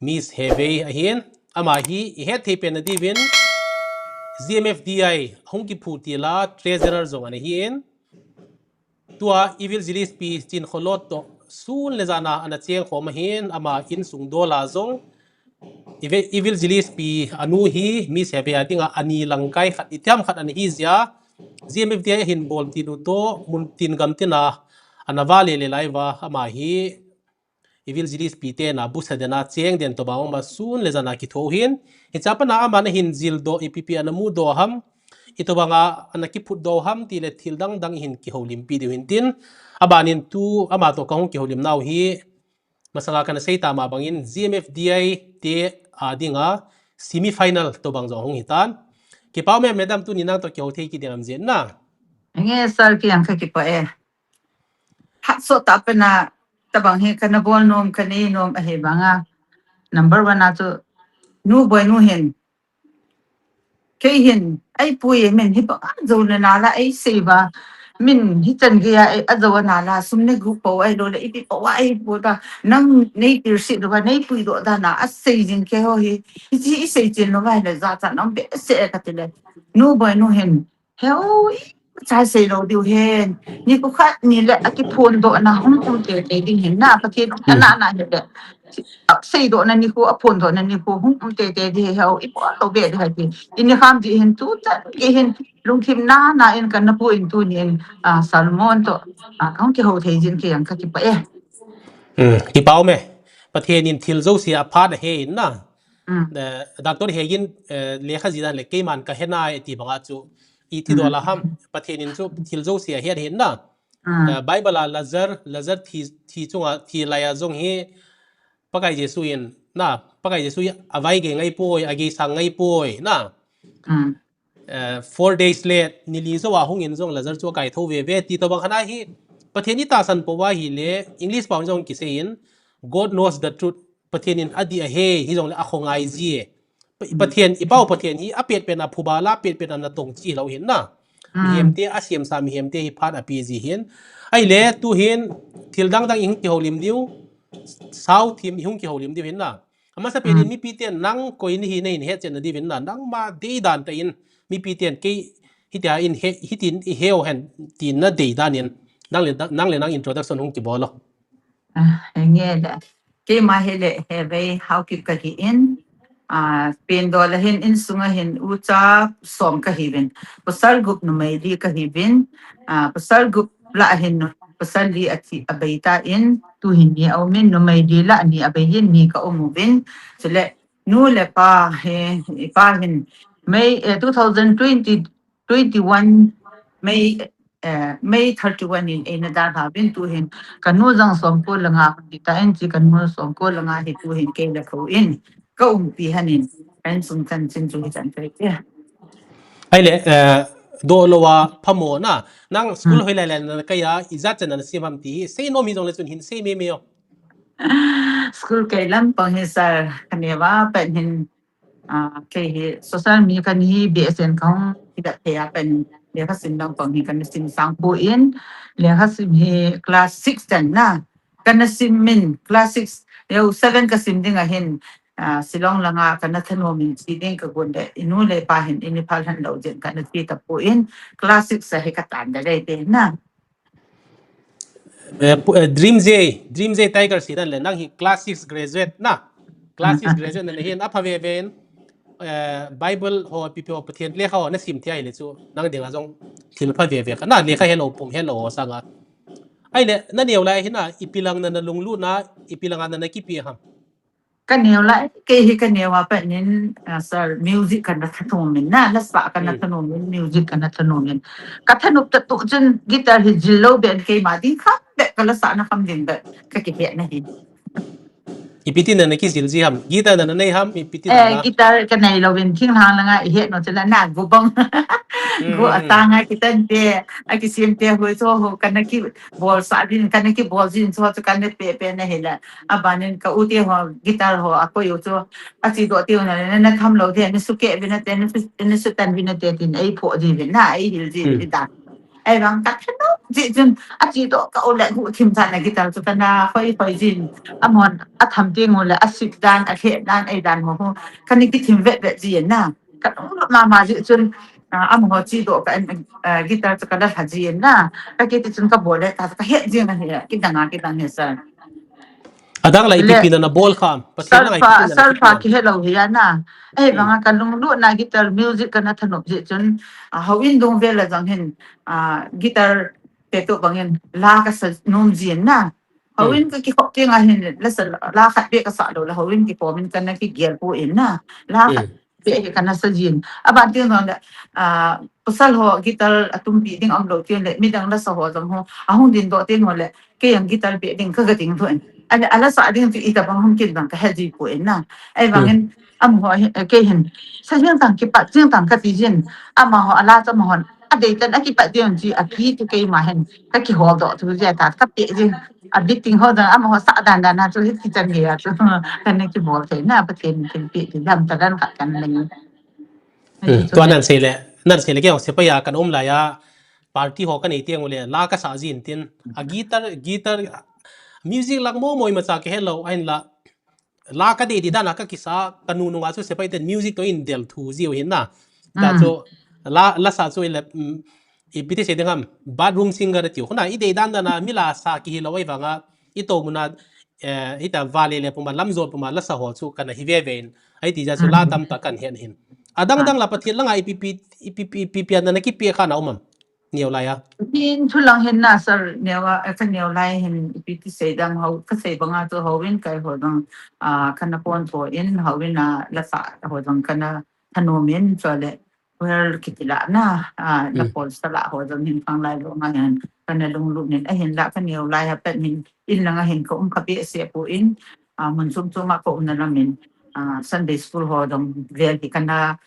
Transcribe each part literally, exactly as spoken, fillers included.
Miss Hevei ahin, ama hi ihet thei pen na diuvin, G M F D I hung kiphut til a treasurer jong ana hin, tua Evangelist Pi Chinkholot toh sun le jan a ana cheng khom ahin, ama insung dol a jong Evangelist Pi anu hi Miss Hevei a dinga ani langkai khat, itiham khat ana hi jia, G M F D I ahin bol til u toh mun tin gam tin a ana vale le lai uva, ama hi Evangelist Pi te na busa den a cheng den tobang ama sun le jan a kitho hin, hiche a pat a ama ana hin jil doh, ipi pi ana mu doh ham, itobang a ana kiphut doh ham ti le thil dang dang ihin kihoulimpi diu hin tin, aban in tu ama toh kahung kihoulim nau hi, masanga kana sei tama bangin G M F D I te a dinga semi final tobang jong hung hitan. Kipah ume madam, tuni nang toh kihou thei kit ding aum jeh in na. Nge sir, kei jong kakipah e. Phat sot tah pen a tabang hi kana bol nom, kanei nom ahi banga. Number one a chu nu Boinu hin, kei hin, eipui e, min hi bang a jou na nala eisei uva. Min hichan gei a, e, ajou a nala, sum nei guh pou ahilou le, ipi pou a eipui uva. Nang nei tilsit uva, neipui doh dan a, asei jing kei ho hi. Hiche isei chen lou uva le, jachat na um behseh e kati le. Nu Boinu hin, Heu, imacha sei lou diu hen. Nikho khat ni le akiphondoh na hung um teitei ding hin na, Pathen um ana na hile. Seidoh na nikho, aphondoh na nikho hung um teitei ding, heu, ibol lou be ding ahi. Ini kham ding hin tu chan gei hin lungthim na na in kana pu in tuni in, a, Solomon toh, a, kahung kihou thei jin kei jong kakipah e. Hmm, kipah ume. Pathen in thil jouse aphat ahe in na. Hmm. Eh, Doctor Hegin, eh, lekha jih dan le keiman kahe nai ti banga chu iti doh la ham, Pathen in chu thil jouse ahet ahin na. Eh, Bible a Lazar, Lazar thi, thi chunga, thi lai a jong hi Pakai Jesu in na, Pakai Jesu hi avaigei ngai poi, ageisang ngai poi na. Eh, four days le ni li jou a hung in jong Lazar chu akaitho veve ti tobang khat ahi. Pathen itahsan pou ahile, English pao in jong kisei in, God knows the truth. Pathen in adih ahe, hijongle akhongai ji e. Pa-, Pathen, i Pau Pathen hi apet pet a phuba la, apet pet a natong chi lou hin na. Mihem te, asemsa mihem te hi phat ape ji hin. Ahile, tu hin, thil dang dang ihung kihoulim diu, sao thim ihung kihoulim diu hin na. Amasa pen in mipi ten nang koi nahi nahin hetchet na diuvin na, nangma deidan tah in, mipi ten kei hitia in he, hitin iheu hen, tin nadei dan in, nang le, nang le nang introduction hung kibol o. Ah, nge le. Keima hi le Hevei Haokip kahi in, ah, Pendo la hin insung a hin ucha som kahiuvin. Pasal gup numei li kahiuvin, ah, pasal gup la hin pasal li athi abei tan, tu hin ni aum in, numei li la ni abei in ni ka um uvin. Chule nu le pa hi, i pa hin May, eh, two thousand twenty, twenty-one May, eh, May thirty-one in eina dalha uvin, tu hin ka nu jong somko le nga hung hi tan, chi ka nu somko le nga hi tu hin kei le kho in ka umpi han in, ka insung chanchin chu hichan tai te. Ahile, eh, doh lou a phamo na, nang school hoilai lai a na kai a, ijat chan a na sim ham ti hi, seinom hijongle chun hin sei mei mei o. School kai lampang hi sir, kaneo a pat hin, ah, kei hi social media kan hi B S N kahung kidat thei a pat hin lekha sim lampang hi kana sim sang poi, lekha sim hi class six chan na, kana sim in class six, leo seven kasim ding a hin, ah, Shillong langa kana thanom in chi ding kagon le, inu le pa hin ini phal han lou jin kana chi tapon, class six a hi katan da le te na. Eh, pu-, eh, Dream J, Dream J Tiger si dan le, nang hi class six graduate na. Class six graduate na, na hin apha veve in, eh, Bible ho, P P ho, Pathen lekha ho na sim thei ahile chu, nang dinga jong thil pha veve ka na, lekha helou, pum helou ho sanga. Ahile, na neo lai hin na, ipi lang na na lunglut na, ipi lang a na na kipe ham. Kaneo lai, kei hi kaneo a pat nin, ah, sir, music kana thanom in na, lasa kana thanom in, music kana thanom in. Ka thanop tah tu chun guitar hi jil lou ben keima ding kham be, ka lasa na kham ding be, ka kihe na hi. Ipi tin na na kijil ji ham, guitar na na nei ham, ipi tin na? Eh, guitar ka nei lou in, thinglhang langa ihe nom chu la na, go bang. Go atang a kitan te, akisem te, ho chu ho, kana kibol sa din, kana kibol jin chu chu kana pe pe na hi la. Abanin ka u te ho, guitar ho, akoi u chu, achi doh te u na, na, na tham lou te, na sukeh uvin nate, na su, na sutan uvin nate, tin, eiphoh ji uvin na, eihil ji uvin dan. Ahivang ka thanom Ji chun, a chi to ka u le gu thim chan a guitar chu kana hoi hoi jin. A mon, a tham ti ngu le, a sik dan, a khe dan, ei dan mo ho. Kana ki thim vet vet jin na. Ka u ma ma ji chun, a, a mo ho chi to ka, a, guitar chu kana ha jin na. Ka ki ti chun ka bol le, ka, ka het jin na he, ki dang a, ki dang he sa. Adang lai le, ipi pi na na bol kha, Pathian lang ipi pi na na kipi. Ki he lo hi a na. Ei, hmm, banga ka lunglut na guitar music kana thanop ji chun, a, houin dung vel a jang hin, a, guitar pe to bangin la ka sa nom jin na. Houin ka ki khop ti nga hin la sa la khat pe ka sa lo la houin ki pom in kana ki gel po in na. La khat pe hi kana sa jin. A ban ti ngon le, a, pasal ho guitar a tum pi ding am lo ti le midang la sa ho jang ho. A hung din do ti ngon le ke yang guitar pe ding ka ga ding thon. A la sa ding ti i ta bang hung kin bang ka he ji po in na. Ei bangin Amaho hi, eh, kei hin, sa jing tang kipat jing tang kati jin, amaho ala cha mahon, adei tan akipat jing ji, api tu keima hin, kakihol doh tu jia ta, kape jin, abiting ho dan, amaho sa dan dan na chu, hiti chan gei a chu, kana kibol thei na, Pathen thilpeh ti dam ta dan khat kana nei. Hmm, tua nan sei le, nan sei le kei sepai a kana um lai a, party ho kanei teng ule, la kasa jin tin, a guitar, guitar, music lang mo mo ima cha kahe lo, ahin la, la kadei di dan a kakisa, kanu nunga chu sepai ten music to in del thu jiu hin na. Ta chu, la, la sa chu ile, mm, ipi ti sei ding ham, bathroom singer tiu. Khuna, idei dan dan a, mi la sa kihi lo ai vanga, i to muna, eh, hita vale le puma, lamjol puma, la sa ho chu kana hi ve ve in. Ai ti ja chu la tam ta kan hen hin. Adang dang la Pathen langa ipi pi, ipi pi, ipi pi an na kipi kha na um am. Neo lai a. Hin thu lang hin na sir neo a, ka neo lai hin ipi ti sei dang ho, ka sei banga chu ho in kai ho dang, a, kana pon po in ho in a la sa ho dang kana thanom in chu le well kiti la na, a, la pol sa la ho dang hin pang lai lo nga hin kana lunglut in a hin la ka neo lai a pet hin in langa hin ka um ka pe se po in, a, mun chum chum a ka um na lam in, a, Sunday school ho dang vel hi kana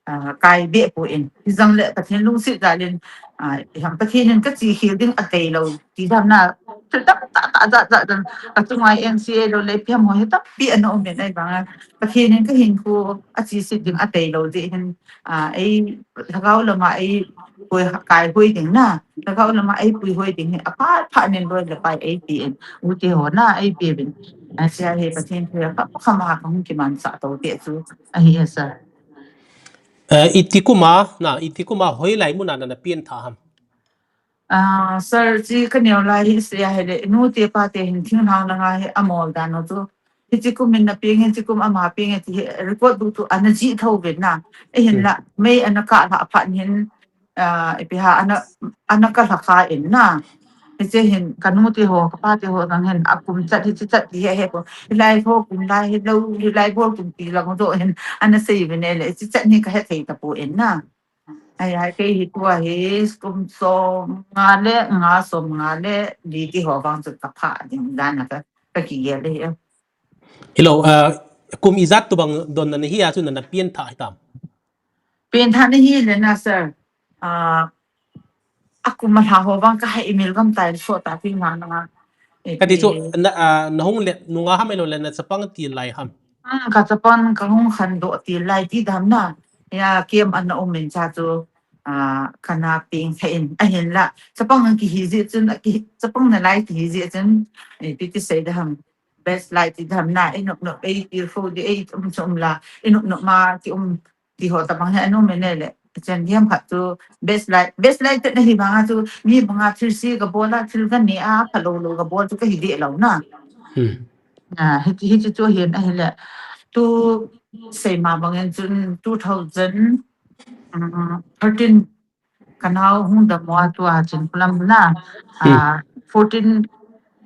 a, kai be po in. Hijang le Pathen lungset jal in, a, iham Pathen in kachi khel ding atei lo. Ti dam na, thil tam ta ta ja ja dam. Ka chunga N C A lo le piam ho hi tampi ana um in ai banga. Pathen in ka hinkho achi set ding atei lo ti hin, a, ei lhagao lama ei pui kai hui ding na. Lhagao lama ei pui hui ding hi aphat phat nen loi le pai ei ti in. U ti ho na ei pi bin. A sia hi Pathen thu ya ka ka ma ka hung kiman sa to ti chu. Ahi asa. Eh, iti kuma, na, iti kuma hoilai muna na, na pian tha ham. Ah, sir, chi ka neo lai hi sia hele, nu te pa te hin thinglhang langa hi amol dan no chu. Hichi kum in na piang, hichi kum ama piang, ti hi record bu tu ana ji tho ve na. E hin la, mei ana ka la phan hin, ah, ipi ha ana, ana ka la kha in na. Hiche hin, ka nu te ho, ka pa te ho, dang hin, a kum chat, hichi chat, ti he, he ko. Hilai ho, kum lai, hi lo, hilai bol, kum ti lang, do hin, ana sei ve ne le, hichi chat ni ka he thei ta po in na. Ai, ai, kei hi tua hi, kum som nga le, nga som nga le, li ti ho vang chu ka pha ding dan a ka, ka ki gel le hi. Hello, ah, kum ijat tu bang don na hi a chu na, na pian tha hi tam. Pian tha na hi le na, sir. Ah, a kum a lha ho vang ka hai email gam tai so ta pi ma na. Ka ti chu, na, ah, na hung le, nunga ham elo le na chapang ti lai ham. Ah, ka chapang ka hung khan do ti lai ti dam na. Ya, kem an na um min cha chu, ah, kana ping kha in. A hin la, chapang ki hi ji chun, a ki, chapang na lai ki hi ji chun, eh, pi ti sei da ham. Best light ti dam na, inop nop, ei, ti fo di, ei, um, chum la, inop nop ma, ti um, ti ho ta bang he, anu me ne le. Chen hiam khat chu, best light, best light te na hi banga chu, mi banga thil si ka bol a, thil ka ne a, pha lo lo ka bol chu ka hi de lo na. Hmm. Ah, hi, hi chu chu hin a hi le. Tu sei ma bang en chun two thousand, um, thirteen ka nau hung da mo a tu a chin kulam na. Hmm. Ah, fourteen,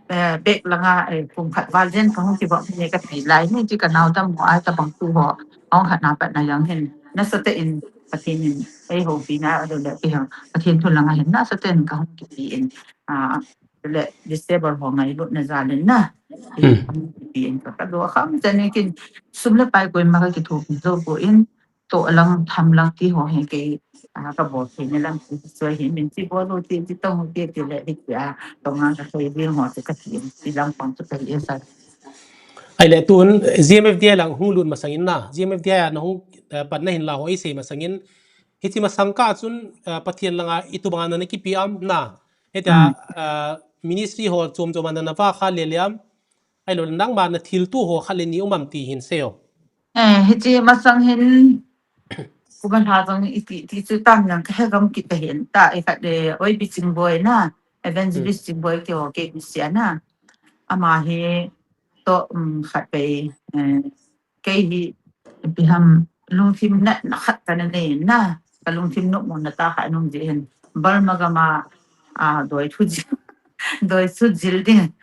eh, bek langa, eh, kum khat val jen ka hung ki bang ne ka thei lai ni chi ka nau da mo a ta bang tu ho. Hung khat na pat na yang hin. Na sa te in, Pathen in, ei ho pi na, a do le pi ho. Pathen thu langa hin, na sa te in ka hung ki pi in. Ah, le disable ho ngai lut na ja len na. Hmm. Pi in ka ka do kham chan ni kin sum le pai koima ka ki thu pi zo ko in to lang tham lang ti ho he ke, a, ka bol thei na lang ti so he min ti bol lo ti ti tong ti ti le ti a to nga ka thei ding ho ti ka ti ti lang pang ti ka ti sa. Ai le tun G M F D I lang hung lut masang in na. G M F D I a na hung, eh, pat na hin la ho i sei masang in. Hichi masang ka chun, eh, Pathen langa i tu banga na kipi am na. Hitia, mm, ah, ministry ho chom chom a nana va kha le liam. Ahilou le nangma na thilto ho khat le ni um am ti hin seiyo. Eh, hiche masang hin, kuban ha jong iti, ti chu tam nang ka he gam kit ka hin ta, i khat le, oi, Pi Chingboi na, Evangelist, hmm, Chingboi keiho kei Christian na. Ama hi to, um, khat pe, eh, kei hi, ipi ham, lungthim natna khat kana nei na, ka lungthim nopmo na tah khat um ji hin, Burma gam a, ah, doi thu jil, doi thu jil ding.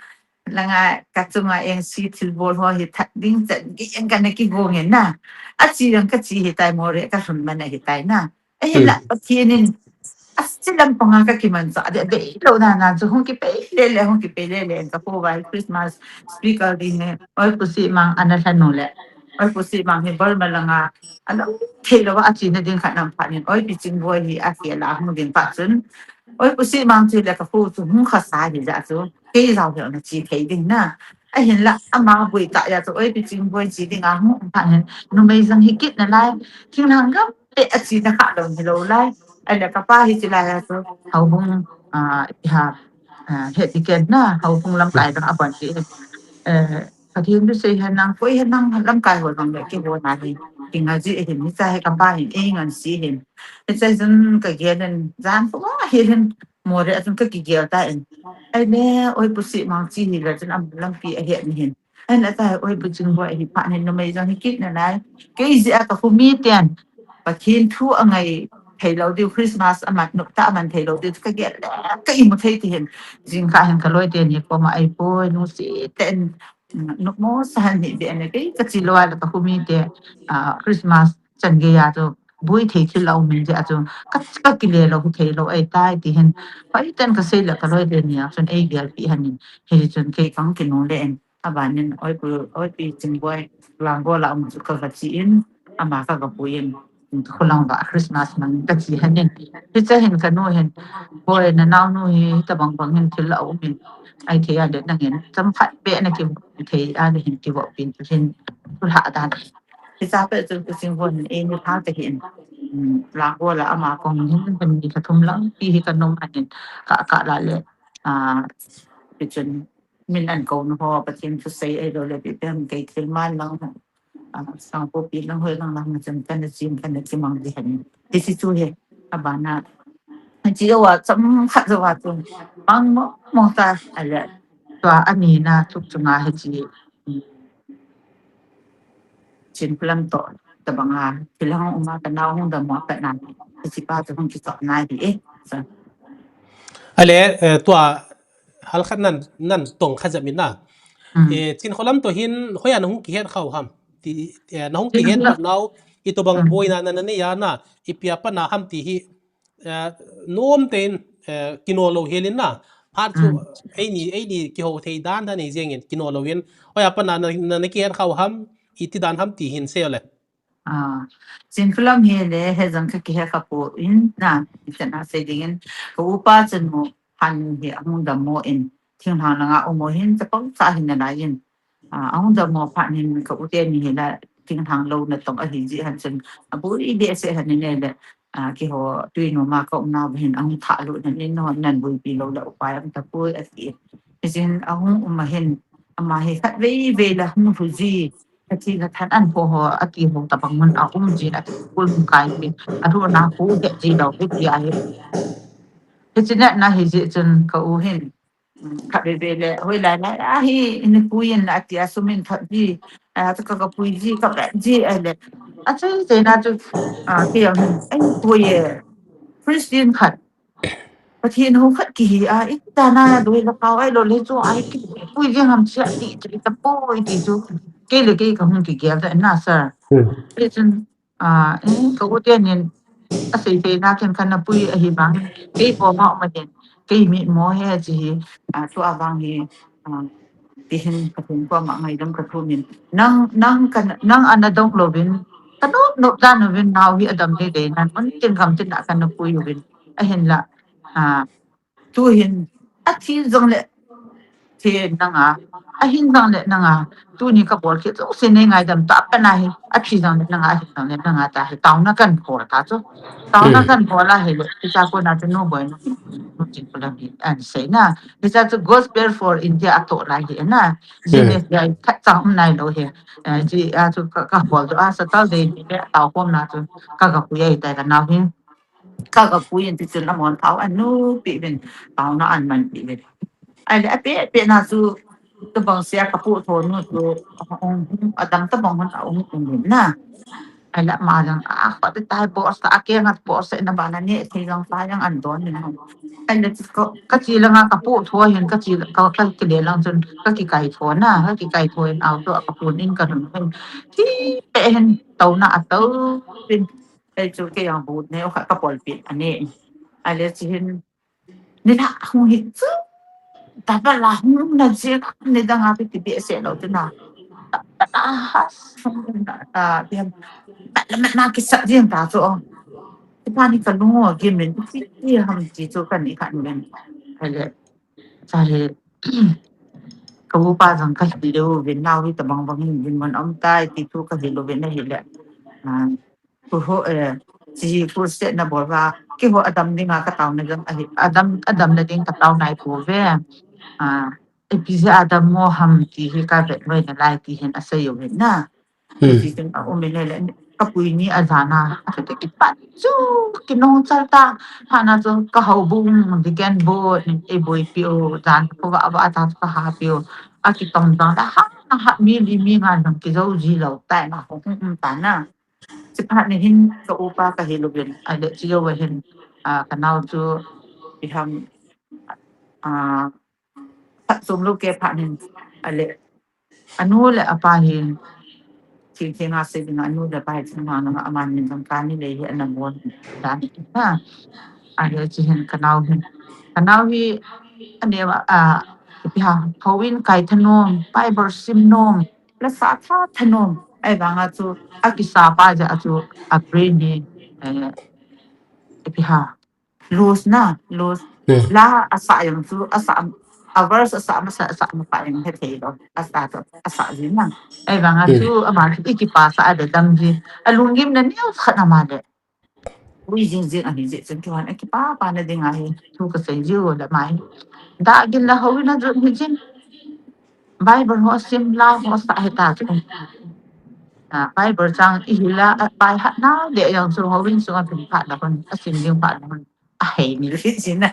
Langa ka chunga engse thilbol ho hi that ding chan gei jeng kana kigong in na. Ache jong kache hitai, Moreh kahung man ahitai na. Ahinla, hmm, Pathen in, ache lampanga kakimanchah deh, deilou dan dan chu hung kipe le le, hung kipe le le, ka pu vai Christmas speaker ding e, oi Pu Semang ana lhanu le. Oi Pu Semang hi Burma langa, alam theilou a achena ding khat nam phat in, oi Pi Chingboi hi akhel a hung ding phat chun. Oi Pu Semang chu le ka pu chu hung khasa hi jeh chu. Kei jao hi ana che thei ding na. Ahinla, ama boi tah jeh chu, oi Pi Chingboi che ding a hung um phat hin, numei jong hi kit nalai, thinglhang gam le achena kha lou hilou lai. Ahile ka pa hi che lai a chu, houbung, ah, iha, ah, head deacon na, houbung lamkai dang abon ti. Eh, Pathen thu sei hen lang, koi hen lang lamkai ho jong le kihou na hi. Kinga ji ahin, hiche hi ka pa hin, eingan se hin. Hiche jong ka gel in, jan pu a hi hin, Moreh a jong ka kigel ta in. Ahile, oi Pu Semang che hi le chun ama lampi ahet ni hin. Ahile ta, oi Pu Chingboi hi phat hin numei jong hi kit nalai. Kei jeh a ka khu miten. Pathen thu angai theilou diu, Christmas aman, nop tah aman theilou diu, ka gel le, ka imu thei ti hin. Jingkah hin ka loi teni koma, ai poi, nungse tah in, mm, nopmo sa hen hi be ne, kei ka che lou a le ka khu mite, ah, Christmas chan gei a chu, boi thei thil aum in jeh a chu, ka, ka kile lou, hi theilou ahitai ti hin. Hoi tah in ka sei le ka loi teni a chun ei gelpi hen in. Hiti chun kei kang kinung le in. Abanin, oi Pu, oi Pi Chingboi, Langol a um chu ka va che in, ama ka ga pui in, khulang va Christmas man ka che hen in. Hiche hin ka nu hin, boi na naonu hi, tabang bang hin thil aum in, ai thei a le nangin, chomkhat be na kithei a le hin kivop pin chu hin, thulha dan. Hiche pet chu Pu Chingboi hin, eini pha ka hin, um, Langol a ama kong hin, hin ni ka thum lang, pi hi ka nom ahin, ka, ka la le, ah, pi chun, min an kou na ho, Pathen thusei ahilou le, ipi pen kei thil man lang, ah, sang pu pi lang hoi lang lang, chan kana chin kana kimang di hen. Ti si chu he, abana. Chi wa chomkhat jo wa chu. Mang mo, mo ta, ale. Tua ani na chuk chunga he chi. Chin Khulam to, tabang a, thil hung um a, ka nao hung dam mo, ka na. Ti si pa chu hung kichop na di e. So. Ale, eh, tua, hal khat nan, nan tong kha jep in na. Mm. Eh, Chin Khulam to hin, hoiya na hung kihet khau ham. Ti, eh, na hung kihet nau, itobang boina na, na nei a na, ipi a pat na ham ti hi, eh, nom tah in, eh, kino lou hel in na. Phat chu, mm, eini, eini kihou thei dan dan nei jeng in, kino lou in. Hoiya pat na, na, na, na kihet khau ham, iti dan ham ti hin sei le. Ah, Chin Khulam hi le, he jong ka kihe kha poi na, ichan a sei ding in, ka upa chun mo, han hi ahung dam mo in, thinglhang langa um mo hin, chapang cha hin nalai in. Ah, ahung dam mo phat hin ka u teni hi la, thinglhang lou natong ahi ji han chun, aboi behseh han in le, ah, keiho tui nom a ka um nau hin, ahung thah lut nan in, no, nan boipi lou le upai um tapoi ati. Hijeh in ahung um a hin, ama hi khat vei vei la hung lhu ji, Ka thi ka than an pho ho, ati ho tabang mun a um ji, ati kul kai ji, a thu na khu he ji lou, he ti a he. He chi na na he ji chun ka u hin. Kha be be le, hoi lai lai, a hi, in pui in ati a sumin thot ji, a ta ka ka pui ji, ka be ji a le. A chai chai na chu, a, ki a hin, ai pui e, Christian khat. Pathen hou khat kihi a, itih dan a doi la kau ai lo le chu ai kipui jeng ham chia ti, ti ta poi ti chu. Kei le kei ka hung kigel ta na sir. Hmm. Kei chun, ah, eh, ka u te nin, a sei sei na ken kan na pui ahi vang. Kei po ma ma den. Kei mi mo he chi hi, ah, tu a vang hi, ah, Ti hin ka thum ko ma ngaidam ka thum in. Nang, nang ka, nang ana dong louvin. Ka nop nop dan louvin nau hi adam dei dei nan. Mun tin gam tin a ka na pui uvin. Ahin la. Ha. Tu hin. A thi jong le. Thi nang a. Ahin jong le nanga, tuni kabol kit jouse nei ngaidam tah pen ahi, athi jong le nanga, ahin jong le nanga tahi, taona kahin bol ta chu. Taona kahin bol a hile, hicha kona chu nu Boinu, nu Chinpholam hin ahin sei na. Hicha chu Gospel for India atoh lai hi na. Genius jai khat cha um nailou hi. Eh, chi a chu ka, kabol chu a Saturday ni le taokhomna chu ka, kapui ahitai kanao hin. Ka, kapui in tichun amahon thao ahin nupeh uvin, taona ahin manpeh uvin. Ahile apeh peh na chu, tobang sea kapoh tho nu chu, um, um, adam tobang hon aum um in na. Ahile ama jong, a, khat tai boss ta, akeng a boss na bana neh thei jong ta jong ahin don in. Ahile chu ka, kache langa kapoh tho hin, kache, ka, kakile lang chun kakikai tho na, kakikai tho in auto a kapon in kalhun hin. Thipeh hin taona atou in. Kei chu kei jong but neo khat kapolpeh anei. Ahile chu hin, nilhah hung hi chu, tobang la hung na jeh, nidang a pi ti behseh lou chu na. Tobang la ha, hung na ta, diam. Tobang la na kisah jeng ta chu. Tipa ni kalung agim in, ti, ti ham ti chu kani khan ven. Ahile, cha hi, ka upa jong kahil uvin, nao hi tobang bang hin dinmun um tai, ti thu kahil uvin ahile. Ah, Kho, eh, chi crusade nabol uva, keiho adam dinga kataona jong ahi, adam, adamna ding katao naipouve. Ah, ipi jeh a adam mo ham ti hi kavet loi nalai ti hin asei uvin na. Ti chun aum in le, kapui ni ajana, ati kipat chu, kinung chal ta, phat na chu kahoubung, deacon board, eiboipi u, jan khovah vah ta chu kahapi u. Akitong jong le, ha, ha, mi li mi nga jong kijou ji lou tai na, hung um ta na. Chuphat ni hin ka upa kahil uvin, ahile chujou a hin, ah, kanao chu, ipi ham, ah, phat chom lou kei phat hin, ahile, anu le apa hin, thil thil nga sei ding anu le apa hin, chun ma na ama hin jong kani le hi ana bol dan na. Ahile chu hin kanao hin, kanao hi, aneo, ah, ipi ham, houin kai thanom, Bible sim nom, lasa tha thanom. Ahivanga chu, akisapa jeh a chu, a brain hi, eh, ipi ham, loose na, loose. La asah jong chu, asah, a verse asah masa, asah masa jong hethei lou. Asah chu, asah ji na. Ahivanga chu, ama chu ikipasah a le dam ji. Alunggimna neo khat ama le. Ui jing jing ahi jeh chun keiho in akipa pa na dinga hi thu kasei jiu le mai. Dah gin le houin a jot hi jin. Bible ho sim la ho sa hi ta chu. Ah, Bible chang ihil a, ah, pai hat na de jong chu houin sunga pin phat na kon, asim ding phat na kon. Ahei ni ri jin na.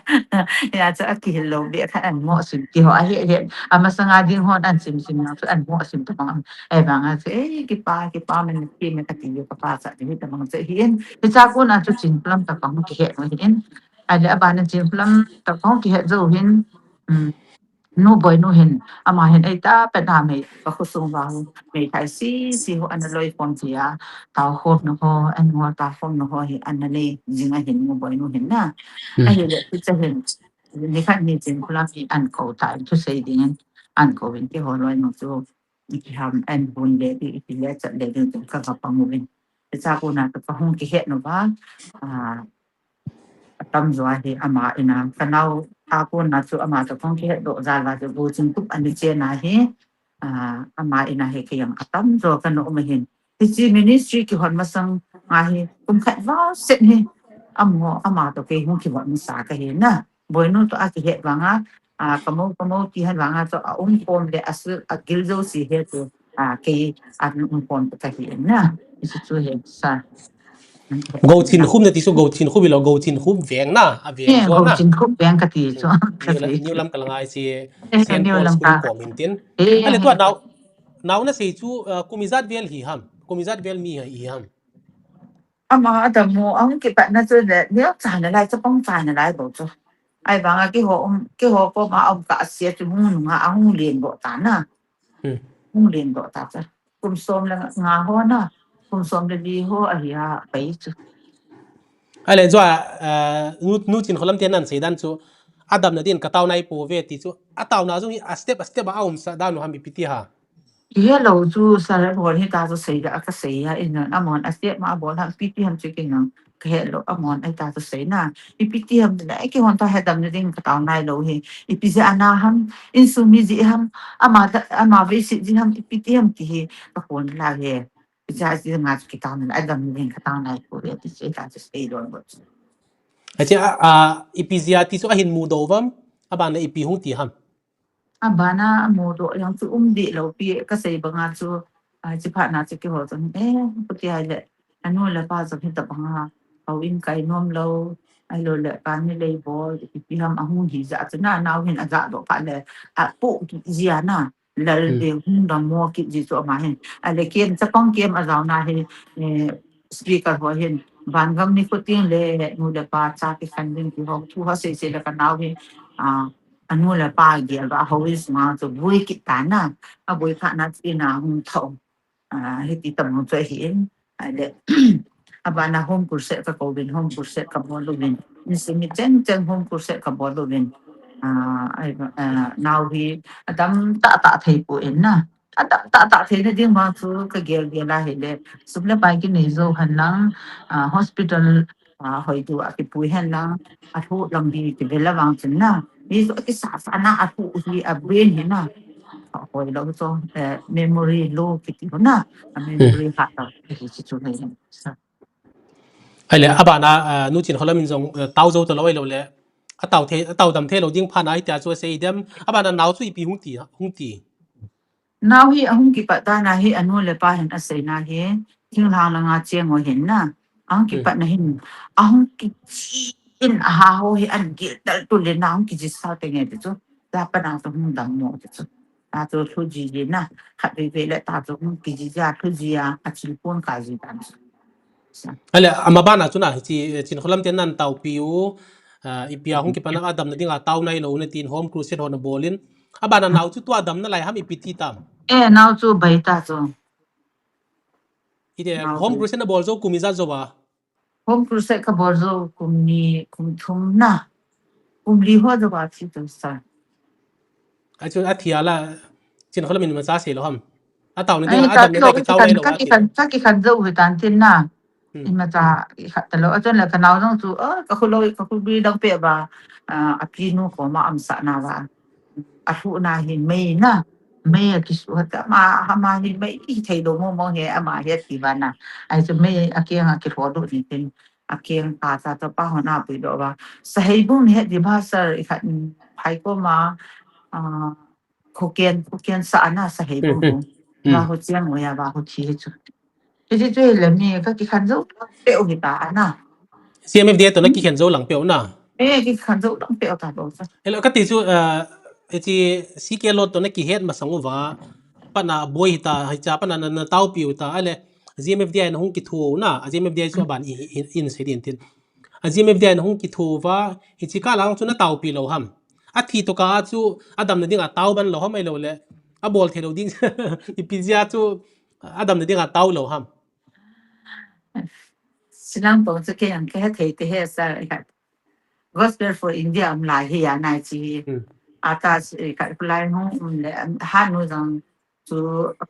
Ya chu akihil lou be khat an mo sim ti ho ahi he. Amasanga ding hon an sim sim na chu an mo sim tabang. Ahivanga chu, eh, kipa, kipa, min ki, min kati, kapa cha, ti hi tabang cha hi in. Hicha kona chu Chinpholam toh kahung kihet u hi in. Ahile abana Chinpholam toh kahung kihet jou hin. Um, nu Boinu hin, ama hin eitapet a mei, kakhosung uva hin, meithai sese ho ana loi khom ji a, taokhomna ho, an ngol taokhomna ho hi ana nei jing ahin nu Boinu hin na. Ahile, hicha hin, nikhat ni Chinpholam hi an kou ta in, thusei ding in, an kou in keiho loi nu chu. Ipi ham an bun le, i, ipi le chat le ding chun ka, kapang uvin. Hicha kona toh kahung kihet uva, ah, atamjo hi ama in a, kanao a kona chu ama toh kahung kihet doh jal uva chu Gouchingkup ana chen ahi, ah, ama in a hi kei jong atamjo kana um ahin. Hiche ministry kihon masang a hi kum khat val set hi, amaho, ama toh kei hung kivon masa kahi na. Boinu toh akihet vanga, ah, kamo, kamo ti hen vanga chu aum khom le asu, agil jouse hi chu, ah, kei aum khom toh kahi na. Hichu chu hi sa. Gouchinkhup nati chu Gouchinkhup hilou, Gouchinkhup veng na, aveng chu na. Gouchinkhup veng kati chu. New Lam, New Lamka langa hiche, eh, Saint Paul's School kom hin tin. Eh, ahile tua nao, nao nasei chu, ah, kum ijat vel hi ham, kum ijat vel mi hi ham. Ama adam mo, ahung kipat na chu le, neocha nalai, chapang cha nalai bou chu. Ahivanga keiho um, keiho koma um kah sea chu hung nunga ahung len bou ta na. Hung len bou ta chu. Kum som le nga ho na, kum som le li ho ahi a pai chu. Ahile chu, ah, nu, nu Chinkholam ten ahin sei dan chu, adamna din katao naipouve ti chu, ataona jong hi a step, a step a aumsah dan u ham ipi ti ham. Helou chu, sir, abon hita chu sei da, kasei a, in, amahon a step ma abon ham, ipi ti ham chu kei jong kahet lou, amon ahi ta chu sei na. Ipi ti ham le, eiki hon ta he damna ding katao nai lou hi. Ipi jeh a na ham, insung mi jeh ham, ama da, ama veiset jeh ham, ipi ti ham ti hi, kahon la he. Ijeh jeh nga chu kitao nai, adamna ding katao nai poi, ti sei ta chu sei lou bou. Achi a, a, ipi jeh a ti chu ahin mudoh uvam, aban le ipi hung ti ham. Abana amudoh jong chu um deh lou pi, kasei banga chu, a, chi phat na chu keiho chun, eh, kati ahile, anu le apa jong hi tabanga, houin kai nom lou, ahilou le, kani lei bol, ipi ham ahung hi jeh chu na, nao hin ajah doh phat le, apoh kit jia na, lal Hmm. ding hung dammo kit ji chu ama hin. Ahile ken, chapang kem ajao na hin, eh, speaker ho hin, vangam nikho teng le, nu le pa cha kikhen ding ti ho, thu ho sei sei le kanao hin, ah, anu le pa gel va, houin sunga chu boi kit ta na, aboi phat na chu ina hung thou. Ah, hiti tam hung chu ahin. Ahile, abana home crusade kakou vin, home crusade kabol uvin. Insung mi cheng cheng home crusade kabol uvin. Ah, ai, ah, nao hi adam tah tah thei poi na. Adam tah tah theina ding vang chu kagel gel ahile. Sum le pai kinei jou hen lang, ah, hospital, ah, hoitu a kipui hen lang. Alhuh lang hi kivel a vang chun na. Mi chu akisa sa na alhuh hi a brain hi na. Hoi lou chu, eh, memory low kiti ho na. A memory Hmm. hat lou hi chu chu nei sa. Ahile, abana, ah, nu Chinkholam in jong, eh, tao jou talou ahilou le. Atao thei, atao dam thei lou ding phat na hi tia chu asei dem. Abana nao chu ipi hung ti, hung ti. Nao hi ahung kipat dan a hi anu le pa hin asei na hi. Thinglhang langa cheng ho hin na. Ahung Hmm. kipat na hin. Ahung kichi in aha ho hi an gil tal tu le na ahung kichi sa te nge ti chu. La pa na chu hung dammo ti chu. Ta chu lhuh ji ji na, khat vei vei le ta chu hung kiji ja lhuh ji a, achil pon ka ji dan chu. Sa. Ahile, ama bana chu na, hichi, eh, Chinkholam ten nan taopi u, ah, ipi a hung kipat na adamna dinga tao nai lou na tin home crusade ho nabol in. Abana nao chu tua damna lai ham ipi ti tam. Eh, nao chu bai ta chu. Ite, Nao home chu. crusade nabol jou kum ijat jou a. Home crusade kabol jou kum ni, kum thum na. Kum li ho jou a thi tu sa. Achu athi a la, Chinkholam in imacha sei lou ham. Atao na Ai, dinga, ka adamna lou, dinga ka kitao kikhen, nai lou ka a ti. kikhen, ka kikhen jou hi tan tin na. Hmm. Imacha, ikhat talou. Achun le kanao jong chu, ah, kakhu lou, kakhu bi dang pe ba, ah, api nu koma amsa na ba. Alhuh na hi mei na, mei a kisu hat ama, ama hi mei hi thei lou mo mo he ama he ti ba na. Ai chu mei akeng a kilho doh ni tin, akeng ta ta ta pa ho na pui doh ba. Sahei bung ni he di ba sir, ikhat phai koma, ah, khoken, khoken sa na sahei bung Hmm, hmm. bung. Ba Hmm. ho chiang o ya ba ho thi he chu. Hichi chu hile mi ka kikhen jou peh u hi ta na. C M F D I toh na kikhen jou lang peh u na. Eh, kikhen jou lang peh u ta bou sa. Hello, kati chu, ah, hichi C K Lot toh na kihet masang uva. Pat na boi hi ta, hicha pat na, na, na taopi u ta. Ahile, G M F D I na hung kitho u na. G M F D I chu aban i, i, in sei din tin. A G M F D I na hung kitho uva, hichi kah lang chu na taopi lou ham. Athi toh kah a chu, adamna dinga tao ban lou ham ahilou le. Abol thei lou ding. Ipi jeh a chu, adamna dinga tao lou ham. Chilang pong chu kei ang kei thei te he sa, Gospel for India um lai hi a nai chi. Hmm. Ata si, eh, ka lai hung um le, han nu jong chu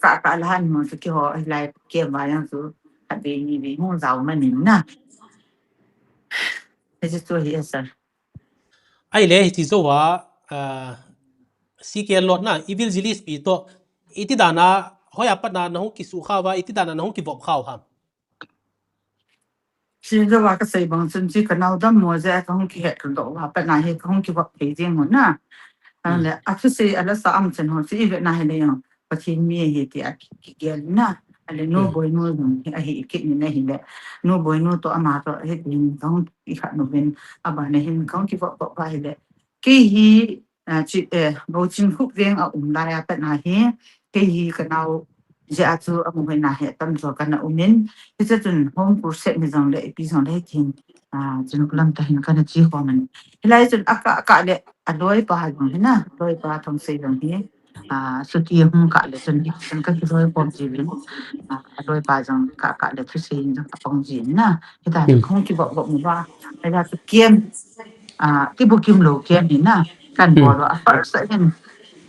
ka, ka la han nu chu keiho lai kem va jong chu ka be ni be hung jao ma nin na. Hichi chu hi a sa. Ahile hichi jou a, ah, C K Lot na, Evil Gillies pi toh, iti dan a, hoi a pat na na hung kisukha uva, iti dan a na hung kivop kha u ham. Hichi jou a ka sei bang chun chi ka nao dammo jeh a ka hung kihet doh uva, pat na hi ka hung kivop thei jeng u na. Hmm. Ahile, a thusei a la sa am chen ho, chi i ve na hile jong, Pathen mi ahi ti a ki, kigel na. Ahile, nu Hmm. Boinu jong hi ahi kit ni na hile. Nu Boinu toh ama toh hi tin ka hung kikhat nu vin, abana hin ka hung kivop vop uva hile. Kei hi, ah, chi, eh, Bou Chinkhup veng a um lai a pat na hi, kei hi ka nao jeh a chu amu hoi na hi atam jo ka na um in, hiche chun home crusade ni jong le, ipi jong le hi tin, ah, Chinkholam ta hin ka na chi khom in. Hilai chun a kah, a kah le, a loi pa jong hi na, loi pa Thongsei jong hi, ah, chuti hung kah le chun hi, chun ka kiloi khom ji vin, ah, a loi pa jong kah, kah le thusei jong ka pang ji na, hita Hmm. hung kivop vop mu ba, hita chu kem, ah, kibu kim lou kem hi na, kan Hmm. bol lou, a first a hin,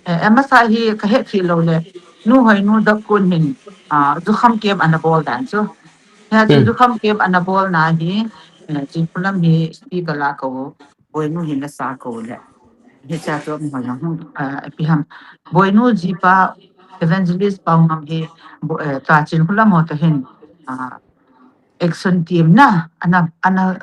eh, amasa hi ka het thei lou le, nu hoi nu dap kun hin, ah, jukham kem ana bol dan chu. Hia chu Hmm. jukham kem ana bol na hi, Eh, Chinkholam hi speaker la kou, Boinu hin la sa kou le. Hicha chu mi hoi na hung, eh, ipi ham. Boinu jipa Evangelist Paongam hi, bo-, eh, ta Chinkholam ho ta hin, ah, action team na, ana, ana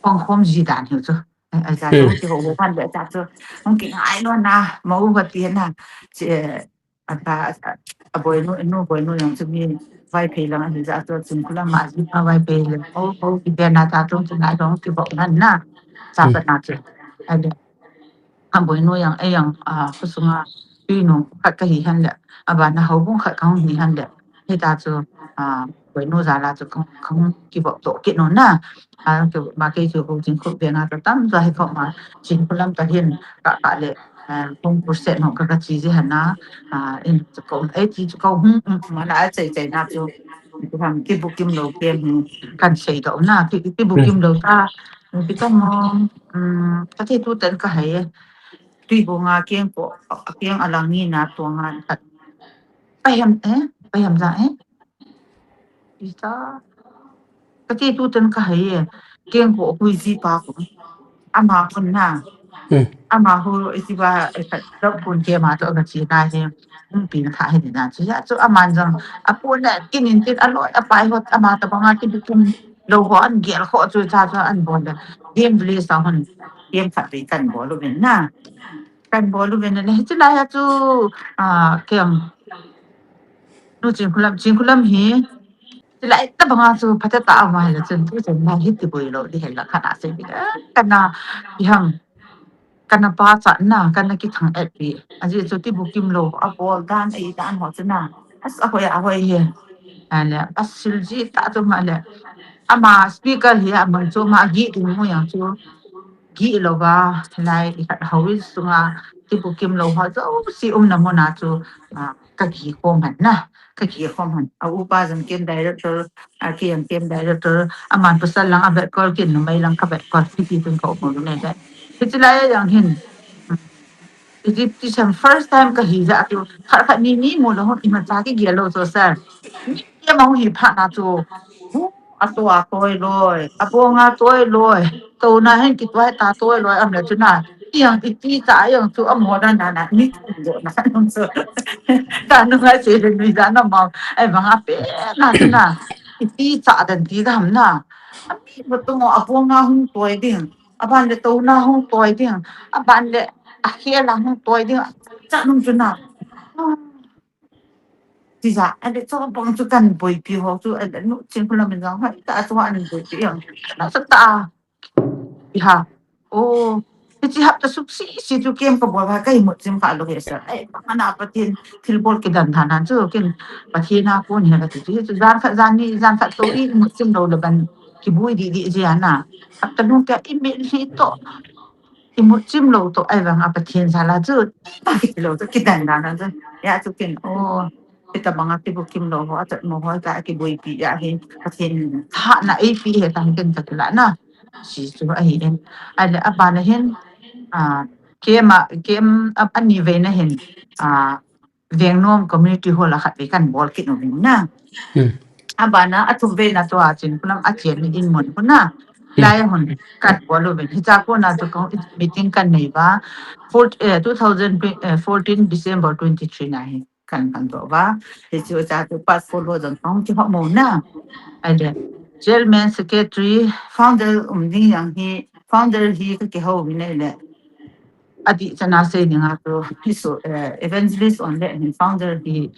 pangkhom ji dan hi chu. Eh, aja chu, hmm, ki ho ho han le cha chu. Hung ki ngai lo na, mo ho ti na. Che, Apa, a, a Boinu, nu Boinu jong chu mi Vaiphei lang ahi jeh a chu Chinkholam a jipa Vaiphei le. O, o, ki be na ta tum chu nai dong ki bok nan na. Cha, hmm, pa na chu. Ai le. A Boinu jong, ei jong, a, kho sunga, tui nu khat ka hi hen le. A ba na houbung khat ka hung hi hen le. Hita chu, a, Boinu jal a chu ka, ka hung ki bok to kit nu na. A, ki, ma kei chu ko Chinkholam ve na ta tam ja hi ko ma. Chinkholam ta hin, ka, ka le. Ah, hung crusade ho ka, ka chi ji hana, ah, in chu ko, eh, ti chu ko, hmm, hmm, hmm, ana a chei chei na chu, tu ham, kibu kimlou kem hi, kan sei doh na, ki, kibu, hmm, kimlou ta, ti ka mo, um, ka ti tu ten ka hai e, tui bu nga keng ko, keng alang ni na tu nga, ka, ka hem, eh, ka hem ja, eh, Isa. Ka ti tu ten ka hai e. Keng ko hui ji pa ko. Ama hon na. Hmm. Ama ho isi ba, eh, ka, ka kun ke ma to ka chi na he. Hmm, pin kha he na chi ya chu ama jong. A pu ne kin in tin a loi a pai hot ama ta banga ti bu kum lo ho an gel ho chu cha chu an bon da. Game village sa hon. Game khat pe kan bol u ben na. Kan bol u ben na le. Chi la ya chu, ah, keng. Nu Chinkholam, Chinkholam hi, tilai ta banga chu phatah a um a hile chun, tu chun na hi ti boi lo, di hela kana sei bi, eh, kana, i ham, kana pa cha na, kana ki thang et bi. Aji chu ti bu kimlou, a bol dan, ei dan ho chu na. As a hoi, a hoi hi. Ale, a sil ji ta chu ma le. Ama speaker hi, a mun chu ma gi ding mu yang chu. Gi lo ba, lai, i khat ho i sunga, ti bu kimlou ho, jo, si um na mu na chu, a, ka gi khom han na. Ka ki khom han. A upa jong kem director, a ki jong kem director, aman pasal lang a vet kol kin numei lang ka vet kol, ti ti tun ka um u ne vet. Hichi lai a jong hin. Iti, ti sem first time ka hi ja tu, khat khat ni ni mu lo hon ima cha ki gel lo so sir. Ni ya ma hi pha na chu. Hu, a to a toi loi, a bong a toi loi. To na hen ki toi ta toi loi am le chu na. Yang ti ti cha yang chu a mo na na na ni chu na nung chu. Ta nung a se le nui da na ma. Ai bang a pe na chu na. Ti ti cha dan ti dam na. A mi bo to a bong a hung toi ding. A ban le to na hung toi ding. A ban le a he la hung toi ding. Cha nung chu na. Ti ja, a le chu bang chu kan boipi ho chu, a le nu Chinkholam in jong hoi ta chu an boipi ang. Na sa ta. Iha. O, hichi hap ta sup si, si chu kem ka bol ba ka imut chim kha lo he sir. Ai, bang ana Pathen thil bol ki dan tha nan chu kin Pathen a kon he la ti chu jan khat jan ni, jan khat to imut chim lo le ban ki bui di di ji ana. Hap ta lung ka imit hi to. Imut chim lo to ai vang a Pathen jal a chu. Ta ki lo to ki dan dan chu. Ya chu kin o. Kita bang a ki bu kimlou ho, a chat mo ho, ka ki boipi ya hi. Pathen tha na ei pi he tang ken ta kila na. Si chu ahi in. Ai le a ba na hin. A, kem a, kem a, ani ve na hin. A, Vengnom community hall a khat ve kan bol kit u vin na. Hmm. A ba na a thum ve na chu a Chinkholam a chen ni in mun hu na. Hmm. Lai hun kan bol u vin. Hicha ko na chu ko meeting kan nei ba. Four, eh, two thousand fourteen December twenty-three na hi kan kan to ba. Hichu cha chu part four lo jong kong chi ho mo na. Ai le. Chairman, secretary, founder um ding yang hi, founder hi ka ki ho mi nei le. Adi chana sei ding a chu, hi su, eh, evangelist on le hin founder hi,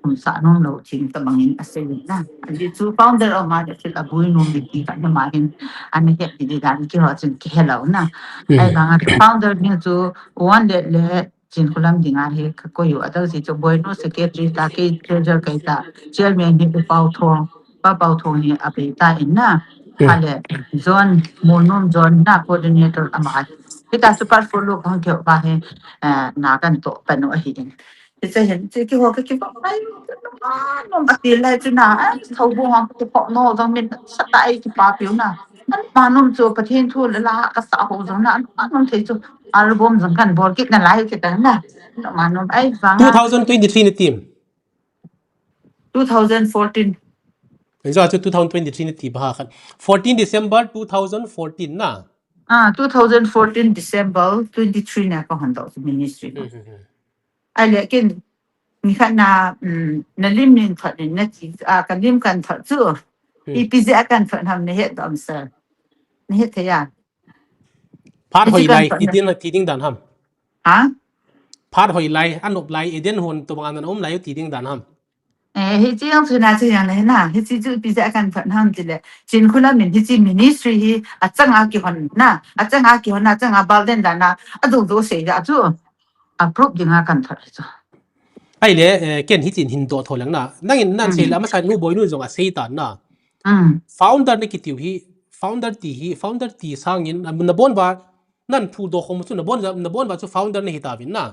um, sa nom lo thim ta bangin a sei na. Adi chu founder o ma le thil a bui nom le ti ka na ma hin, an het di di dan ki ho chin ki he lo na. Hmm. Ai bang a founder ni chu one le le Chinkholam ding a hi ka koi u a dau si chu Boinu secretary ta kei treasurer kei ta chairman hi U Pau Thong, Pa Pau Thong hi a pe ta in na. Hmm. A le John, Monom John na coordinator ama. Hita super follow kong keu ba hi, eh, na kan to pa no ahi in. Ti che hin, ti ki ho ka ki ba ai, nom a ti lai chu na, ai, thau bo ha ki pok no, jong min sa ta ai ki pa piu na. An ma nom chu Pathen thu le la ka sa ho jong na, an ma nom thei chu album jong kan bol kit na lai ki ta na. An ma nom ai vang. Two thousand twenty-three ni tim. Two thousand fourteen. Hichu two thousand twenty-three nati ba ha khat. Fourteen December two thousand fourteen na. Ah, two thousand fourteen December twenty-three na ka hon doh ministry. Hmm, hmm, hmm. Ahile ken, nikhat na, um, na lim nin thot nin nati, ah, ka lim kan thot chu. Hmm. Ipi jeh a kan thot ham nahet dom sir. Nahet thei a. Phat hoilai, ti ding, ti ding dan ham. Ha? Phat hoilai, anop lai, Eden hon tobang a na um lai ti ding dan ham. Eh, hiche jong chu na chu jong na, hiche chu ipi jeh a kan thot ham tile. Chin khu lam in hiche ministry hi achang a kihon na, achang a kihon na, achang a bal den dan na, adoh doh sei a chu. Approve ding a kan thot hi chu. Ahile, eh, ken hitin hin doh tho leng na. Nangin nan sei le, hmm, amasa nu Boinu jong asei tan na. Hmm. Founder na kitiu hi, founder ti hi, founder ti sangin, ah, na bon uva, nan phudoh khom chu na bon uva, na bon uva chu founder na hitauvin na.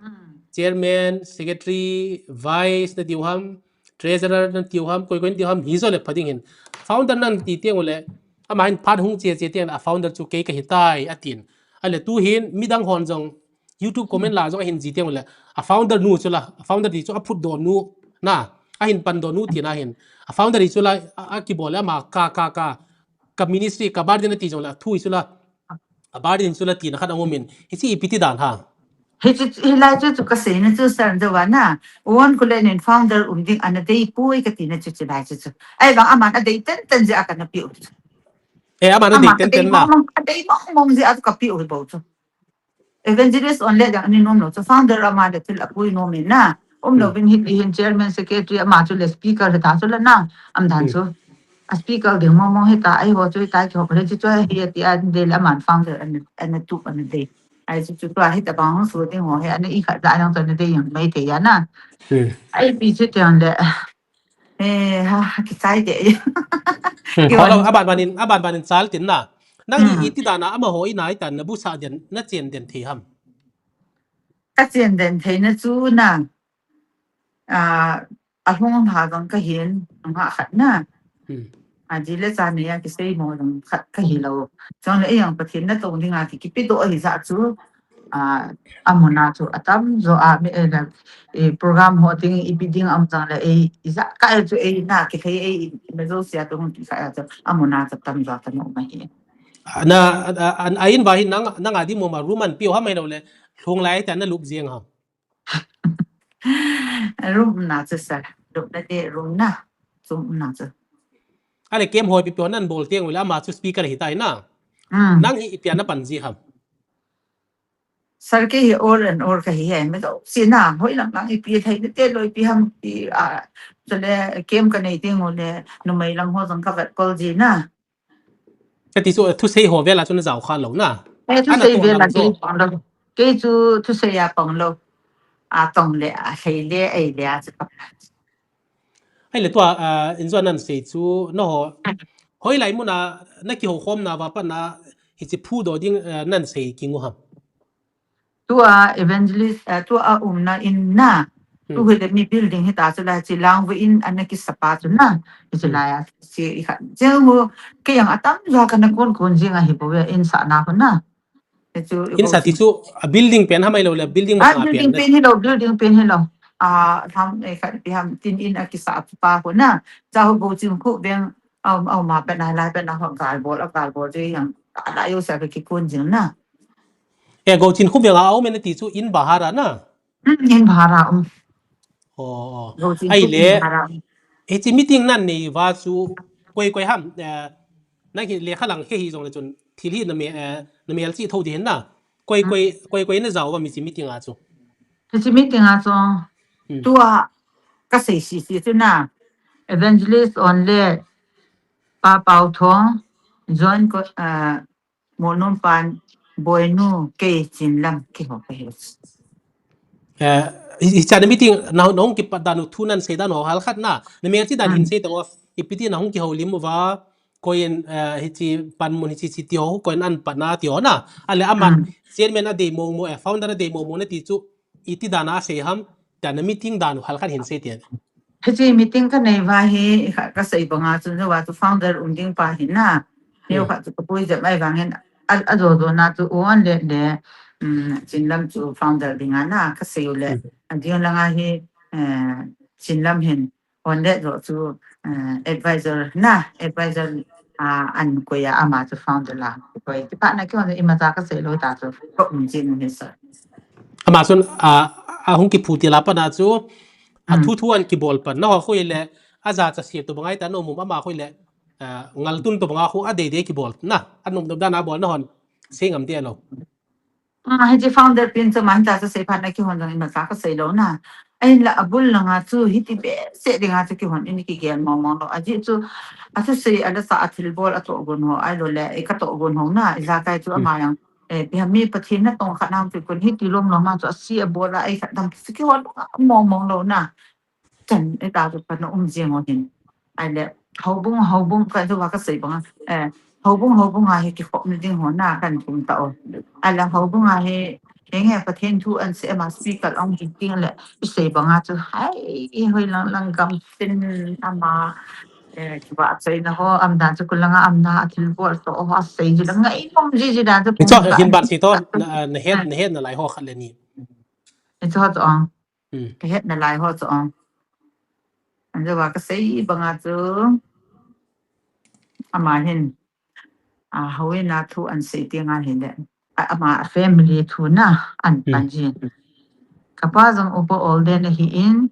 Hmm. Chairman, secretary, vice na tiu ham, treasurer na tiu ham, koi koi na tiu ham, hijo le pha ding hin. Founder nan ti teng ule, ama hin phat hung che che teng a founder chu kei ka hitai, atin. Ahile tu hin, midang hon jong, YouTube comment la jong ahin ji teng ule, a founder nu chu la, a founder ti chu aphutdoh nu, na, ahin pandoh nu tina hin. A founder ti chu la, a, akibol le ama ka, ka, ka, ka ministry, ka bar din ati jong le, thu chu la, a bar din chu la tina khat angum in. Hiche ipi ti dan ha. Hiche, hilai chu chu ka seina chu sir, jeh uva na, one kulen in founder um ding ana dei poi ka tina chu chu lai chu chu. Ahivang aman adei tenten jeh a kana piu chu. Eh, aman adei tenten na. Adei mong mong, adei mong mong jeh a chu ka piu hi bou chu. Evangelist on le jong ani nom lou chu, founder ama le thil apui nom in na. Um lou, hmm, vin hiti hin chairman secretary ama chu le speaker hita chu la na. Am dan, hmm, chu. A speaker ding mong mong hita, eiho chu hita kihop le chu chu hi ati a de le aman founder ana, ana tup ana dei. Ahi chu chu tua hitabang hung so ding ho hi ana ikhat da jong chu ana dei jeng mai thei a na. Hmm. Ahi pi chu tiang le. Eh, ha, ha, kichai de. Hmm, kiwan. Aban banin, aban banin chal tin na. Nang i, hmm, iti dan a amaho in a itan na busa den, na chen den thei ham. Ka chen den theina chu na. Ah, ahung ha jong ka hin, nga khat na. Hmm. Aji le cha nei a kisei mo jong khat ka hi lou. Chule ei jong Pathen natong ding a ki, kipedoh ahi jeh chu. Ah, amun a chu atam jo a mi, eh, la, eh, program ho ding, ipi ding um jong le, eh, ijat kah chu, eh, na kithei, eh, na jouse a tu hung kikhai a chu, amun a chu atam jo a kana um ahi. Na, a, a, a, a in va hin nang, nang a ding mo ma room an piu ham ahi lou le, lhung lai tah na lup jeng ham. Room na chu sir, room na de, room na, room na chu. Ahile camp ho ipi ipi ho nan bol teng ule ama chu speaker ahitai na. Hmm. Nang hi ipi a na pan ji ham. Sir, kei hi all and all ka hi e, mi jouse na, hoilang lang ipi thei nate lou ipi ham ti, ah, chule camp ka nei teng ule, numei lang ho jong ka vet kol ji na. Kati chu, thusei ho vel a chu na jao kha lou na. Eh, thusei vel a chu pang lou. Kei chu thusei a pang lou. A tong le, a sei le, ei le a chu ka. Ahile tua, ah, in jong nan sei chu, na ho. Hoilai mun a, na kihou khom na va pat na, hiche phudoh ding, ah, nan sei kingu ham. Tua evangelist, ah, tua a umna in na. Hmm. Tu hile mi building hita chu la, hiche lang vu in ana kisa pa chu na. Hiche, hmm, lai a, hiche i kha. Hiche hu, kei jong atam jo a kana kon kon jing ahi bou ve, in sa na hu na. Hichu, in sa ti chu, a building pen ham ahi lou le, building, ah, masa building pen, pen hi lou, building pen hi lou. Ah, ham, eh, khat ipi ham, tin in a kisa pa hu na. Cha hu Gouching khu veng, um, um, ma pen a lai pen a ho gal bol, a gal bol je jong. A lai u sa ka kikon jing na. Eh, Gouching khu veng a um e na ti chu in bahar a na. Hmm, in bahar a um. Oh, oh. Gouching khu in bahar a um. Ahile, hiche meeting nan nei uva chu koi koi ham, eh, nang hi lekha lang he hi jong le chun thil hi na me, eh, na mel chi tho ding hin na. Koi, hmm, koi, koi, koi na jao uva hiche meeting a chu. Hiche meeting a chu. Hmm. Tua ka sei sese chu na. Evangelist on le Pa Pau Thong, John ko, eh, Monom pan, Boinu, kei Chinlam, kihou ka hi. Eh, hi, hiche a na meeting, na, na hung kipat dan u thu nan sei dan u hal khat na, na mel chi dan hin, hmm, sei tang u, ipi ti na hung kihoulim uva, koi in, eh, hiche panmun hiche chi ti ho, koi in an pat na ti ho na, ahile aman, hmm, chairman a dei mong mong, eh, founder a dei mong mong na ti chu, iti dan a sei ham, tia na meeting dan u hal khat hin sei tin. Hiche meeting ka nei uva hi, ka, ka sei banga chu, neo a chu founder um ding pa hi na. Neo, hmm, khat chu ka pui jep mai vangin, a, ajo jo na chu on le le, um, Chinlam chu founder ding a na, ka sei u le. Hmm. A ding lang a hi, eh, Chinlam hin, Hon le jo chu, eh, advisor na, advisor, ah, an koi a ama chu founder la koi. Ti pa na ki hon ima ja ka sei lo ta chu ko um jin ni sa. Ama sun, ah, a hung ki phu ti la pa na chu, a Hmm. thu thu an ki bol pa. Na ho khoi le, a ja cha se to bangai ta no mum ama khoi le, ah, ngal tun to banga khu a dei dei ki bol. Na, a num dum da na bol na hon. Sei ngam ti lo. Ah, hiti founder pin chu man ta sa sei phat na ki hon dang ima sa ka sei lo na. Ahin la abul langa chu hiti be se dinga chu ki hon in ki gel mong mong lo. Aji chu a chu sei a la sa a thil bol a to gon ho ai lo le e ka to gon ho na. I ja kai chu Hmm. ama yang, eh, pi ha mi Pathen na tong khat nam chu kun hiti lom lo ma chu a si a bol a ai khat dam chu ki hon mong mong lo na. Chan e ta chu pa na um jeng o hin. Ai le, houbung, houbung ka chu wa ka sei banga. Eh, houbung, houbung a hi ki khop ni ding ho na kan kum ta o. Ai le, houbung a hi, henge Pathen thu an sei ama speaker ong hi ting le, i sei banga chu, hai, i hoi lang lang gam tin ama, eh, ki wa sei na ho, am dan chu kulanga am na, a thil bol to ho, a sei ji la ngai nom ji ji dan chu Ni cho, pum ka hin ni. Bat si to, na, na het, na het na lai ho khat le ni. Ni cho to ong. Hmm. Ka het na lai ho chu ong. An jo wa ka sei banga chu. Ama hin. A, hoi na thu an sei ti nga hin le. A, ama family thu na an Hmm. pan jin. Ka pa jong upa ol den ahi in.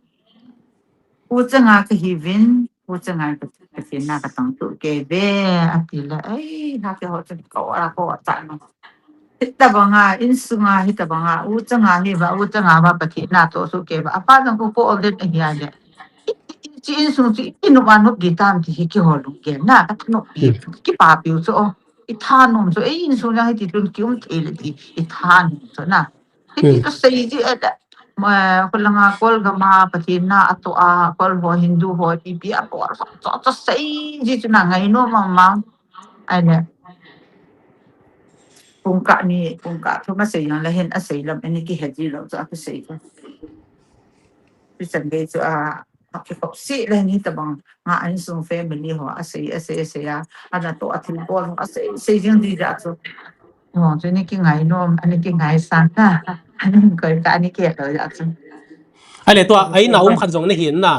U changa ka hi vin. U changa ka, ka tin na ka tang tu ke ve. A ti le. Ai, na ke ho chu ka wa ko wa ta no. Hita banga, insunga hita banga, u changa hi va, u changa va Pathen na to su ke va. Apa jong ko ko den a hi a le. Chi insung chi inu va nu gi tam ti hi ki ho lu ke na ka nu pi Hmm. ki pa pi u chu o. I tha nom chu e insung jang hi ti tun ki um thei le ti. I tha nom chu na. Hi ti Hmm. chu sei ji e le. Ma ko langa kol gama Pathen na a to a kol ho Hindu ho pi pi a ko a so so sei ji chu na ngai nom ma ma. Ai le. Pung ka ni, pung ka thu ma sei yang la hin a sei lam ani ki he ji lo chu a ki sei ko. Pi chan be chu a, a ki kop si le ni ta bang. Nga an sung family ho a sei, a sei, a sei a. Ana to a thil bol ho a sei, sei jing di ja chu. Mo chu ni ki ngai nom, ani ki ngai san na. Ani koi ka ani ki lo ja chu. Ale to a, ai na um khat jong ni hin na.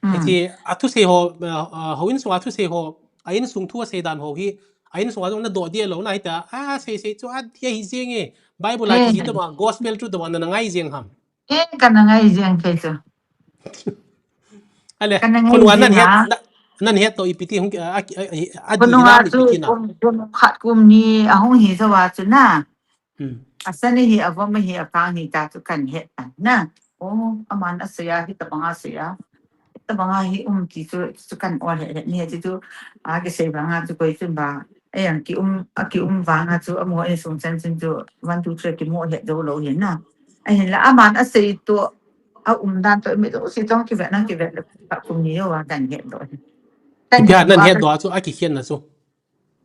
Hmm. Ti a thu sei ho, a, a, ho insung a thu sei ho, a insung thu a sei dan ho hi, a insung a jong na do dia lo na hi ta, a sei sei chu a dia hi jing e, Bible a Eh. ki ji to ma, gospel chu to ma na ngai jing ham. Eh, ka na ngai jing ke chu. Ale, ka na ngai khun wa nan jing het, ha. Na, nan het to ipi ti hung, a, a, a, a di Khun wa na chu ipi ti na. Kum, kum khat kum ni a hung hi sa wa chu na. Hmm. A san hi, a vom hi, a kang hi ta chu kan het ta na. Oh, aman a sei a, hi ta banga sei a. Hi ta banga hi um ti chu, chu kan ol het het ni ti chu, a ki sei banga chu koi chun ba. Ai ang ki um, a ki um vanga chu, a mo e sung chan chin chu, one, two, three ki mo het do lo hi na. Ai hin la aman a sei to, a um dan to, mi to si tong ki vet na ki vet le, ka kum ni yo wa kan het do. Kan Ipi het nan wa het kan do a chu, a ki hian na chu.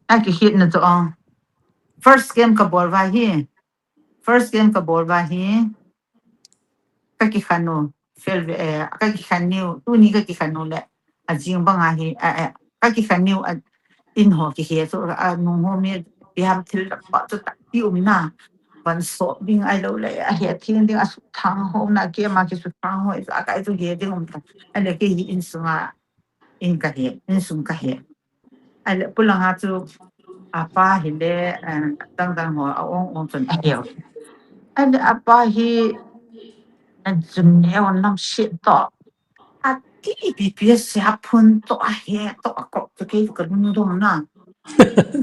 A ki hian na chu, ah. First game ka bol va hi. First game ka bol va hi. Ka ki khan u. Fail ve, eh, ka ki khan niu. Tuni ka ki khan u le. A jing banga hi. A, a, ka ki khan niu a in ho ki he chu. A nung ho mi pi ham thil la pa chu ta pi um na. Van so ding ai lo le. A he thing ding a su thang ho na ke ma ki su thang ho. A kai chu he ding um ta. A le ke hi insunga. In ka he. Insung ka he. Ale, pulanga chu, apa hi le, eh, dang dang ho, a ong ong chun a heu. Ale, apa hi, a chun neo nam sit to. A ti pi pi a sia phun to a he to a kop to ke ka lung dong na.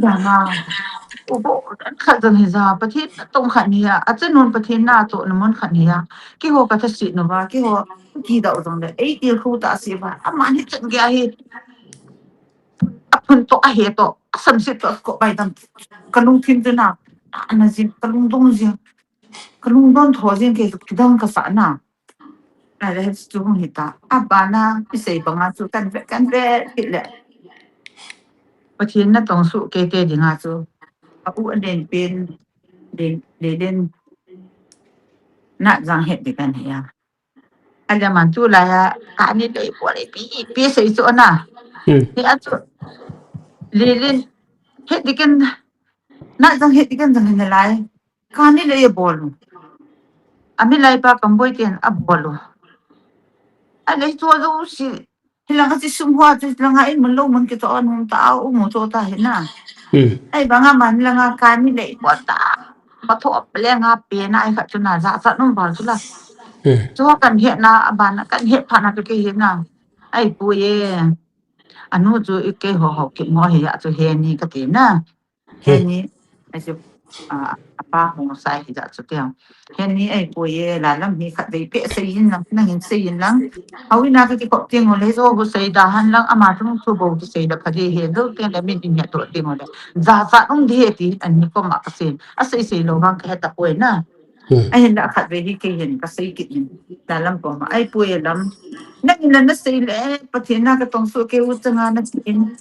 Dang a. U bo, khat dang hi ja, Pathen tong khat ni a, a chen nun Pathen na to na mon khat ni a. Ki ho ka tha si no ba, ki ho, ki da u dong le, ei ti khu ta si ba, a man hi chen ge hi. A phun to, a he to, a sam sit to, a ko bai dam. Ka lungthim chu na, a na jin, ka lungdong jin, ka lungdon tho jin ke, ki dang ka sa na. A le het chu hung hi ta. A ba na, i sei banga chu kan ve, kan ve, ki le. Pathen na tong su ke te dinga chu. A u a len pen, len, len, len. Na jang het di kan he ya. A le man chu la ya, ka ni le po le pi, pi sei chu na. Hmm. Ni a chu. Lilin, het di kan, na jang het di kan jang ni lai. Ka ni le ye bol. A mi lai pa kam boi ten a bol. A le chu a jo si. Hilanga chi sum hoa chu langa in mun lo mun kitoh a um ta a um u chu ta hi na. Hmm. Ahivanga man langa kani lei po ta. Patho lenga pe na ai khat chu na ja sa num bal chu la. Hmm. Chu kan he na a ban kan he pha na chu ke he na. Ai pu ye. Anu chu i ke ho ho ki mo he ya chu he ni ka ti na. He ni, ai chu, a, a pa hung sai hi ja chu tiang. He ni ai pu ye la lam hi khat dei pe sei in lang, nang in sei in lang. Hau ina ka ki kop tiang o le zo bu sei da han lang ama tung chu bo ki sei da pha di he do tiang le min in he to tiang o le. Za za ung di he ti an ni ko ma ka sei. A sei sei lo bang ka he ta poi na. Hmm. Ahin la khat ve hi kei hin ka sei kit in. La lam ko ma ai pu ye lam. Nang in na sei le Pathen na ka tong su ke u changa na sei in.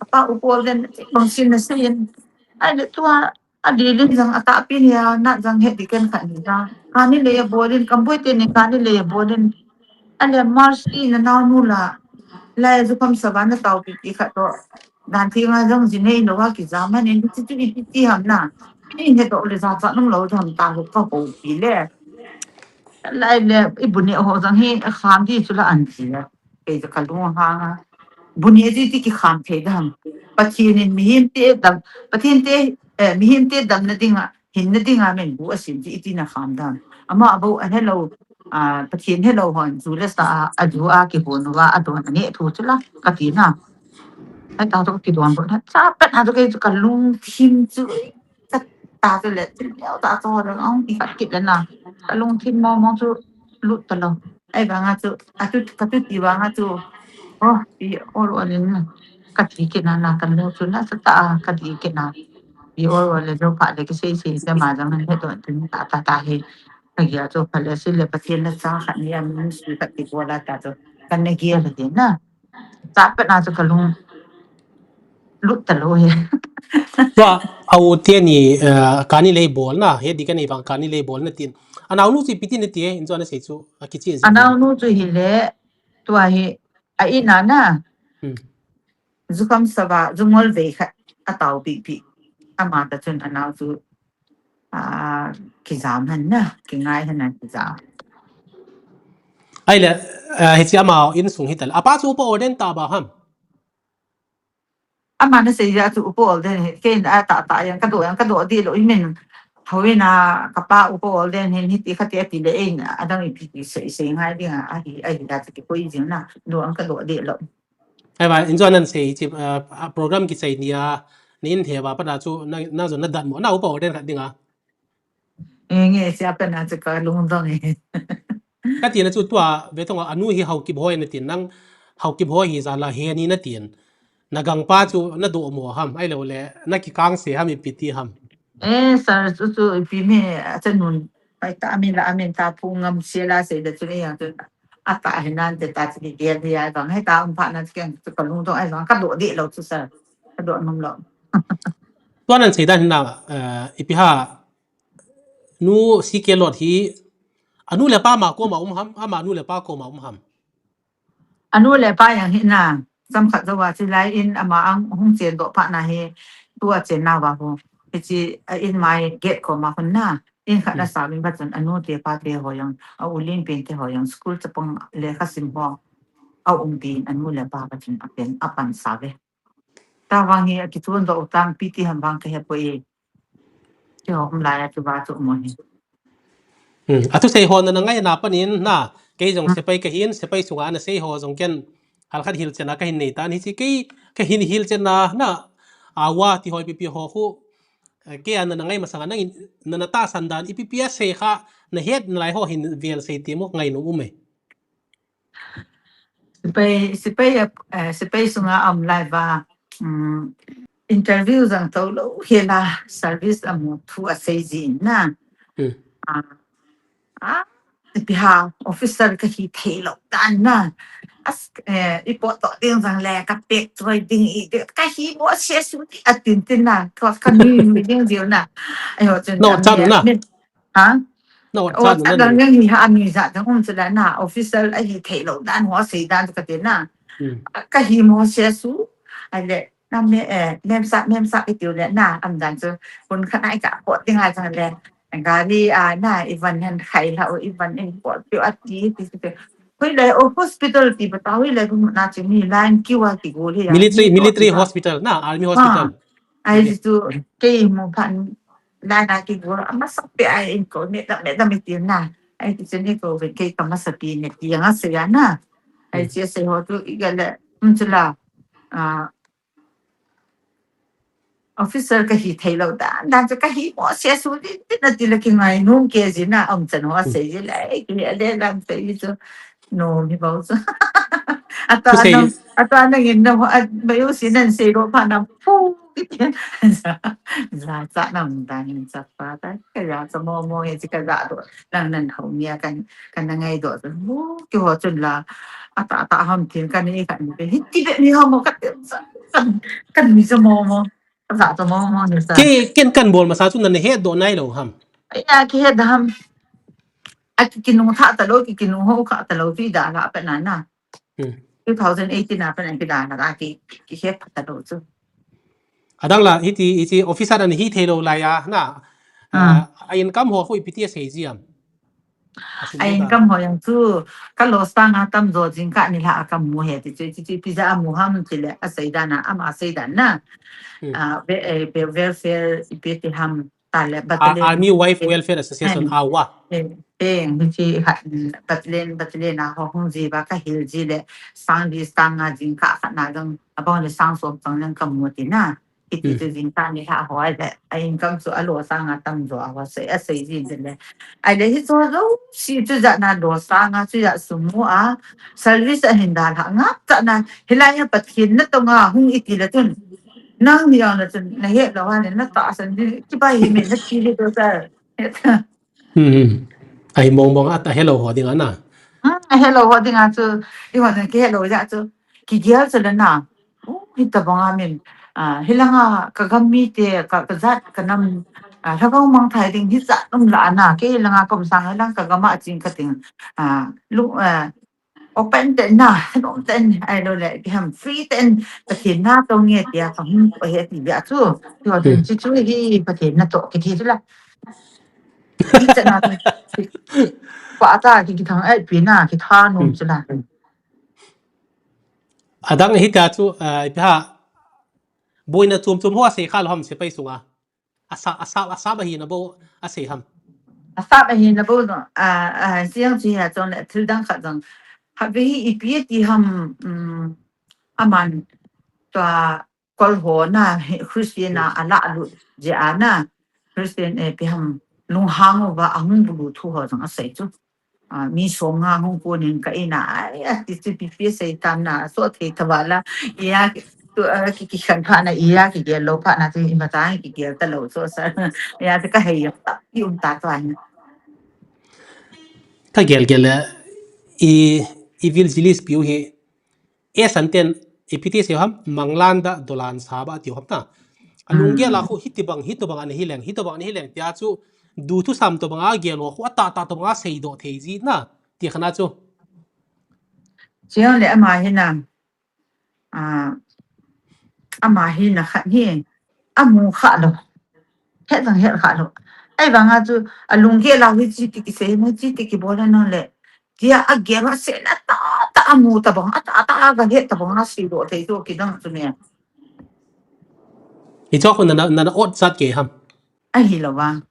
Apa u pol den tong sin na sei in. Ai le tua a di lin jang a ta pi ni a na jang he di ken khat ni jang. Kani le ya bolin kam boi te ni kani le ya bolin. Ale March i na nau nu la. La ya zu kam sa ba na tau pi pi khat to. Dan thi nga jong ji nei lo wa ki jam ha nen ti ti ti ti ham na. Ni he to le za za nung lo thon ta lo ka ko pi le. Lai le i bu ne ho jong hi kham di chu la an ji le. Ke ja ka lung ha nga. Bu ne ji ti ki kham thei da ham. Pathen in mihem te dam, Pathen te, eh, mihem te dam na ding a, hin na ding a men bu a sim ji i ti na kham da ham. Ama a bo a he lo, a, Pathen he lo hon, ju le sa a, a ju a ki hon wa, a don a ne thu chu la, ka ti na. Ai ta to ki don bo na. Cha pet ha to ke chu ka lung thim chu. Ka ta chu le, chu leo ta chu le, ong ki khat kit le na. Ka lung thim mo mo chu lut ta lo. Ai ba nga chu, a chu, ka chu ti ba nga chu. Oh, i ol ol in na. Ka ti kit na na, ka lu chu na sa ta, ka ti kit na. I ol ol le jo pha le ki sei sei se ma jang he to tin ta ta ta he. Ka gia chu pha le si le Pathen na cha khat ni a min su ka ti ko la ta chu. Ka ne gia le ti na. Cha pet na chu ka lung lut ta lo he. Tua, a u te ni, eh, kani lei bol na, he di kani bang kani lei bol na tin. A nau nu chu ipi ti na ti e, in chu ana sei chu, a kichi in sei. A nau nu chu hi le, tua hi, a ina na. Hmm. Zu kam sa ba, zu ngol ve khat, a tau pi pi. Ama ta chun a nau chu, a, ki jam han na, ki ngai han na ki jam. Ai le, eh, he chi ama in sung hi ta le. A pa chu upa ol den ta ba ham. Ama na sei ja chu upa ol den hi, ke in a ta ta yang ka do yang ka do di lo i min. Hau ina ka pa upa ol den hin hi ti kha ti a ti le in a dang i pi ti sei sei ngai ding a, a hi, a hi da chu ki koi jing na, do ang ka do di lo. Ai ba, in jo nan sei chi, ah, ah, program ki sei ni a, ni in the ba pa na chu na, na jo na dat mo, na upa ol den khat ding a. E nge sia pen a chu ka lungdong e. Ka ti na chu tua, ve tong a, a nu hi Haokip hoi na tin nang, Haokip hoi hi ja la he ni na tin. Na gangpa chu na do mo ham, ai lo le, na ki kang se ham ipi ti ham. E, sir, chu chu ipi mi, a cha nun, pai ta mi la, a min ta phu ngam se la se da chu ni yang chu. A ta hi nan te ta chu ki ge di ai bang, he ta um pha na chu keng chu ka lungdong ai bang, ka do di lo chu sir. Ka do nom lo. Tua nan sei dan hin na, eh, ipi ha, Nu C K Lot hi, a nu le pa ma koma um ham, ama nu le pa koma um ham. A nu le pa yang hi na, cham khat jo wa chi lai in ama ang hung chen doh pha na hi, tua chen na wa ho. Hi chi, a in mai gate koma hun na, in khat na sa min ba chun a nu te pa te ho yang, a u lin pen te ho yang, school chapang le kha sim ho. A um din a nu le pa ba chun a pen, a pan sa ve. Ta vang hi a kichun doh u tang pi ti ham vang ka he poi. Ti ho um lai a chu ba chu mo hi. Hmm. A thu sei ho na na ngai na panin na, kei jong sepai ka hin, sepai sunga na sei ho jong ken hal khat hil chena ka hin nei tan hi chi kei ka hin hil chena na, a wa ti hoi pi pi ho khu, eh, kei a na na ngai masanga nang in, na na ta san dan ipi pi a sei kha, na het na lai ho hin vel sei ti mo ngai nu um e. Sipai, sipai, eh, sipai sunga um lai va, um, interview jang to lo, he la service amu thu a sei jin na. Hmm. Ah, ah, ipi ha, officer ka hi thei lo dan na. As, eh, i po to ding jang le, ka pek choi ding i, ka hi mo se su ti a tin tin na, ka, ka nui nui ding diu na. Ai ho chun no, jam chan ye, na. Min, Ha? Na ot Ot chan chan na dang ni. Yang hi ha mi ja dang um chu la na official a hi thei lo dan ho sei dan chu ka ti na. Hmm. Ka hi mo se su. Ai le na me, eh, mem sa, mem sa i tiu le na am dan chu. Kun kha nai ka pot ding a chang le. Gari a na i van han khai la o i van in pot piu a ti ti ti. Hoilai, oh, hospital ti bata, hoilai, kum na chi mi line kiu a kigo le ya. Military, Ni military to hospital, na, army hospital. Ah, ai Mili- chu kei mu phan line a kigo, a masa pe ai in ko, ne ta, ne ta mi ti na. Ai ti chu ni ko ve kei ka masa pi ne ti nga se ya na. Ai Hmm. chi se ho tu i ga le, um chu la, ah, officer ka hi thei lo dan, dan chu ka hi mo se su din, din na ti le ki ngai num ke ji na, um chan ho se ji le, ki le le lam se ji chu, no mi bau chu. Ata Pu sei. Nang, ata nang in na ho, a, ba yo si nan se ro pha na pu. Za, za cha na um dan in cha pa ta, ka ya cha mo mo ye ji ka za do, nang nan ho mi a kan, kan na ngai do chu, mu ki ho chun la, ata, ata ham tin kan ni kan ni, hi ti be ni ho mo ka ti cha, kan, kan mi cha mo mo. Za to mo mo ni sa. Ke, ken kan bol masa chu na he do nai lo ham. Ai, a ki he da ham. A ki, ki nung tha ta lo, ki, ki nung ho kha ta lo, ki da la pe na na. Hmm. Two thousand eighteen na pe na ki da la, a ki, ki, ki he ta lo chu. Adang la, hiti, hiti officer an hi thei lo la ya, na. Hmm. Ah, a income ho khu ipi ti a sei ji am. A sin A da. Income ho yang chu, ka lo sang a tam zo jing ka ni la a ka mu he ti chu, ti, ti, pi za a mu ham ti le, a sei da na, ama sei da na. Hmm. Ah, be, eh, be welfare, ipi ti ham, ta le, Ah, battalion. Army Wife Eh, Welfare Association, eh, awa. Eh, eh, ni chi ha, battalion, battalion a ho hung ji ba ka hil ji le, sang di sang a jing ka kha na jong, a bang le sang som tang jong ka mu ti na. Iti Hmm. chu jing ka ni ha ho ai le, a income chu a lo sang a tam zo a ho sei, a sei ji le. Ai le hi chu zo, si chu ja na lo sang a chu ya su mu a, service a hin da la nga, ta na, hi la ya Pathen na to nga, hung iti le tun. Nang ni ang na chun, na he lo a ne, na ta san ni, ki ba hi me, na ki le to sa. Hmm, hmm. Ai mong mong a ta he lo ho ding a na. Hmm, he lo ho ding a chu, i ho na ki he lo ja chu. Ki gel chu le na. Oh, hi ta bang a min. Ah, hi langa ka gam mi te, ka, ka jat, ka nam, ah, lhagao mang thai ding, hi jat um la na. Ke hi langa kom sang, hi lang ka gam a ching ka ting. Ah, lu, ah, open ten na, open ten, ai lo le, ki ham free ten, ka tin na to nge tia, ka hum, he ti bia chu. Chu, Hmm. chu, chu, hi, ka tin na to, ki ti chu la. Hi cha na, pa ta, ki, ki thang, ai, pi na, ki tha, nom Hmm. chu la. Adang hi ta chu, ah, ipi ha, boina chom chom ho a sei kha lo ham sepai sunga. A sa, a sa, a sa ba hi na bo a sei ham. A sa ba hi na bo no, a, a, siang chi ha chong le thil dang khat jong. Ha ve hi ipi ti ham, um, aman tua kol ho na, he, Christian a, a la lu je a na, Christian e pi ham, lung hang uva a hung bulu thu ho jong a sei chu. Ah, mi som nga hung kunin ka ina, ai, a ti chu pi pi sei tam na, so thei thawa la, iya, tu, ah, ki, ki khan pha na, iya, ki gel lo pha na, tu ima ta, ki gel ta lo, so sa, iya, tu ka hei yam ta, i um ta to ai. Ka gel gel le, i, i vil jilis piu hi, e san ten, ipi ti sei ham, manglanda, dolan sa ba ti ham ta. A lunggel a Hmm. khu, hiti bang, hiti bang an hi leng, hiti bang an hi leng, tia chu, du thu sam to bang a gel ho khu, a ta ta to bang a sei do thei ji na, ti khana chu. Chiang le ama hi na, ah, ama hi na khat hi, a mu kha lo. Het jang het kha lo. Ai vang a chu, a lunggel a hi chi ti ki sei, mu chi ti ki bol na le. Tia a gel a sei la ta, ta a mu ta bang, a ta, ta a ga het ta bang a sei do thei chu ki dang chu ne. Hi chu khu na, na, na ot sat ke ham. A hi lo vang.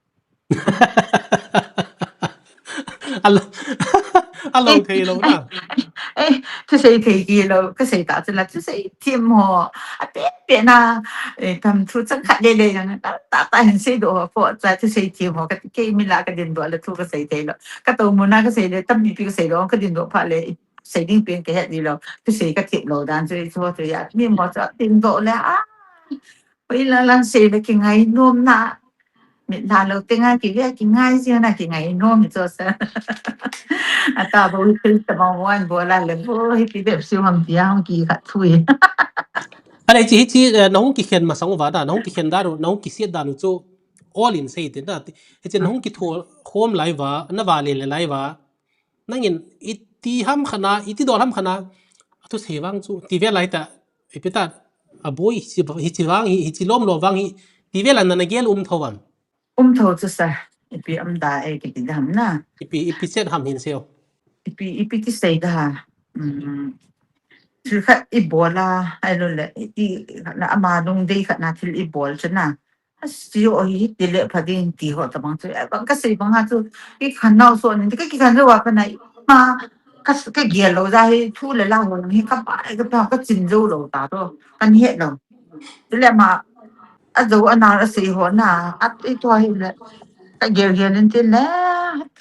A lo, a lo thei lo na. Eh, thusei thei ki lo, ka sei ta chu la, thusei thim ho. A pe pe na, eh, tam thu chang khat le le yang, ta, ta, ta hin sei do ho, po cha thusei thim ho, ka kei mi la ka din do la thu ka sei thei lo. Ka to mu na ka sei le, tam mi pi ka sei lo, ka din do pha le, sei ding pen ka het ni lo. Thusei ka thim lo dan chu, chu, chu ya, mi mo cha tin do le, a. Oi la lang sei le ki ngai nom na. Mit la lo te nga ki ve ki ngai sia na ki ngai nom mi cho sa. Ata bo thil ta bang wan bo la le bo hi ki ve siu ham tia hong ki khat thui. Ale chi, chi, eh, na hung ki khen masang uva da, na hung ki khen da ru, na hung ki siat da nu chu all in sei te da. Hi chi na hung ki tho khom lai va, na va le le lai va. Nangin iti ham khana, iti dol ham khana, a thusei vang chu, ti ve lai ta, ipi ta, a boi, hi chi, hi chi vang hi, hi chi lom lo vang hi, ti ve la na na gel um tho am. Um tho chu sa, ipi um da e, ki ti dam na. Ipi, ipi set ham hin seo. ipi, ipi ti sei da ha. Um, thil khat i bol a, ai lo le, i, i, na ama lungdei khat na thil i bol chu na. A si o hi ti le pha ding ti ho tabang chu. Ai bang ka sei bang ha chu, i khan nau so ni, ka ki khan lo wa ka na, i ma, ka, ka gel lo ja hi, thu le la ho hi, ka pa, ka pa, ka chin zo lo ta to, ka ni het lo. Ti le ma, a zo a na a sei ho na, a i to hi le, ka gel gel in ti le,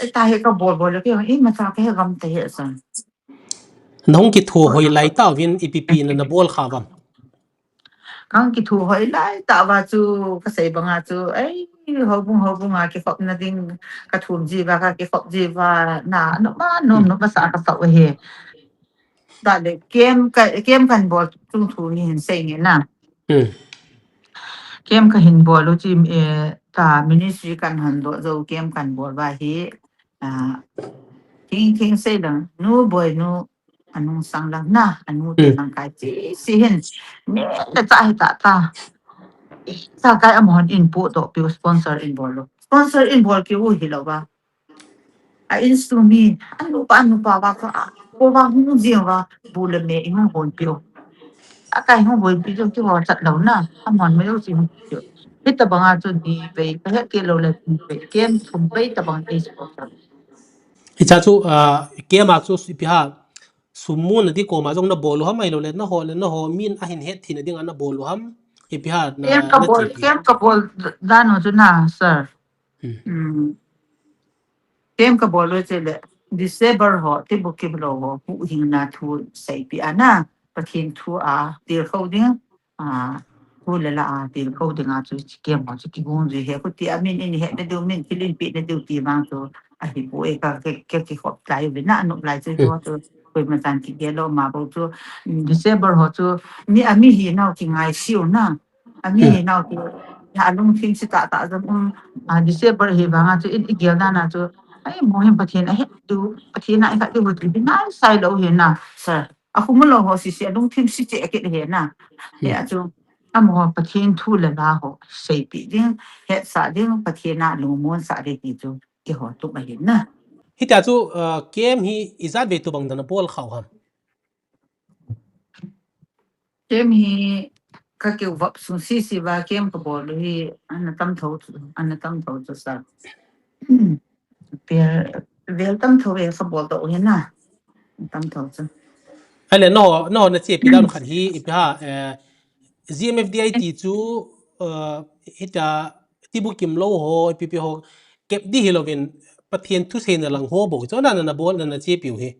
i ta hi ka bol bol le, ki i ma cha ka he gam ta he son. Nong ki thu hoi lai ta vin ipi pi na na bol kha vam. Kang ki thu hoi lai ta va chu ka sei banga chu, ai, ho bung, ho bung a ki khop na ding ka thum ji va, ka ki khop ji va, na, no ma, no, no ma sa ka sa he. Da le kem ka, kem kan bol chung thu ni hin sei ni na. Hmm. Kem ka hin bol u chi, eh, ta ministry kan han do zo kem kan bol va hi, ah, thing thing sei lang, nu boi nu, anung sang lang na, anu te Hmm. lang kai chi, si hin, ne, le cha hi ta ta. Sa kai amahon in pu to piu sponsor in bol lo. Sponsor in bol ki u hi lo va. A instrument, anu pa, anu pa va ka, a, ko va hung jing va, bu le me in hung hon piu. A kai hung hon piu ki ho chat lo na, amahon me lo si hung piu. Hi ta banga chu ni vei, ka he ke lo le ni vei, kem thum vei ta bang ei sponsor. Hi cha chu, ah, kem a chu si pi ha, sum mu na di ko ma jong na bol u ham ai lo le, na ho le, na ho min a hin het thei na ding a na bol u ham, hi pi ha na, Kem ka na bol, chi pi. Kem ka bol dan u chu na, sir. Hmm. Hmm. Kem ka bol u che le, disable ho, ti bu ki lo ho, pu hing na thu sei pi a na, Pathen thu a, til kho ding, a, thu le la a, til kho ding a chu chi kem ho, chu ki gung ju he, khu ti a min in he na diu, min thil in pi na diu ti vang chu, a hi bu e ka, ke, ke, ki khop tlai ve na, anu lai chu Hmm. ho chu, koi ma chan ki ge lo ma bo chu, disable ho chu, mi a mi hi nau ki ngai siu na, a mi Hmm. hi nau ki, a lungthim si ta ta jong um, a, disable hi vang a chu, in i gel na na chu, ai, mo hin Pathen a he tu, Pathen a i kha ti hu ti, bi nai sai lo hi na, sir. A khu mu lo ho si si, a lungthim si che a kit he na. He Hmm. a chu, amaho Pathen thu le la ho, sei pi ding, het sa ding, Pathen a lungmon sa ding ti chu, ki ho tu ma hin na. Hi ta chu, uh, kem hi i jat ve tu bang dan a bol khau ham. Kem hi ka keu vap sung si si va kem ka bol hi ana tam tho chu, ana tam tho chu sa. Vel, vel tam tho ve ka bol to hi na. Tam tho chu. Ale no, no na che pi dan khat hi ipi ha, eh, G M F D I T chu, eh, hita ti bu kim lo ho, ipi pi ho, kep di hi lo vin Pathen thu sei na lang ho bo, chu na na bol na na che piu hi.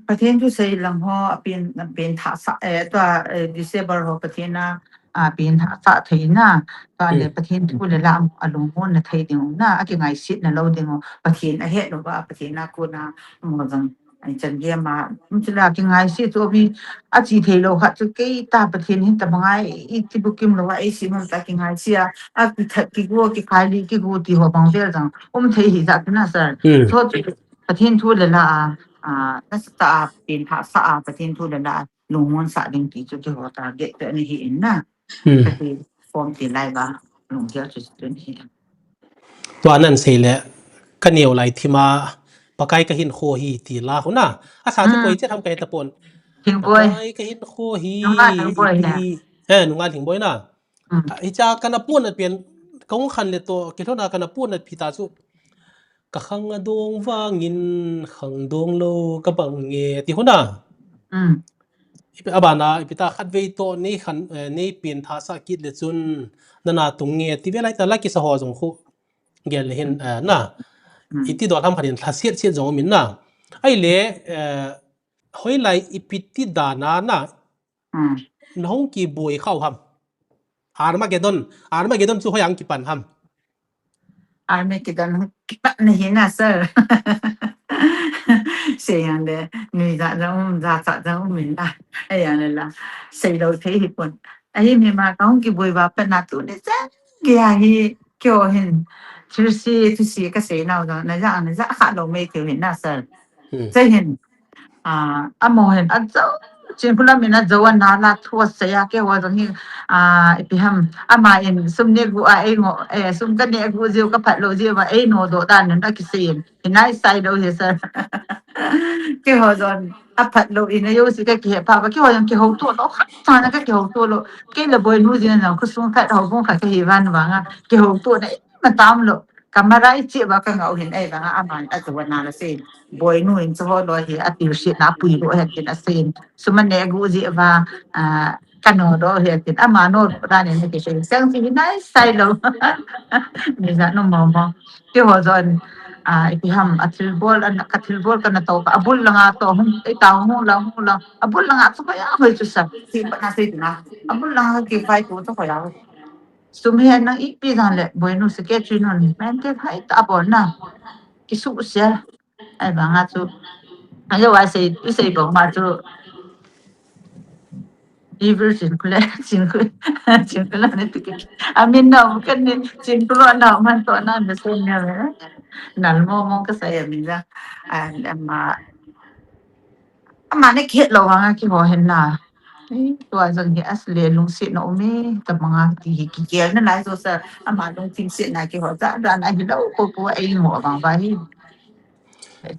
Pathen thu sei lang ho, a pen, a pen tha sa, eh, tua, eh, disable ho Pathen a, a pen tha sa thei na, tua le Hmm. Pathen thu le la a lungmon na thei ding na, a ki ngai sit na lo ding, Pathen a het lo va, Pathen a ko na, mo jang, ai chan ge ma, um chu la ki ngai sit chu mi, a chi thei lo kha chu kei ta Pathen hin ta ma ngai, i ti bu kim lo va, ei si mo ta ki ngai sit a, a ki that ki go, ki khai li, ki go ti ho bang vel jang, um thei hi ja na sir. Hmm. So chu, Pathen thu le la a, a, na sa ta a, pen tha sa a, Pathen thu le la a, lungmon sa ding ti chu ki ho target te ni hi in na. Hmm. Ka ti form ti lai va, lung dia chu chu ni hi. Tua nan sei le, ka neo lai thim a, Pakai ka hin kho hi ti la hu na. A sa chu Hmm. koi che tham kai ta pon. Thing boi. Pakai ka hin kho hi, Nunga thing boi ti na. Hi. Eh, nunga thing boi na. Hmm. Ah, hicha kana pun at pian, ka hung khan le to, kilhona kana pun at pita chu. Ka khang a dong vangin, khang dong lo ka bang nge, ti huna. Hmm. Ipi abana, ipi ta khat vei to nei khan, eh, nei pen tha sa kit le chun, nana tung nge, ti ve lai ta la kisa ho jong khu. Gel le hin, eh, na. Hmm. Iti dol ham khan in thla siat siat jong min na. Ai le, eh, hoi lai ipi ti dana na. Hmm. Na hung kiboi khau ham. Armageddon, Armageddon chu hoi ang kipan ham. Armageddon hung kipan na hi na, sir. Sei yang le, nui ja jang um, ja cha jang um in na. Ai yang le la, sei lo thei hi pon. Ahi mi ma ka hung kiboi va pa na tu ni chan. Kei a hi, kei o hin, thil si, thu si ka sei nau jong, na ja, na ja kha lo mei kei o hin na, sir. Hmm. Sei hin, ah, amo hin, a jo, chin phu lam in a jo a na la thu a sei a kei o jong hi, Ah, ipi ham, ama in sum negu a ei ngo, eh, sum ka negu jiu ka phat lou jiu va ei no do dan na kisei in. Hinai sai lou hi sir. Keiho jong aphat lou in a yo si ka kihe pha va keiho jong kihou to lou khat sa na ka kihou to lou. Kei le Boinu jin jong khosung khat houbung khat ka hi van vang a kihou to na ima tam lou. Ka marai chi va ka ngau hin ei vang a aman a chu na la sei. Boinu in chu ho lou hi a tiu si na pui lou hen tin a sei. Sum a negu ji va, ah, ka no do he tin ama no do dan in kisei sang si hinai sai lou. Ni ja no mo mo. Keiho jong, ah, ipi ham a thilbol an ka thilbol ka na to ka abul langa to hung, ei ta hung lang hung lang. Abul langa chu khoya hoi chu sa. Si pa na sei na. Abul langa ki fai tu chu khoya. Sum hi nang ipi jang le Boinu secretary nun maintain hai ta bol na. Kisu sia. Ei vang a chu. Ayo wa sei, i sei bol ma chu. Evil chin khule, chin khu, chin khule ni tiki. Amin na kan ni chin khule na man to na me sen ne. Nal mo mo ka sai amin ja. An ama ama ne khet lou vang a keiho hin na. Tua jong hi as le lungset na um e, tabang a ti hi kigel na lai jo sa ama lungthim set na keiho ja dan a hi lou ko ko ei ngo vang va hi.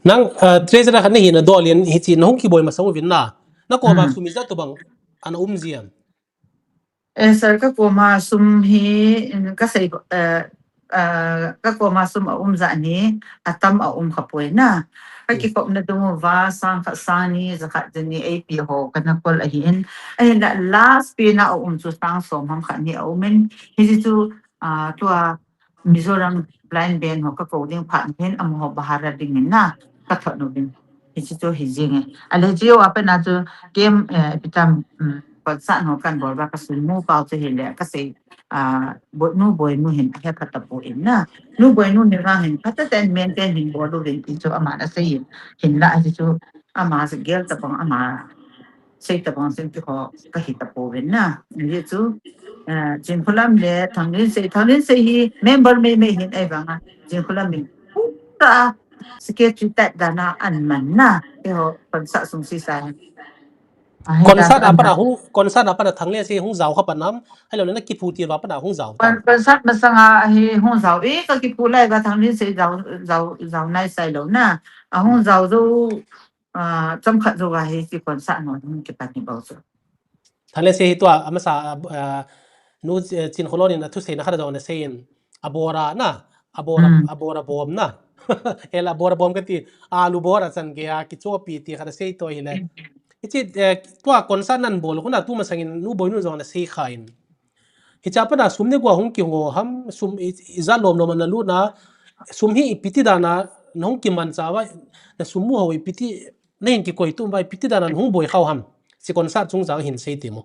Nang, ah, treasurer khat na hi na dol in hichi na hung kiboi masang uvin na. Na koma sum ijat tobang ana um jiam. Eh, sir, ka koma sum hi, ka sei, eh, eh, ka koma sum a um jat ni, atam a um kha poi na. Ka kikhop na dung uva, sang khat sang ni, ja khat ja ni, A P ho, ka na kol ahi in. Ahin la last pay na a um chu sang som ham khat ni a um in. Hichi chu, ah, tua, Mizoram blind band ho ka ko ding phat hin amaho bahara ding in na ka thot no ding. Hichi chu hi jing e. Ale chi yo apen a chu kem, eh, ipi tam, um, concert ho kan bol ba ka sum mu pau chu hi le ka sei, ah, Boinu, Boinu hin he phat ta po in na. Nu Boinu ni vang hin phat ta ten maintain hin bol ding ti chu ama na sei in. Hin la hichi chu ama se gel tabang ama sei tabang sen ti kho ka hi ta po ven na. Ye chu, eh, Chinkholam le Thanglinsei, Thanglinsei hi member mei mei hin ei vang a. Chinkholam min pura secretary tat dan a an man na. Keiho concert sung si sa hin. Concert a pat a hung, concert a pat a Thanglinsei hung jao kha pa nam. Hai lou le na kiphu ti va pat a hung jao. Con-, concert masang a hi hung jao. E ka kiphu lai va Thanglinsei jao, jao, jao nai sai lou na. A hung jao jo Ah, chomkhat jou a hi ti concert no ding kipan hi bou chu. Thanglinsei hi tua, amasa, ah, nu, eh, Chinkholon in a thusei na khat a jong ana sei in, abora na, abora, abora bom na. El abora bom kati, alu bora chan gei a, kichopi ti khat a sei to hi le. Hichi, eh, tua concert nan bol, kona tu masang in, nu Boinu jong ana sei kha in. Hicha pat a sum nei gua hung kihung o ham, sum i, ijat lom lom ana lut na, sum hi ipi ti dan a, na hung kiman cha va, na sum mu ho ipi ti, na hin kikoi tum va ipi ti dan a na hung boi khau ham. Chi concert chung jang hin sei ti mo.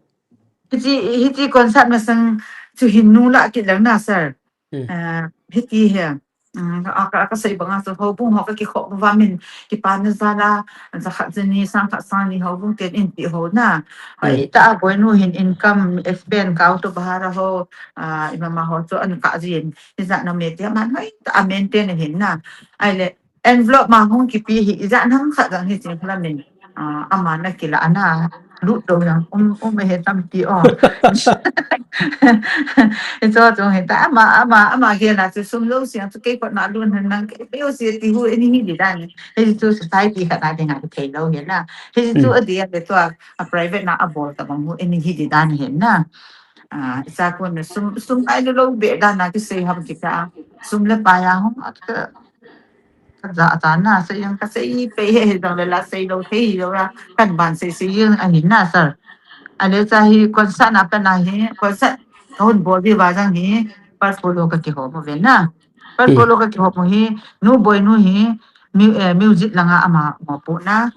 Hichi, hichi concert masang chu hin nu la kit lang na sir. Hmm. Ah, hiti hi. Um, ka, ka, ka sei banga chu houbung ho ka kikhop uva min kipa na jal a, ja khat ja ni, sang khat sang ni houbung ten in ti ho na. Hoi, ta a Boinu hin income expense kau to bahara ho, ah, imama ho chu an ka jin. Ijat na me ti man hoi, ta a maintain hin na. Ai le, envelope ma hung kipi hi, ijat nam khat jang hi Chinkholam min. Ah, ama na kila ana lut lou jang um, um he tampi o. Hicho chung hi ta ama, ama, ama gel a chu sum lou siang chu kei kot na lut han nang kei peo si ti hu ani hi di dan. Hichu society khat na ding a thei lou hi na. Hichu a dia le tua a private na a bol tabang hu ani hi di dan hi na. Ah, cha ko na sum, sum ai lou be dan na kisei ham kita. Sum le pai a hung at ka Ka ja ta na, sei jong ka sei pei he, he jong le la sei lou thei lou la, kan ban sei sei jong ahi na sir. Ale cha hi concert na pa na hi, concert ka hun bol di va jang hi, portfolio ka kihom u ve na. Portfolio ka kihom u hi, nu Boinu hi, mu-, eh, music langa ama mopo na.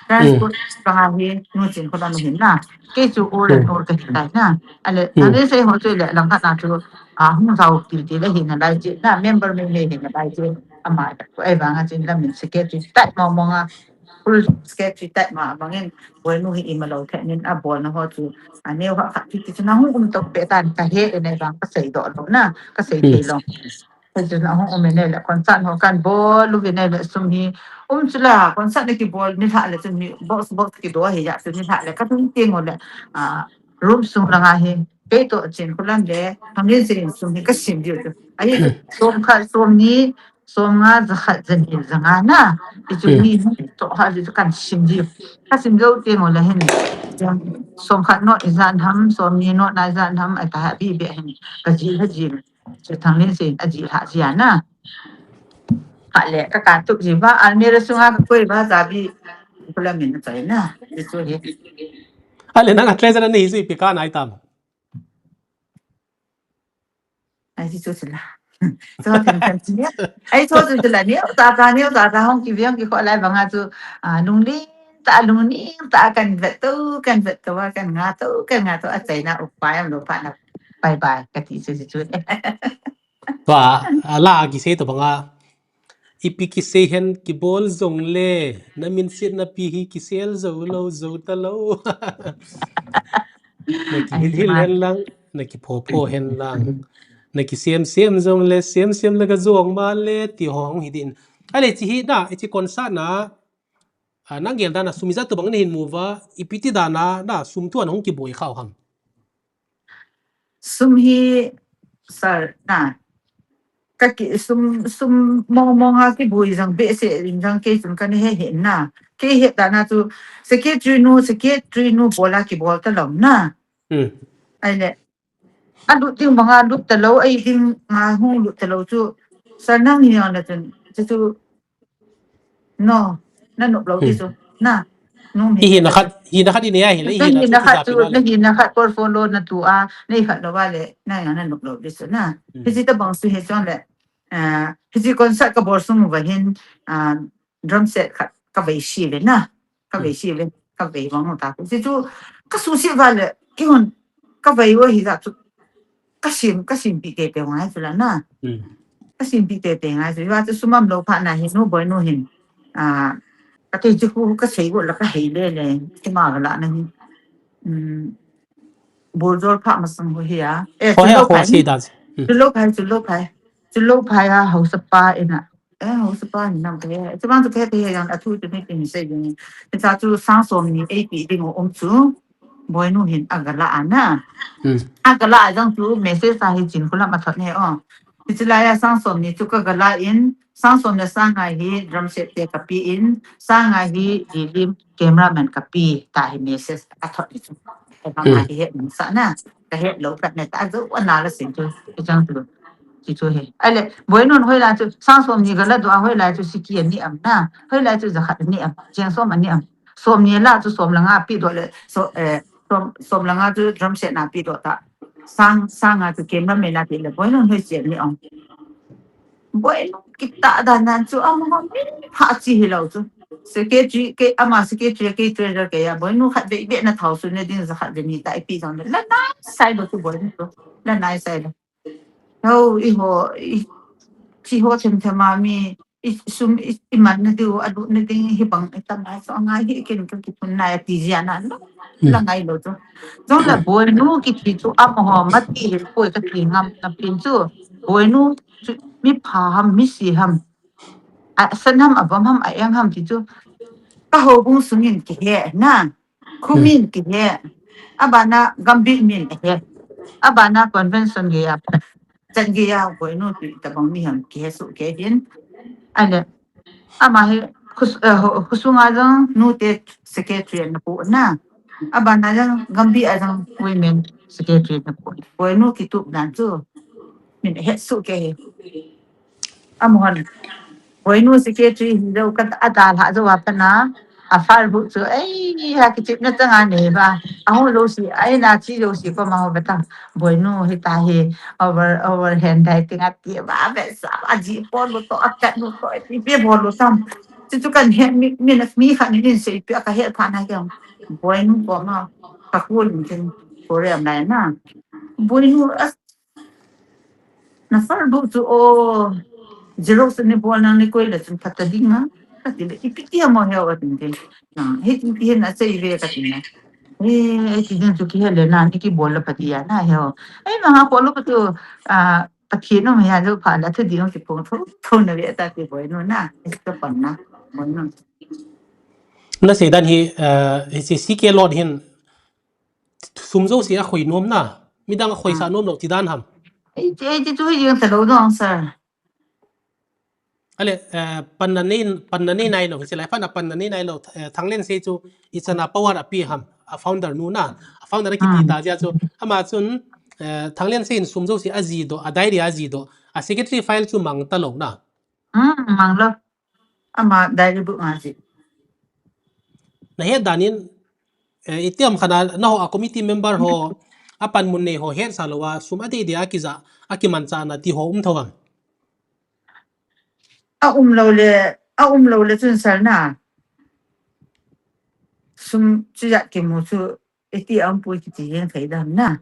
Transport langa hi, nu Chinkholam hin na. Kei chu all and all ka hi tai na. Ale, Thanglinsei ho chu le lang khat na chu, ah, hung jao ti ti le hi na lai chi na, member mei mei hi na lai chi. Ama, ko ei vang a chin lam min secretary tat mo mo nga. Full secretary tat ma bangin, Boinu hi ima lou the nin a bol na ho chu. A neo ha khat ti ti chu na hung um tok pe tan ka he e nei vang ka sei do lou na, ka sei thei lou. Ka chu na hung um e nei le concert ho kan bol u ve nei le sum hi. Um chu la concert na kibol ni lha le chu ni box box kido hi ya chu ni lha le ka hung ti ngo le, ah, room sung langa hi. Kei toh Chinkholam le Thanglenshil in sum hi kasim diu chu. Ahi chu, som khat, som ni, som nga, ja khat, ja ni, ja nga na. Hichu ni hi toh khat chu kasim diu. Kasim jou teng ule hin, som khat note ijat ham, som ni note na ijat ham, ati a bi be hin kajih lha jin. Chu Thanglenshil in ajih lha jia na. Khat le, ka katup ji uva, almirah sunga kakoi uva, chabi Chinkholam in achoi na. Hichu hi. Ale nang a treasure nei chu ipi kanei tam? Ai, hichu chu la. Chu themthem chu ni. Ai, chu chu chu la ni. Tata ni, tata hung kive hung kikhoh lai banga chu, ah, lunglen tah, lunglen tah a kavet to, kavet to, kanga to, kanga to, achaina upai umlou phat na. Bye bye, kati chu chu chu. Tua, ala kisei to banga. Ipi kisei hen kibol jongle, namin setna pi hi kisel jou lou, jou talou. Nakihil hil hen lang, nakipho pho hen lang. Nakisem sem jongle, sem sem le kajong male, ti ho hung hi din. Ale hichi hi na, hichi concert na, ah, nang gel dan a sum ijat tobang nahin mu uva, ipi ti dan a, na sum thu a nahung kiboi khau ham? Sum hi, sir, na, kaki, sum, sum mong mong a kiboi jong behseh jong kei chun kana he he na. Kei het dan a chu secretary nu, secretary nu bol a kibol talou na. Hmm. Ahile, alut ding banga lut talou, ei ding a hung lut talou chu, sir, nang hi jong na chun, chu chu, no, nanop lou di chu, na. Nung hi hina khat, hina khat inei a hile, hina khat chu, nahina khat portfolio natu a, nei khat lou va le, na jong nanop lou di chu, na. Hmm. Hichi tobang chu hi chun le, ah, hichi concert kabol sung uva hin, ah, drum set khat kavei si ve na. Kavei si ve, kavei vang ta. Hichu kasuhset uva le, kihon kavei uva hi jat chu. Kasim, kasim pi tete ngai chu la na. Hmm. Kasim pi tete ngai chu. Hiva chu sum umlou phat na hi nu Boinu hin. Ah, kati chu khu kasei go la kahei le le. Kima ga la na hi. Hmm. Bol jol phat masang ho hi a. Eh, ho chu hi a lou ho phai si ni. Dan. Hmm. Chu lou phai, chu lou phai. Chu lou phai a haosa pa in a. Eh, haosa pa hin nam te. Chu bang chu te te jong a thu chu ni tin sei ni. Hicha chu sang som ni eipi ding u um chu. Boinu hin aga la a na. Hmm. Aga la a jong chu message a hi Chinkholam a thot ne o. Hichi lai a sang som ni chu kaga la in, sang som le sang nga hi drum set te kape in, sang nga hi Lilim cameraman kape, ta hi message a thot ni chu. Ka bang a hi het sa na. Ka het lou ka ne ta jo ana la sin chu. Ka jang chu. Chi chu hi. Ahile, Boinun hoilai chu, sang som ni ga la doh a hoilai chu siki ani am na. Hoilai chu jakhat ani am. Cheng som ani am. Som ni la chu som le nga pe doh le. So, eh, som, som le nga chu drum set na pe doh ta. Sang, sang nga chu cameraman na pe le. Boinun hoiche ani am. Boinu kitah dan dan chu ama min pha chi hilou chu. Secretary kei ama secretary kei treasurer kei a. Boinu khat vei vei na thao su ne ding jakhat vei ni ta ipi jong le. La nai sai lou chu Boinu chu. La nai sai lou. Ho, i ho, i, chi ho them them a mi, i sum, i, i man na diu, a lut na ding, hi bang, i tam lai, so ngai hi, ken ka kipun nai, ti jia na, no. Hmm. La ngai lou chu. Jong la Boinu kiti chu, ama ho, ma ti hi, koi ka ti ngam, na pin chu. Boinu chu, mi pha ham, mi si ham. A, san ham, a vom ham, a eng ham, ti chu. Ka houbung sungin kihe, na. Khu min kihe. Abana Gambih min ahe. Abana convention geiya. Chan geiya Boinu ti tabang mi ham kihe su ke hin. Ahile. Ama hi khus-, eh, ho-, khusunga jong nute secretary na pu na. Abana jong Gambih a jong women secretary na pu. Boinu kitup dan chu. Min ahe su ke hin. Amun. Boinu secretary hi jou ka adalha jou a pat na. A file book chu, ei, ha kichepna chang a nei ba. A ho jouse, a in a chi jouse koma ho ba ta. Boinu hita hi over, over hand dai ting a ti ba, be sa, a ji pon lou to, a kat lou to, ti be bol lou tam. Chu chu kan he, mi, mi na, mi khat nin sei pi a ka he pha na ke. Boinu koma, ka kul min tin, Korea nai na. Boinu, a, Na file book chu o, Xerox ni bol nang ni koi le chun phat ta ding a. Ka ti le, ipi ti a mo he o tin tin. Na, he tin ti he na sei ve ka ti na. Eh, ti ding chu kihe le na, ni kibol le pha ti a na he o. Ei, ma ha ko lo pa chu, a, Pathen um he a jo pha la thu ding ki phong tho, tho na ve ta ti Boinu na. Ka pan na, Boinu. Na sei dan hi, eh, hi si, si ke lot hin, sum jouse a khoi nom na. Midang a khoisa nom lo ti dan ham. Ei, ei, ti chu hi jeng ta lo dong, sir. Ale, eh, panna nei, panna nei nai lo, hiche lai phat a panna nei nai lo, eh, Thanglen se chu, i chana power a pi ham, a founder nu na, a founder a kiti ta jia chu, ama chun, eh, Thanglen se in sum jouse a ji doh, a diary a ji doh, a secretary file chu mang ta lo na. Hmm, mang lo. Ama diary book a ji. Na het dan in, eh, itiam khana, na ho a committee member ho, a panmun nei ho, het sa lo a, sum a dei dei a kija, a kimancha na ti ho um tho am. A um lo le, a um lo le chun sir na. Sum chu jat kimu chu, iti a um pui kiti jeng thei dam na.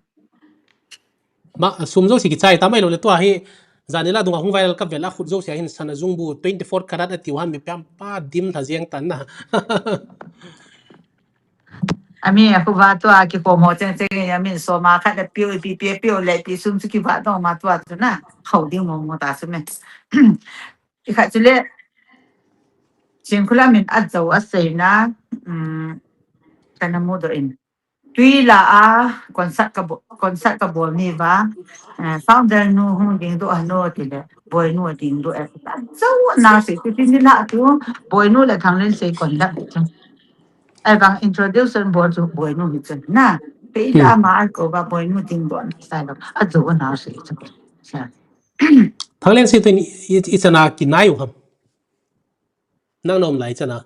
Ma, sum jouse kichai ta mai lo le tua hi, janila dunga hung viral ka vel a khut jouse a hin sana jung bu twenty-four carat a tiu han mi piam pa dim tha jeng tan na. Ami, a khu va tua kikhom ho cheng cheng, ami soma khat le piu, pi, pi, piu le pi sum chu kiva dong ma tua chu na. Khau ding mo mo ta chu me. I khat chu le, Chinkholam in a jo a sei na, um, kana mu doh in. Tui la a, concert ka bo-, concert ka bol ni va, eh, founder nu hung ding doh a no ti le, boi nu ding doh e. A jo na sei ti ni la tu, boi nu le Thanglen se kon la ti. Ai vang introduction bol chu boi nu hi chun na. Pe la ma ai ko va boi nu ding doh na sai lo. A jo na sei chu. Sa. Thanglen se tu ni i, i chana kinai u ham. Nang nom lai chana.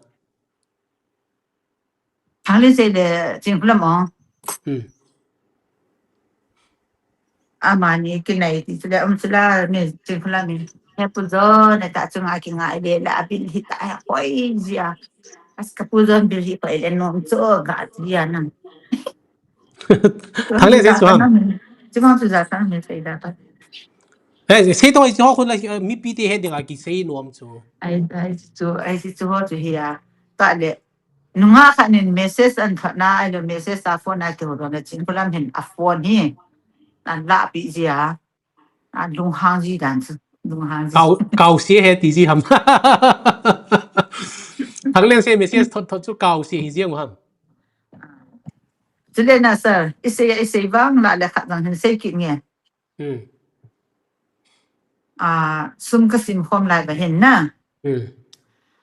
Thanglen se le Chinkholam o. Hmm. Amani kinai ti chu le um chu la mi Chinkholam mi. He pu jo na ta chunga kingai le la bil hi ta hoi jia. As ka pu jo bil hi hoi le nom chu ga jia na. Thanglen se chu ham. Chu ma chu ja Thanglen se da ta. Eh, sei to chu ho khun la, eh, mipi te he ding a kisei nom chu. Ai, ai chu, ai si chu ho chu hi a. Ta le. Nunga khat nin message an thot na, ai lo message a phone a kiho dong le Chinkholam hin a phone hi. An la pi jia. A lunghang ji dan chu. Lunghang ji. Kau, kau se he ti ji ham. Thanglen se message thot thot chu kau se hi jeng ham. Chu le na sir, i sei, i sei vang la le khat dang hin sei kit nge. Hmm. Ah, sum ka sim khom lai ba hin na. Hmm.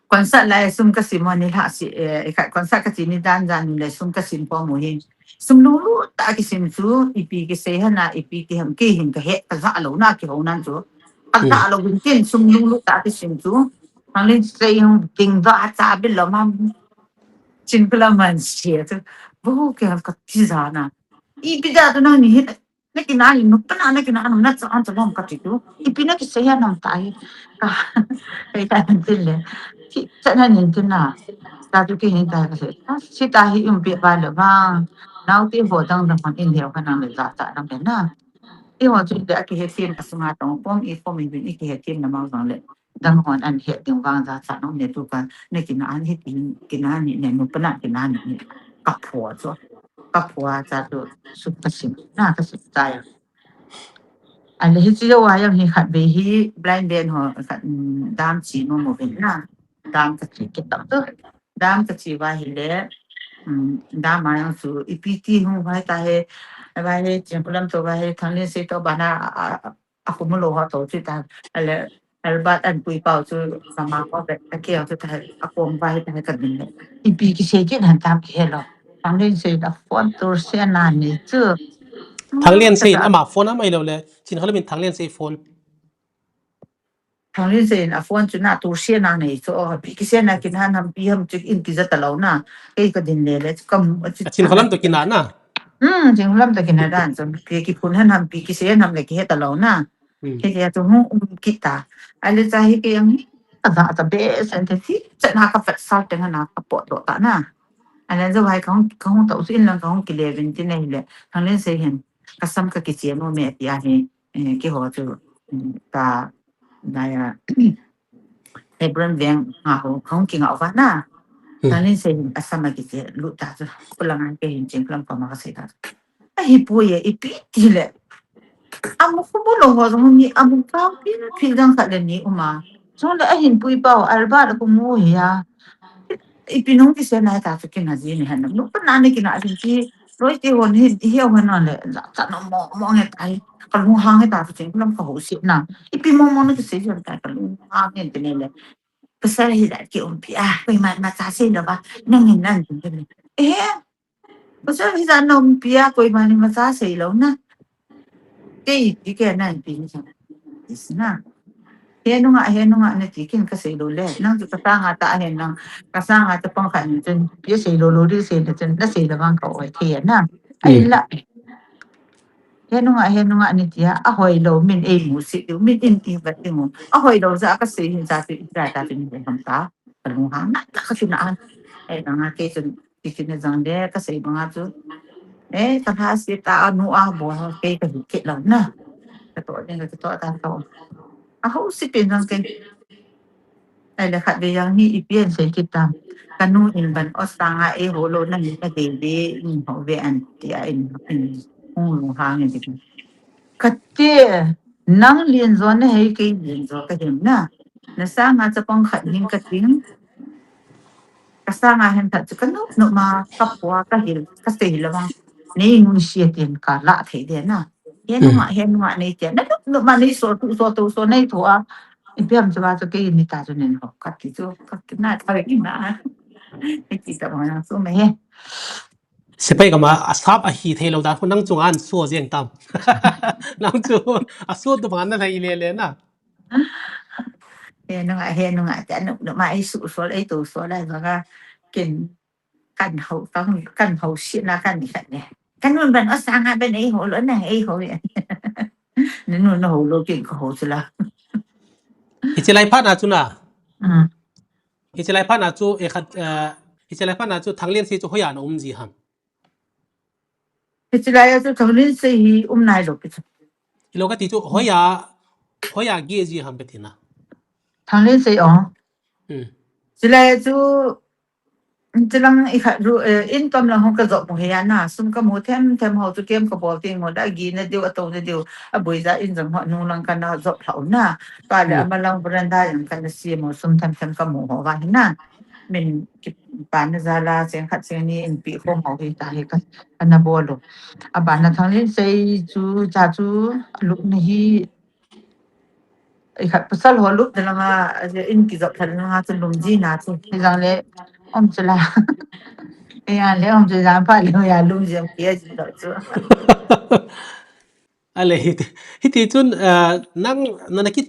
Concert lai sum ka sim mo ni la si, eh, i khat concert ka ti ni dan jan le sum ka sim khom mo hin. Sum lu lu ta ki sim chu, ipi ki sei ha na, ipi ki ham ki hin ka he, ka za lo na ki ho nan chu. Ka za lo hin kin sum lu lu ta ki sim chu. Thanglen se hung ding va cha bi lo ma. Chinkholam man sia chu. Bu ki ham ka ti za na. Ipi da tu na ni hin. Na kina ni nu pana na kina nu na cha an cha lom ka ti tu. Ipi na ki sei ha nam ta hi. Ka, ka ka tin le. Ki cha na nin tin na. Ta tu ki hin ta ka sei. Si ta hi um pi ba le ba. Nau ti ho dang dang hon in heo ka nang le za ta dang le na. I ho chu de a ki he tin ka sunga tong pom i pom i bin i ki he tin na mau dang le. Dang hon an he ding vang za cha nong ne tu ka ne kina an he tin kina ni ne nu pana kina ni ka pho chu. Ka pho cha tu su ka sim na ka sim cha ya. An le hi chi yo wa yang hi khat be hi blind ben ho khat, mm, dam chi mo mo ben na. Dam ka chi ke tak tu. Dam ka chi va hi le. Mm, dam a yang su ipi ti hung vai ta he. Vai he Chinkholam to vai he Thanglen se to ba na a, a, a khu mu lo ho to chi ta. Ale Albert an pui pau chu sama ko be ta ke chu ta a kom vai ta ka din le. Ipi ki se ki nan tam ki he lo. Thanglen se da phone tur se na ni chu. Thanglen se in ama phone a mai lo le. Chinkholam in Thanglen se phone. Thanglen se in a phone chu na tur se na nei chu o pi ki se na ki na nam pi ham chu in ki za ta lo na. Kei ka din le le chu kam chu Chinkholam to ki na na. Hmm, Chinkholam to ki na dan chu pi ki phun han ham pi ki se nam le ki he ta lo na. Hmm. He ya tu hung um ki ta. Ale cha hi ke yang hi. Ka da ta be sen te ti. Cha na ka fat sal te na ka po do ta na. Ale zo hai ka hung, ka hung ta u in lang ka hung ki le vin ti nei le. Thanglen se hin. Ka sam ka ki che mo me ti a hi. Eh, ki ho chu. Mm, ka, na ya. Hebron veng nga ho, ka hung ki nga va na. Hmm. Thanglen se hin a sam a ki che lu ta chu. Ko la ngan ke hin Chinkholam ko ma ka se ta. A hi pu ye, ipi ti le. Amu khu bu lo ho, zong ni amu ka pi, pi dang khat le ni uma. Zong le a hin pui pau, Albert a khu mu hi a. Ipi nung ki se na ta chu ki na ji ni han. Nu pa na ni ki na ji ki, Loi ti hon hin, hi hon na le, la, ta no mo, mo nge tai, ka lunghang nge ta, tu ching lam ka ho si na. Ipi mo mo na ki sei jon tai, ka lunghang nge te ne le. Pasal hi la ki umpi a, koiman ma cha sei lo ba, nang hin nan tin le. Eh, pasal hi la na umpi a, koiman ma cha sei lo na. Kei ti ke nan tin sa. Is na. He nunga, he nunga na ti kin ka sei lo le. Nang chu ka sanga ta he nang, ka sanga ta pang khan chun, ye sei lo lo di sei le chun, na sei le bang ka oi the na. Ai la. He nunga, he nunga ni tia, a hoi lo min ei mu si diu, min in ti va ti mu. A hoi lo za ka sei hin za ti, za ta ti ni kam ta. Ka lunghang na ta ka chu na an. Ai nang a ke chun, ti kin na jang le, ka sei bang a chu. Eh, ka ha si ta a nu a bo ha, ke ka hi ke lo na. Ka to ni ka to ta ka. A ho si pen jang ke. Ai le khat ve jang hi ipi an sei kit tam. Ka nu in ban o sanga ei ho lo na ni ka de de ni ho ve an ti a in in hung lunghang in ti. Ka ti nang lien jo na hei kei lien jo ka hin na. Na sanga chapang khat hin ka ting. Ka sanga hin that chu ka nu nu ma ka pua ka hil ka sei lo bang. Nei nung sia tin ka la thei de na. He nunga, he nunga nei tia. Na nu nu ma nei so tu so tu so nei tu a. Ipi ham chu ba chu kei ni ta chu nen ho. Ka ti chu, ka ti na, ka ri na. Ka ti ta ma na su me he. Sepai kama a sap a hi thei lo dan khu nang chunga an so jeng tam. Nang chu a so tu bang na lai le le na. He nunga, he nunga, ta nu, nu ma ei su so, ei tu so lai ba ka kin kan ho, kan, kan ho si na kan ni kan ne. Kan nun ban o sanga ban ei ho lo na, ei ho ya. Ni nun na ho lo kin ka ho chu la. Hichi lai phat na chu na. Mm. Hichi lai phat na chu, e khat, eh, hichi lai phat na chu Thanglien sei chu hoiya na um ji ham. Hichi lai chu Thanglien sei hi um nai lo pi chu. Ilo ka ti chu hoiya, hoiya ge ji ham pe ti na. Thanglien sei o. Hmm. Hichi lai chu Chilang i khat ru, eh, in tom lang ho ka jop mu he a na, sum ka mu them them ho chu kem ka bol ting mo da gi na diu, a to na diu, a bui ja in jang ho nu lang ka na jop hlau na. Pa le ama lang veranda yang ka na si mo sum them them ka mu ho va hi na. Min ki pa na ja la, cheng khat cheng ni in pi khom ho hi ta hi ka, ka na bol lo. A ba na Thanglien sei chu, cha chu, luk na hi, I khat pasal ho lup da langa, in kijop tha langa chu lum ji na chu. Hi jang le, om chu la. Hi jang le, om chu jang pha le, ya lum ji om kia ji lo chu. Ale, hiti, hiti chun, ah, nang, nana ki,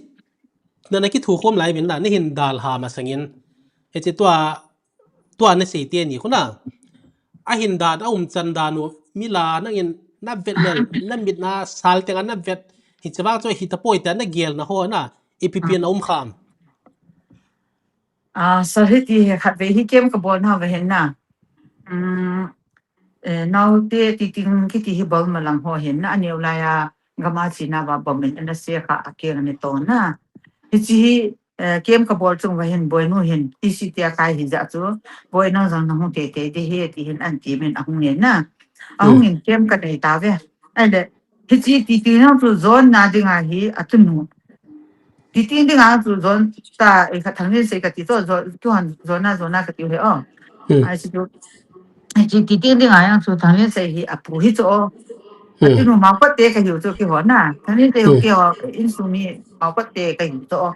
nana kithu khom lai min la, ni hin dal ha ma sangin. Hichi tua, tua na sei te ni khu na. A hin dan, a um chan dan u, mi la nangin na vet le, na mit na sal teng a na vet, hichi vang chu hi ta poi ta na gel na ho na, ipi pi na um kham. Ah, so hiti he khat ve hi kem ka bol na ve hin na. Um, eh, nau te ti ting kiti hi bol ma lang ho hin na, a neu lai a gam a chi na va bom in na se kha a keng ni to na. Hichi hi, eh, kem ka bol chung va hin boi nu hin, T C T a kai hi ja chu, boi nang jang nang hung te te de he ti hin an ti min a hung nge na. A hung in kem ka nei ta ve. Ai le, hichi ti ti nang chu zon na ding a hi a tu nu. Ti ti ding a chu zon ta, e ka thang ni se ka ti to, zon, tu han zon na, zon na ka ti he o. Hmm. Ai si tu. Hichi ti ti ding a yang chu thang ni se hi a pu hi chu o. A tu nu ma pa te ka hiu chu ki ho na. Thang ni te hu ki ho, in su mi ma pa te ka hiu chu o.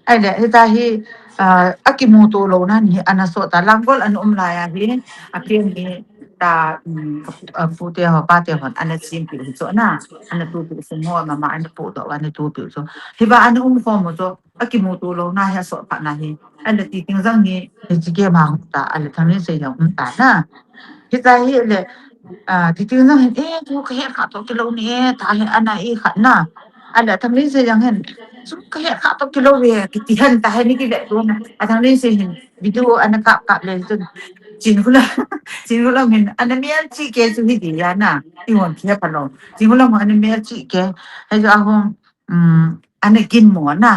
Ai le, hita hi, ah, a kimuto lo nan hi, ana so ta, langgol an um lai a hi, a pian hi, ta, um, a pu te ho, pa te hon, ana chim pi hi chu na, ana tu pi su mo, mama, ana pu do, ana tu pi chu. Hi ba ana um khom mo chu, a kimuto lo na hi, a so pa na hi, ana ti ting jang hi, hi chi ke ma hung ta, ana thang ni se ya hung ta na. Hita hi le, ah, ti ting jang hi, eh, tu ka he kha to ki lo ni, eh, ta hi, ana i kha na. Ala Thanglien sei jang hin. Sum ka he kha to ki lo ve, ki ti han ta he ni ki le tu na. A Thanglien sei hin. Video ana kap kap le tu. Chin khu la. Chin khu la hin. Ana mial chi ke chu hi di ya na. I hon ki ha pa lo. Chin khu la mo ana mial chi ke. He jo a hon. Um, ana kin mo na.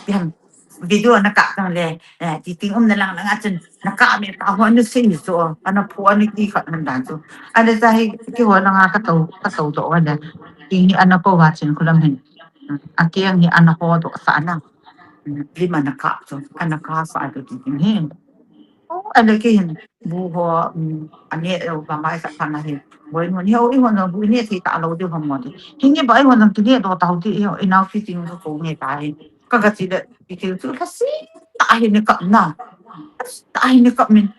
Ti han. Video na kap tang le, eh, ti ting um na lang lang a chun, na kap me pa ho na sei chu, ana phu ana ki khat man dan chu. Ana cha hi ki ho lang a ka to, ka to to ana. Ti ni ana ko wa chin khu lam hin. A keng hi ana ho to sa na. Lim ana kap chu, ana kap sa chu ti ting hin. Ale kei hin bu ho, um, ane, eh, ba mai sa pha na hin. Boinu, ni ho, i hon bu ne thei ta lo di ho mo di. Hinge ba i hon kine do ta ho di, i ho, i nau ki ting ko nge ta hi. Ka ga chi le, i ki chu ka si ta hi ne kap na. Ta hi ne kap min.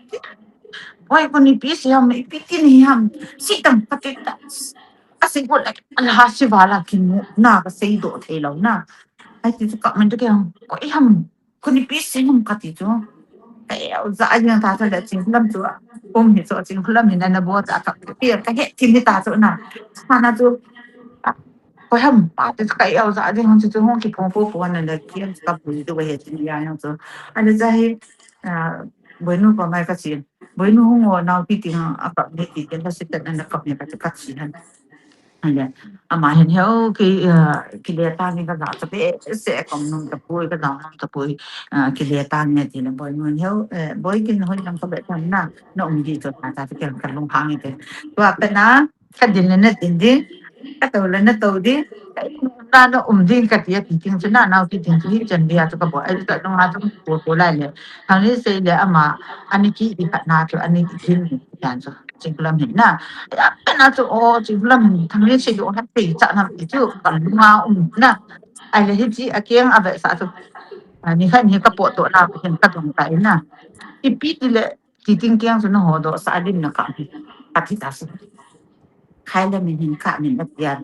Oi, ko ni pi si ham, i pi ti ni ham. Si tam ka ti ta. A si ko le, ala ha si va la kin na ka sei do thei lo na. Ai ti chu kap min tu ke ham. Ko i ham. Ko ni pi si ham ka ti chu. Ka eu za a jeng ta chu le ching lam chu. Um hi chu ching lam hi na na bo ta ka pi ka he ti ni ta chu na. Sa na chu. Ko ham pa ti ka eu za a jeng chu chu hong ki phong phong phong na le ki ka pu tu he ti ya yang chu. Ani za hi, ah, boinu pa mai ka chi. Boinu hung o nau pi ti nga a ka ni ti ke la si ta na ka ni ka ti ka chi han. Ale, ama hin heu ki, eh, kile ta ni ka za ta pe se kom nung ta pui ka za nung ta pui, eh, kile ta ni ti le boinu hin heu, eh, boi kin hoi lang ka be tan na, na um di to ta ta ke ka lung hang te. Tua pe na, ka din le na din di, ka to le na to di, ka in na na um di ka ti a ti ting chu na, nau ti ting chu hi chan di a chu ka bo, ai ta nung ha chu ko ko lai le. Thang ni sei le ama, ani ki i khat na chu, ani ki din ni yan chu. Chinglam hin na. Ya, pe na chu, o, chinglam hin, thang le chi do, ha, pe, cha na, pe chu, kam ma, um, na. Ai le, hi chi, a keng, a ve sa chu. A, ni khan hi ka po to na, hin ka dong ta na. I pi ti le, ti ting keng chu na ho do, sa lim na ka, ka ti ta sa. Khai le min hin ka, min na pia.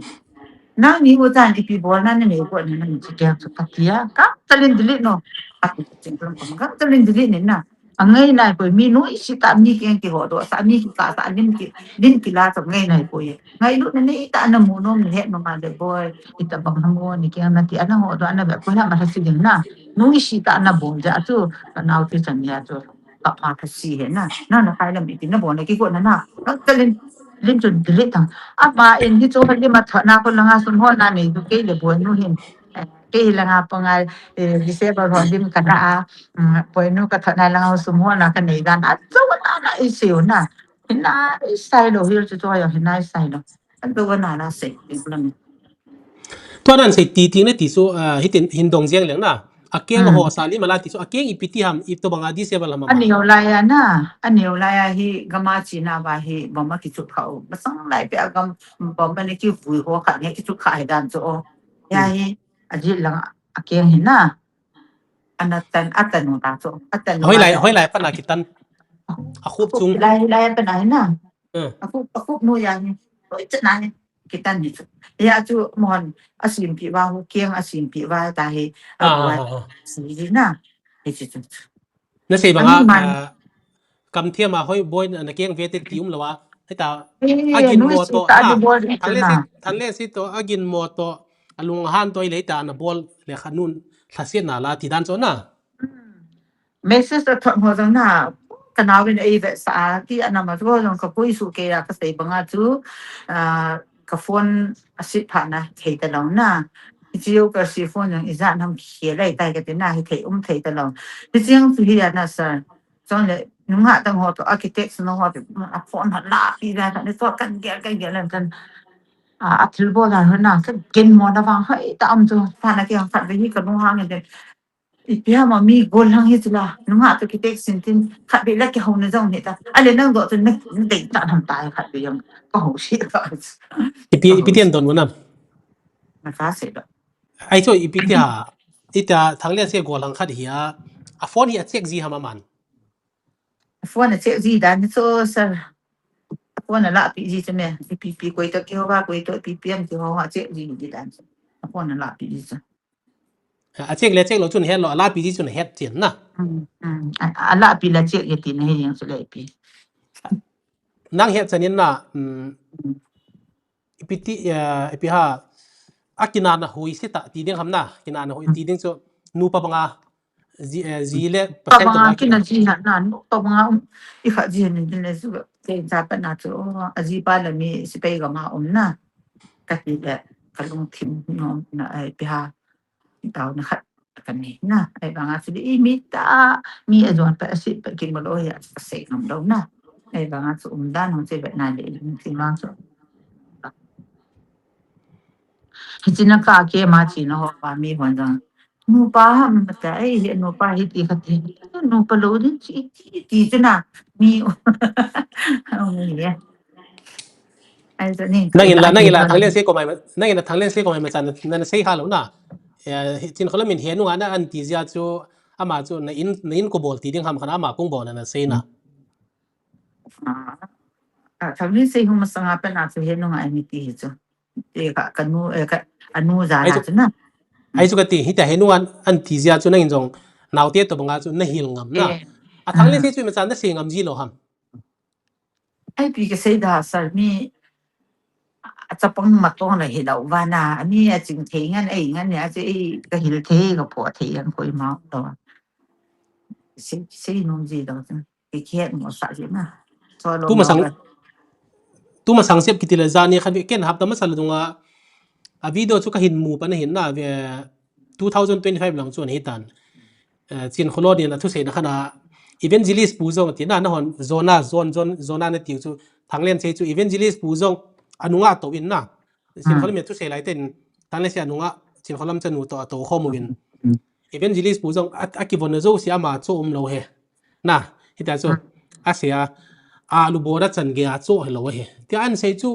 Na, ni u ta, ni pi bol na, ni me ko, ni na, ni chi keng chu, ka tia, ka, ta lin dili no. Ka ti chinglam, ka, ta lin dili ni na. A ngai nai poi, mi nu i si ta mi keng ki ho do, sa mi ki ka, sa lim ki, lim ki la sa ngai nai poi. Ngai lu na nei ta na mu no mi het no ma de boy, i ta bang ha mo ni keng na ti ana ho do ana ve ko ha ma ha si ding na. Nu i si ta na bol ja chu, ka nau ti chan ya chu, ka pa ka si he na. Na na kai la mi ti na bol na ki ko na na. Ka ta lim, lim chun delete tang. Ama in hi chu ha lim a tho na ko la nga sun ho na nei du ke le boy nu hin. Eh, ke hi la nga pa nga, eh, disable ho lim ka na a. Mm, boinu ka thot nai lang sum ho na ka nei dan. A, zo na na i siu na. Hina i sai lo hil chu chu yo hina i sai lo. A zo na na sei i blam. Tua nan sei ti ti na ti su, ah, hitin hin dong jeng leng na. A keng ho sa li mala ti su, a keng i pi ti ham, i to banga disable ham. Ani yo lai ya na, ani yo lai ya hi gama chi na ba hi, bom ma ki chu kha o. Ba sang lai pe a gam, bom ma ni ki vui ho kha, ni ki chu kha hi dan chu o. Ya hi, a ji lang a keng hi na. Ana tan, a tan u ta chu. A tan u Hoi lai, ta. Hoi lai pana kitan. A khup Khup chung. Lai, lai pana hi na. Hmm. A khup, a khup nu ya hi. Hoi chana hi. Kitan hi chu. Ya chu mohon a sim pi wa hu keng a sim pi wa ta hi. A Ah, wa ah, ah. Si hi na. Hi chu chu. Na sei bang Ani a, man. Ah, kam thiam a hoi boy na keng ve te ti um lo a. Heta, Eh, a gin nu mo si to, ta ha. Ni bol hi Thang chu le na. Si, thang le si to, a gin mo to, a lung han to i le ta na bol le kha nun, thla siat na la ti dan cho na. Hmm. Message a thot ho jong na, ka nau in ei ve sa a, ti a na ma ho jong ka pui su ke a ka sei bang a chu, ah, ka phone a sit pha na, thei ta lo na. Hi chi yo ka si phone jong i ja nam khia lai tai ka ti na, hi thei um thei ta lo. Hi chiang chu hi a na sir. Chong le, nunga tang ho to, architect no ho to, a phone ha la pi da, ka ni to kan gel, kan gel, kan, a, a thil bol a ho na, ka gen mo na vang hoi ta am chu, pha na ke khat ve hi ka nung hang de. I pia ma mi gol hang hi chu la, nunga to ki tek sin tin, khat ve la ki ho na jong ni ta. A le nang do chu na, na dei ta nam ta khat ve jong, ka ho si ta. Ipi, ipi tian don mo nam. Na ka se do. Ai chu ipi ti ha, i ta thang le se gol hang khat hi a, a phone hi a check ji ha ma man. Phone a check ji dan ni chu sir. Phone a la pi ji chu me. Pi pi koi to ki ho ba koi to pi pi am ki ho ha check ji ji dan. Phone a la pi ji chu. A check le check lo chun het lo, a la pi ji chun het chin na. Hmm, hmm. A, a la pi la check ye ti na he yang chu le pi. Nang het chanin na, hmm. Hmm. Ipi ti, eh, ipi ha, a kinana hoi si ta, ti ding ham na, kinana hoi ti ding chu, nupa banga, ji, eh, ji le, pasal banga to kina ji ha na, nupa banga, um, i kha ji ni din le su, ke ja pa na chu, oh, a ji pa le mi si pe ga ma um na, ka ti le, ka lung thim no na, eh, ipi ha, Tao na khat ka nei na. Ai banga chu di i mi ta, mi a juan pa a si pa kin mo lo ya, ka sei ngam lo na. Ai banga chu um dan hong che be na le, i lung thim lang chu. Hi chi na ka ke ma chi na ho pa mi hon jang. nupa ham ta, ei, he nupa hi ti kati. Nupa lou ding chi, ti, ti chu na. Mi. Ong ye. Ai chu ni. Nangin la, nangin la, Thanglen sei ko mai, nangin la Thanglen sei ko mai ma chan, na, na sei ha lou na. Eh, Chinkholam in he nunga na an ti jia chu, ama chu na in, na in ko bol ti ding ham khan ama kong bol na na sei na. Ah, ah, Thanglen sei hung masanga pen a chu he nunga ai mi ti hi chu. Ti ka, ka nu, eh, ka, anu ja Ai na chu, chu na. Ai chu kati, hita he nunga an ti jia chu nangin jong, naote to banga chu na hil ngam na. Eh. A Thanglen Ah. sei chu ma chan na sei ngam ji lou ham. Ai pi ka sei da sir mi, a chapang matong la hi lou va na, a mi a ching thei ngan, ei ngan ne, a chu ei ka hil thei ka po thei an koi ma to. Sei, sei nom ji lou chu. Ki khet mo sa ji na. So lo Tu ma sang, lo. Tu ma sang sep kiti le jani khan ken hapta masa la dunga. A video chu ka hin mu pa na hin na ve two thousand twenty-five lang chu an hi tan. Eh, Chinkholam in a thusei na khan a evangelist pu jong ti na, na hon zona, zon, zon, zona na tiu chu Thanglen sei chu evangelist pu jong anunga to in na. Chinkholam in thusei lai ten Thanglen sei anunga Chinkholam chanu to, to khom uvin. Evangelist pu jong a, a kivon na jo si ama chu um lou he. Na, hita chu, Hmm. a sei a, alu bora chan gei a chu he lou he. Ti an sei chu,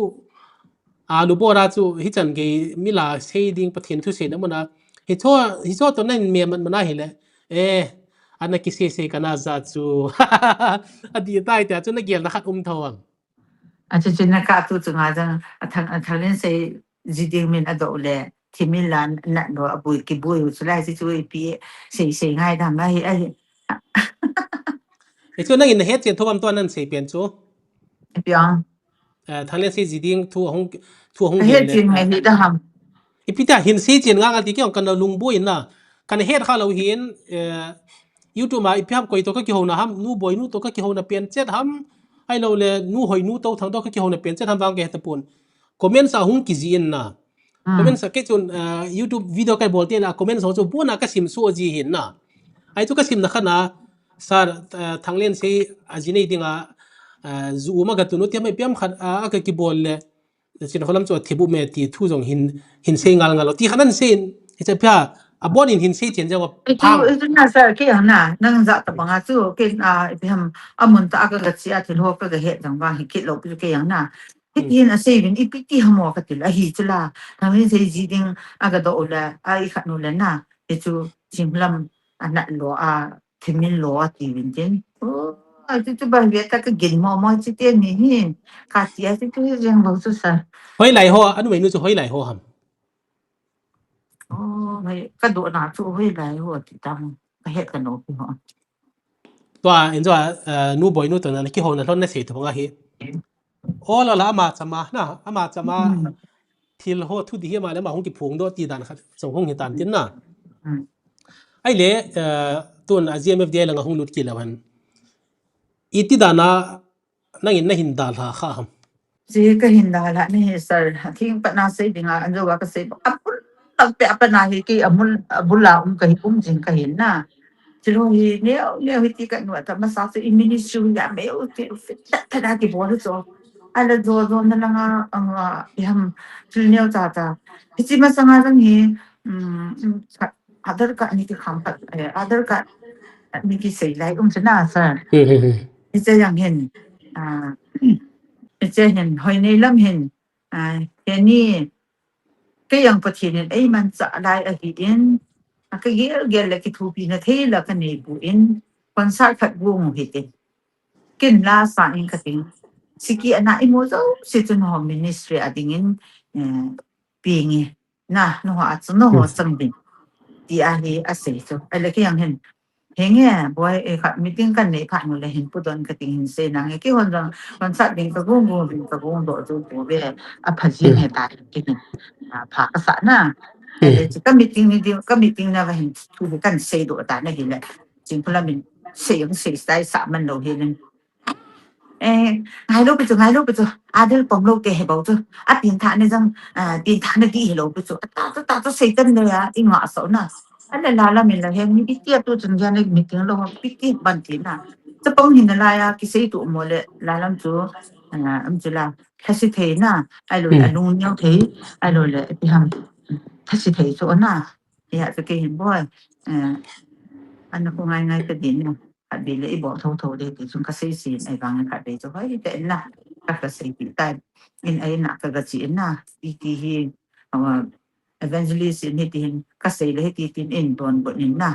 alu bora chu, hi chan gei mi la sei ding Pathen thusei na muna. Hi cho, hi cho to nan me man mana hi le. Eh, ana ki sei sei ka na ja chu. A di tai tia chu na gel na khat um tho am. A chu chu na ka tu chu nga jang, a Thang, a Thanglen sei ji ding min a do le, thi min la na do a bui ki bui u chu lai si chu i pi sei sei ngai dam a hi, a hi. Hi chu nangin na het chen tho am to nan sei pen chu. Pi ang. Eh, Thanglen sei ji ding thu hung, thu hung A het gel le. Chen ngai hi da ham. Ipi ta hin sei chen nga nga ti kei ong kan lung boi na. Kan het kha lou hin, eh, YouTube ma ipi ham koi to ka kihou na ham, nu boi nu to ka kihou na pen chet ham. Ai lou le nu hoi nu to thang to ka kihou na pen chet ham vang ke ta pun. Comment sa hung ki ji in na. Hmm. Comment sa kei chun, eh, YouTube video kai bol te na comment sa chu bu na ka sim so ji hin na. Ai chu ka sim na kha na, sir, eh, Thanglen sei a ji nei ding a, eh, ju ma ka tu nu ti mai piam khat, ah, a ka ki bol le. Chinkholam chu a thi bu me ti thu jong hin, hin sei ngal ngal lo. Ti khan an sei in, hi cha pia, a bon in hin sei chen jang a Ei chu, phang. Ei chu na sir, kei ang na, nang ja ta banga chu, kei, ah, ipi ham, a mun ta a ka ga chi a thil ho ka ga het jang vang hi kit lou pi kei ang na. Hi Hmm. ti hin a sei vin, ipi ti ham o ka ti la, hi chu la. Thanglen sei ji ding a ga do u la, a i khat nu le na. Hi chu, Chinkholam a nat lo a, thi min lo a ti vin tin. Oh, a chu chu ba hi ta ka gin mo mo chi te ni hi. Ka ti a chu chu hi jeng bo chu sir. Hoilai ho, anu mai nu chu hoilai ho ham. Oh, hoi, ka do na chu hoilai ho ti tam. Ka het ka no pi ho. Tua, in tua, eh, nu boi nu to na ki ho na lhon na sei to nga hi. O la la ama chama na, ama chama Hmm. thil ho thu di hi ama le ama hung ki phung do ti dan khat. Chong hung hi tan tin na. Hmm. Ai le, eh, tun a G M F D I lang a hung lut ki la han. I ti dan a nangin na hin dalha kha ham. Ji ka hin dalha ni hi sir. Thing pat na sei ding a, an jo ka sei. A bul, a pe, a pe na hi ki, a mul, a bul a um ka hi, um jing ka hin na. Thil ho hi, neo, neo hi ti ka nu ta, masa chu i ministry ya me u ti, ta, ta na ki bol chu. A la jo, jo na la nga, ang, ah, i ham, thil neo cha cha. Hi chi masa nga lang hi, um, um, cha, Aadhaar card ni ki kham pat, eh, Aadhaar card ni ki sei lai um chu na sir. Hmm, hmm, hmm. Hi che yang hin, ah, hi che hin, hoi nei lam hin, ah, he ni, kei ang Pathen in ei man cha lai a hi in, a ka gel gel le ki thupi na thei la ka nei bu in, concert khat bu mu hi tin. Kin la sa in ka ting. Siki ana i mo jo, si chun ho ministry a ding in, eh, pi nge. Na, no ho a chu, no ho Hmm. chang ding. Ti a hi a sei chu. A le kei ang hin. He nge, boi, e kha, meeting kan nei pha nu le hin pu don ka ting hin sei na nge. Kei hon jong, hon sa ding ka gung gung ding ka gung do chu pu ve. A pha jin Hmm. he ta hin kei hin. A pha ka sa na. A le Hmm. chu ka meeting ni ding, ka meeting na va hin chu kan sei do ta na hi le. Chinkholam in sei ang sei sai sa man lo hi le. Eh, ngai lou pi chu, ngai lou pi chu. Aadhaar pom lou te he bou chu. A pin tha ne jang, ah, pin tha ne di he lou pi chu. A ta chu, ta chu sei tan le a, i nga so na. A le la la min la he, mi pi ti a tu chun ja ne meeting lou, pi ti ban ti na. Chapang hin na la ya, ki sei tu mo le, la lam chu, ah, am chu la. Thasi thei na, ai lo le, Hmm. a lung neo thei, ai lo le, pi ham. Thasi thei chu na. Hiya chu kei hin boi, eh, ana ko ngai ngai ta din na. Khat vei le i bol tho tho de ti chun ka sei sin ai vang khat vei chu hoi te na. Ka ka sei ti tai. In ai na ka ga chi na. I ti hi, awa, evangelist in hi ti hin ka sei le hi ti tin in don bot in na.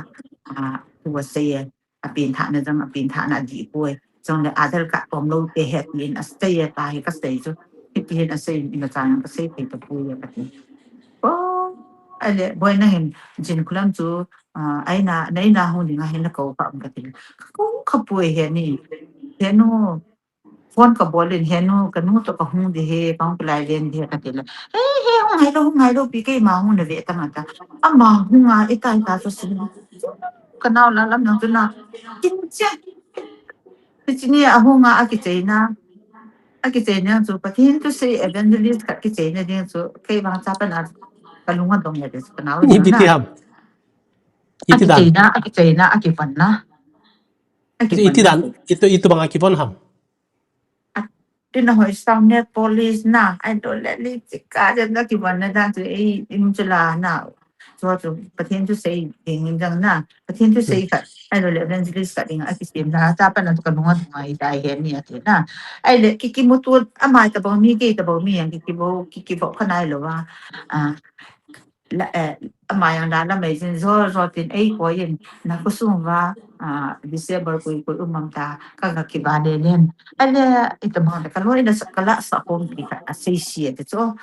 A, tu wa sei e. A pin tha na jang, a pin tha na di poi. Jong le Aadhaar card om lo te he ti in a sei e ta hi ka sei chu. Hi ti hin a sei in a chang ka sei thei ta poi e ka ti. Oh, ale, boi na hin, Jin Khulam chu, ah, ai na, nei na hung ding a hin na ko ka um ka ti. Ka ko ka poi he ni. He nu, phone ka bol in he nu, ka nu to ka hung di he, ka hung lai len di he ka ti le. He, he, hung ngai lo, hung ngai lo, pi kei ma hung na ve ta ma ta. Ama hung a, i ta, i ta chu sin. Ka nau la lam nang chu na. Kin che. Pi chi ni a hung a, a ki che na. A ki che na chu, Pathen thu sei evangelist khat ki che na ding chu, kei vang cha pa na. Ka lung a dong le de chu, ka nau. Iti na. Ti ham. A Iti ki dan. Che na, a ki che na, a ki van na. A ki Iti van na. Dan, itu, itu bang a ki von ham. A, tin a hoi sound net police na, ai do le li chi ka de na ki van na dan chu ei im chu la na. Chu chu Pathen thu sei ding ding dang na. Pathen thu sei ka, ai do le evangelist ka ding a ki sim na, cha pa na chu ka nung a nung a i dai he ni a ti na. Ai le ki ki mu tu a mai ta bang mi ki ta bang mi yang ki ki bo, ki ki bo ka nai lo wa. A, la, eh, ama yang la la mai jin zo zo tin ei ko yin na ko sung va, ah, December ko ko um am ta ka ga ki ba le len. Ale, i ta ma ka lo ina sa ka la sa kom pi ka a sei si e te cho.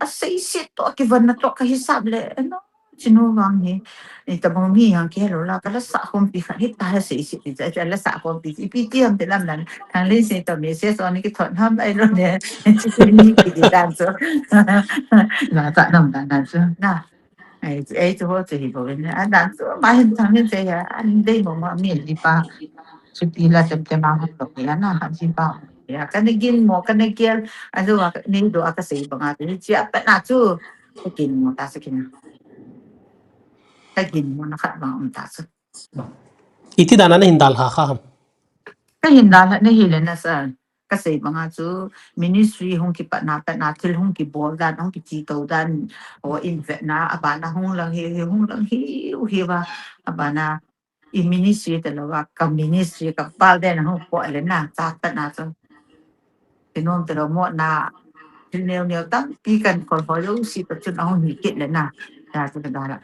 A sei si to ki van na to ka hisab le, eh, no, chinu vang hi. I ta ma mi yang ke lo la ka la sa kom pi ka hi ta ha sei si ti cha la sa kom pi pi ti am te lam nan. Thang le si to mi se so ni ki thon ham ai lo ne. Chi ni ki di dan so. Na ta nam dan dan so. Na. Ai, ai, chu ho chu hi bo ne. A dan chu ma hin thang hin che ya. An dei mo ma mi li pa. Chuti la tem tem a hung lo ya na, ha ji pa. Ya, ka na gin mo, ka na gel. A chu wa ni do a ka sei bang a. Ni chi a pa na chu. Ka gin mo ta sa kin. Ka gin mo na khat bang um ta chu. Iti dan a na hin dal ha kha ham. Ka hin dal ha na hi le na sa. Ka sei bang a chu ministry hung ki pa na, pa na thil hung ki bol dan, hung ki chi to dan. O in vet na, a ba na hung lang hi, hi hung lang hi, u hi wa. A ba na i ministry te lo wa, ka ministry ka pal den hung po le na, cha pa na chu. Ti nom te lo mo na, thil neo neo tam pi kan kol ho lo si pa chun a hung hi kit le na. Ya chu ka dal ha.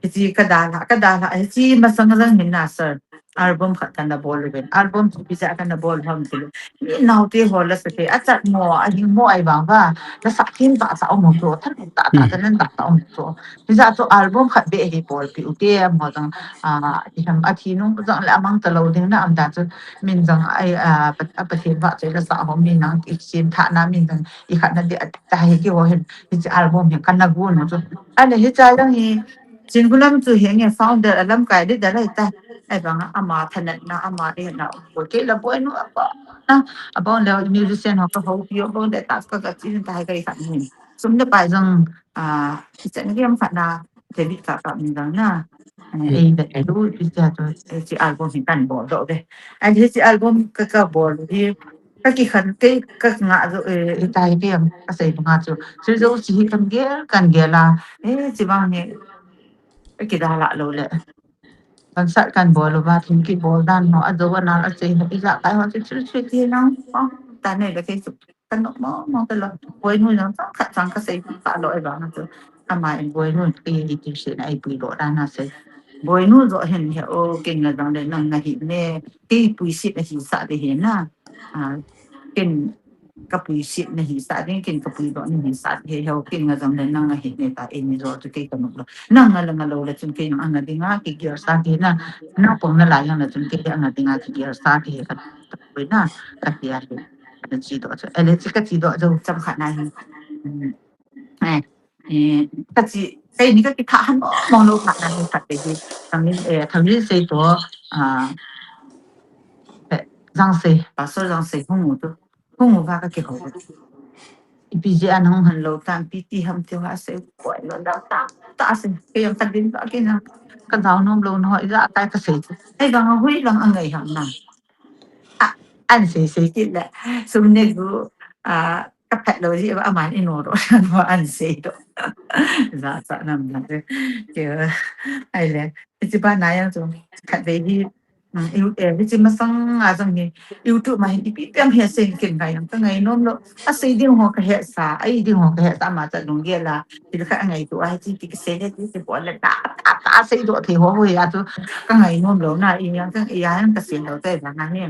Hichi ka dal ha, ka dal ha, hichi masang jang hin na sir. Album khat ka na bol uvin. Album chu pi ja ka na bol ham ti. Ni nau te ho la sa te, a chat mo, a hing mo ai vang va. La sa kin ta ta om to, than ta ta ta nan ta ta om to. Pi ja chu album khat be hi bol pi u te mo jang, a, i ham a thi nung jang la mang ta lo ding na am da chu min jang ai, a, pa, a Pathen va chu la sa ho min nang i sin tha na min jang i khat na de ta hi ki ho hin. Hichi album hi ka na gun mo chu. A le hi cha jang hi Chin Gulam chu hi nge founder a lamkai de da lai ta. Ai bang a, ama thanat na, ama de na. Ko ke la boi nu a ba. Na, a bang le musician ho ka ho pi o bang de ta ka ka chin ta hai ka i khat ni. Sum de pai jang, a, i chan game khat na, David ka ka min jang na. Eh, ei de lu, i cha to, eh, chi album hi kan bol do de. Ai hi chi album ka ka bol hi. Ka ki khan ke, ka nga zo, eh, i tai ke am, ka sei bang a chu. Chu zo chi hi kan gel, kan gel a. Eh, chi bang hi. Ka ki da la lo le. Kan sat kan bol lo ba, thim ki bol dan no, a zo na, a sei no, i ja kai ho chu chu chu ti nang. Oh, ta ne da ke chu. Kan no mo, mo ka lo. Boi nu nang, khat chang ka sei ka lo e ba na chu. Ama in boi nu ki ti si na ai pui lo dan na sei. Boi nu zo hin he o, king na dang le nang na hi ne. Ki pui si na hi sa de hi na. A, ken ka pui sit na hi sa ding, ken ka pui doh na hi sa ding, he ho ken nga jong le nang a hi ne ta, ei ni jo chu kei ka nuk lo. Nang nga la nga lo le chun kei nang a nga ding a, ki gel sa ding na, nang pong na lai yang le chun kei a nga ding a, ki gel sa ding ka, ka pui na, ka ti a hi, ka chi doh chu. Ele chi ka chi doh chu cham khat na hi. Mm. Eh, eh, ka chi, kei ni ka ki tha han mong lo khat na hi khat te hi. Thang ni, eh, thang ni sei to, ah, eh, jang sei, pastor jang sei hung u tu. Hung u va ka ki ho. I pi je an hung han lo tan pi ti ham ti ha sei koi lo da ta, ta sei. Kei yang ka din ba ki na. Ka dau nom lo no, i ja tai ka sei. Hei bang a hui lang a ngai ham na. A, an sei sei kit le. Sum ne gu, ah, Ka phat lou ji, aman i no ro, no an sei do. Za sa nam na de. Ke, ai le. Hichi ba na yang chu. Khat ve hi. Mm, you, eh, hichi masang a jong hi. YouTube ma hi ipi piam hi sei kin ngai yang ka ngai nom lo. A sei ding ho ka he sa, ai ding ho ka he sa ma ta lung ge la. Ti ka ngai tu ai chi ti ka sei le ti ti bo le ta ta ta sei do thei ho ho ya tu. Ka ngai nom lo na i yang ka i yang ka sei lo te na ni.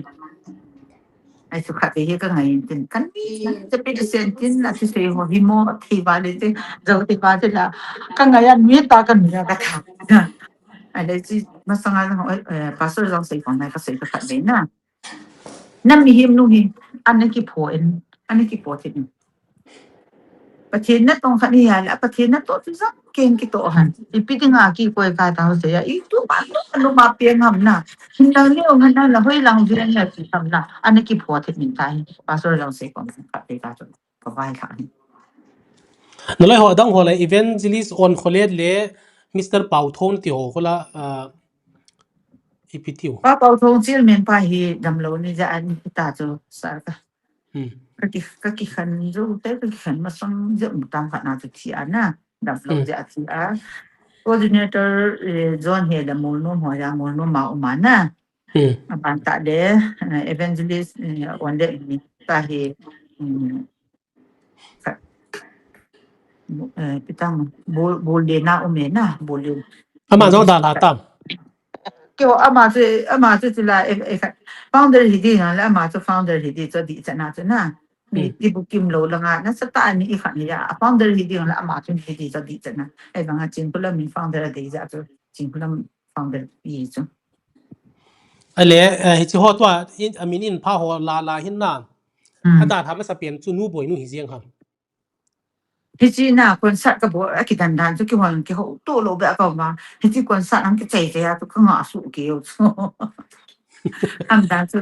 Ai chu khat ve hi ka ngai tin kan ni na te pi sen tin na ti sei ho hi mo thei ba le te jo te ba te la ka ngai an mi ta kan ni ka tha. Ai le chi masang a ho, eh, pastor jong sei ko na ka sei ka khat ve na. Nam mi him nu hi an ki pho in an ki pho tin. Pathen na tong khat ni ya le Pathen na to chu jong ken ki to han. Ipi dinga ki koi ka ta ho se ya i tu ba to lo ma pe ngam na. Hin lang ni ong han na hoi lang vi na ki tham na. An ki pho thei min ta hi. Pastor lang sei kon ka pe ka to. Ka vai kha ni. Na lai ho dang ho le evangelist on kholet le Mister Pau Thon ti ho khola, ah, ipi tiu. Pa Pau Thon chil men pa hi dam lo ni ja an ta chu sar ka. Hmm. Ka ki, ka ki khan jo te ka ki khan masang jo tam khat na chu thi ana. Dam lo ja thi a. Coordinator, eh, John he da mol no mo ya mol no ma uma na. Hmm. Aban ta de, eh, evangelist, eh, on de ni ta hi, mm, ka, eh, pitang bol, bol de na ume na, bol de. Ama jong da la tam. Keo ama chu, ama chu chu la, eh, eh, founder hi di na la, ama chu founder hi di chu di chana chu na. Ni, hmm, ti bu kim lo la nga, na sa ta ni i kha ni ya, founder hi di la, ama chu hi di chu di chana. Ai bang a chin kula mi founder de ja chu, chin kula founder i chu. Ale, eh, hichi ho tua, in, a min in pha ho la la hin na. Hmm. A da tha masa pen chu nu boi nu hi jeng ham. Hichi na concert ka bo, a ki dan dan chu ki hon ki ho to lo be ka ma. Hichi concert ang ki chai chai a chu ka nga su ki yo chu. Am dan chu,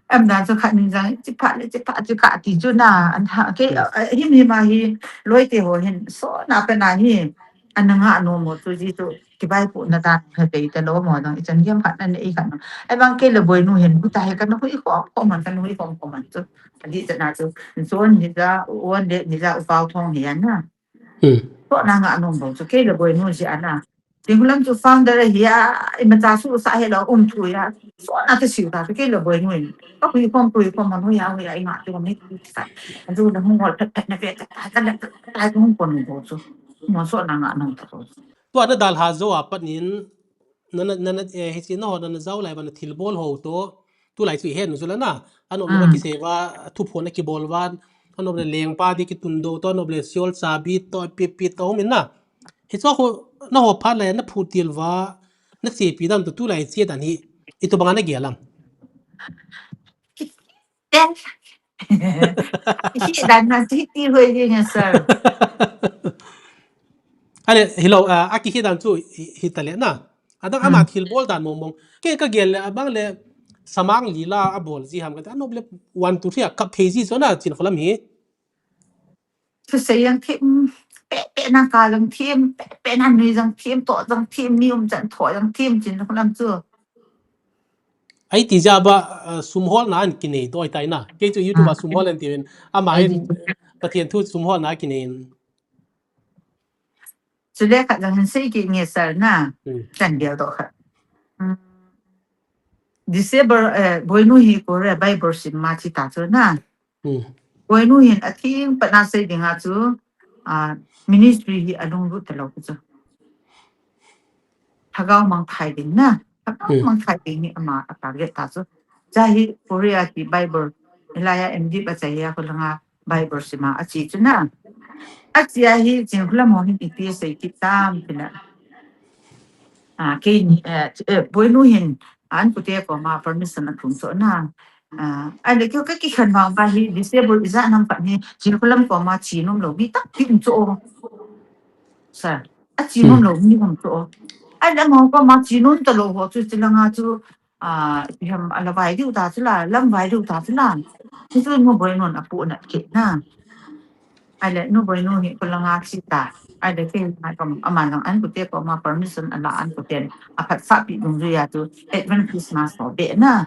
am dan chu khat nin jang chi pha le chi pha chi ka ti chu na. An ha ke, hmm, eh, him him a hi loi te ho hin so na pe na hi. An nga no mo chu ji chu. Ki bai pu na ta he te te lo mo dang i chan hiam khat na nei khat na. Ai bang kei le boi nu hin bu ta he ka na hui khom khom man ka na hui khom khom man chu. Adi cha na chu. Zon hi ja, on de ni ja u pau thong hi an na. Hmm. To na nga nom bo chu kei le boi nu ji an na. Ting lam chu founder hi a, i ma cha su sa he lo um thu ya. So na te siu ta chu kei le boi nu hin. Ka hui khom hui khom man hui ya hui ya i nga chu ni sa. An chu na hung hol phet phet na phet ta ta ta ta hung kon bo chu. Mo so na nga nom ta bo chu. Tua na dalha jo a pat nin, na, na, na, na, eh, hichi na ho na, na jao lai va na thilbol ho to, tu lai chu i het nu chu la na, anop le va, mm, kisei va, thuphon a kibol va, anop le lengpa di kitun do to, anop le siol chabi to, pi, pi to, um in na. Hicho ho, na ho phat lai, na phu til va, na chepi dan to, tu lai che dan hi, i to bang a na gel am. Then, hi dan na ti ti hoi ding a sir. Ale, hello, ah, a kihi dan chu hi, hi ta le na. Adang ama, hmm, thilbol dan mong mong. Kei ka gel le, abang le, samang lila a bol ji ham ka, anop le, one, two, three, a kap phei ji chu na, Chinkholam hi. Thusei jang thim, pe, pe na ka jang thim, pe, pe na nui jang thim, to jang thim, mi um chan tho jang thim, Chinkholam chu. Ai ti ja ba, ah, sum hol na an kinei doi tai na. Kei chu YouTube a, ah, sum hol an ti ven. Ama, ai hin, ti chu. Pathen thu sum hol na kinei. Chu le khat jang hin sei ki nge sir na. Hmm. Chan gel do khat. Hmm. Disable, eh, boinu hi ko re Bible sim ma chi ta chu na. Hmm. Boinu hin a thing pat na sei ding a chu, ah, ministry hi a lunglut ta lo chu. Lhagao mangthai ding na. Lhagao, hmm, mangthai ding hi ama a target ta chu. Cha hi Korea ki Bible, Elijah M D ba cha hi a ko langa Bible sim a a chi chu na. A chi a hi Chinkholam ho hin ipi sei kit tam ti na. Ah, kei ni, eh, eh, boinu hin an pute koma permission a thum chu na. Ah, ai le kei ka kikhen vang ba hi disable ijat nam khat hi Chinkholam koma chi nom lo mi tampi um chu. Sir, a chi nom lo mi um chu. Ai le mo koma chi nom ta lo ho chu chi langa chu, ah, ipi ham a la vai diu ta chu la, lam vai diu ta chu la. Chu chu nu boinun a pu na kit na. Ai le nu boinu hi ko langa chi ta. Ai le kei ma kom ama lang an pute koma permission a la an puten. A phat sa pi dungjuia chu Advent Christmas ho be na.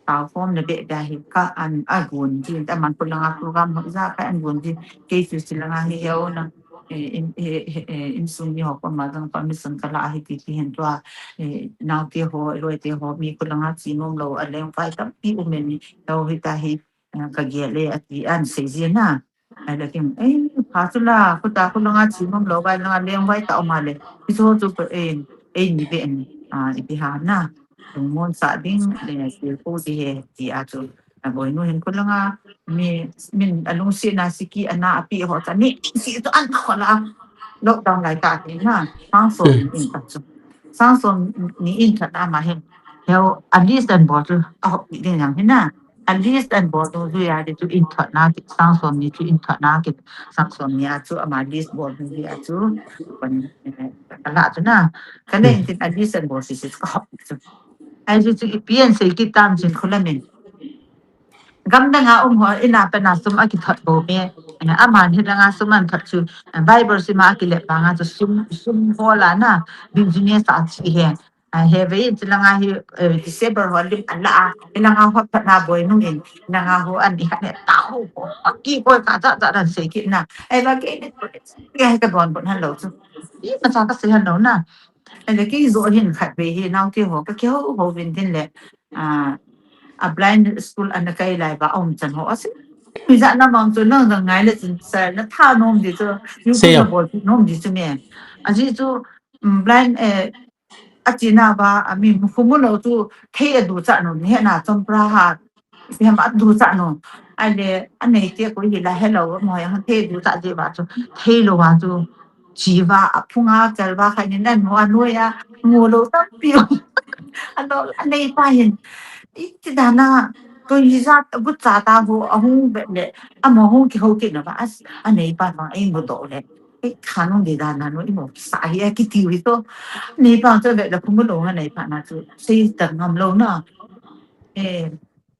Tao form na be be hi ka an a gun ji, ta man ko langa program ho ja ka an gun ji, kei chu si langa hi heo na, eh, in, eh, eh, eh, insung mi ho ko ma jang permission ka la hi ti ti hen tua, eh, nau te ho, loi te ho, mi ko langa chi nom lo a leng vai tampi um e ni, tao hi ta hi, eh, ka gel e a ti an sei ji na. Ai la kin, eh, pha chu la, ko ta ko langa chi nom lo vai langa leng vai ta um a le. Ti chu chu ko, eh, eh, ni be ni, ah, i ti ha na. Lungmon sa ding, le, si ko ti he, ti a chu. A boi nu hin ko langa, mi, min, a lungsi na si ki, a na a pi ho ta ni, si chu an ko la. Lockdown lai ta ti na, sang so ni in ta chu. Sang so ni in ta na ma hin. Heo, a list and bottle, a ho, ni ding yang hin na. A list and bottle, ju ya di chu in thot na ki, sang so ni chu in thot na ki, sang so ni a chu, ama list bottle ni a chu. Kon, eh, a la chu na. Ka le in tin a list and bottle si si ka ho chu. Ai, chu chu i pian sei ki tam chin khula min. Gam dang a um ho, ina pe na sum a ki thot bo me. Eh, aman hi dang a sum an thot chu. Eh, Bible sim a ki le pa nga chu sum, sum ho la na. Business a chi he. Eh, he ve in chi langa hi, eh, December ho lim an la a. Hi langa ho phat na boi nung in. Langa ho an i khat ne ta ho. A ki boi ka ja ja dan sei ki na. Ai, ba ke ne. Ke ka don bon han lo chu. I ma cha ka sei han lo na. Ai, le ki zo hin khat ve hi nau ki ho. Ka ki ho ho vin din le. A, a blind school ana kai lai ba um chan ho asi. Mi ja na mang chu nang jang ngai le chin sa na tha nom di chu. Sei YouTube yo. Na bol nom di chu me. Aji chu, mm, blind, eh, a chi na ba, a mi mu khu mu lo chu thei a du cha no ni he na chom pra ha. Pi ham a du cha no. Ai le, a nei te ko hi la he lo mo ya thei du cha je ba chu. Thei lo ba chu. Chi va, a phung a, chal va, khai ni nan mo a noi a, mo lo tampi. A lo, a nei pa hin. I ti dan a, ko hi ja, a bu cha ta ho, a hung be le, a mo hung ki ho ki na ba, as, a nei pa ma, ei mo do le. Ei, kha nung di dan a no, i mo sa hi a ki ti wi to. Nei pa cho be le, phung lo ha nei pa na chu, sei ta ngam lo na. Eh,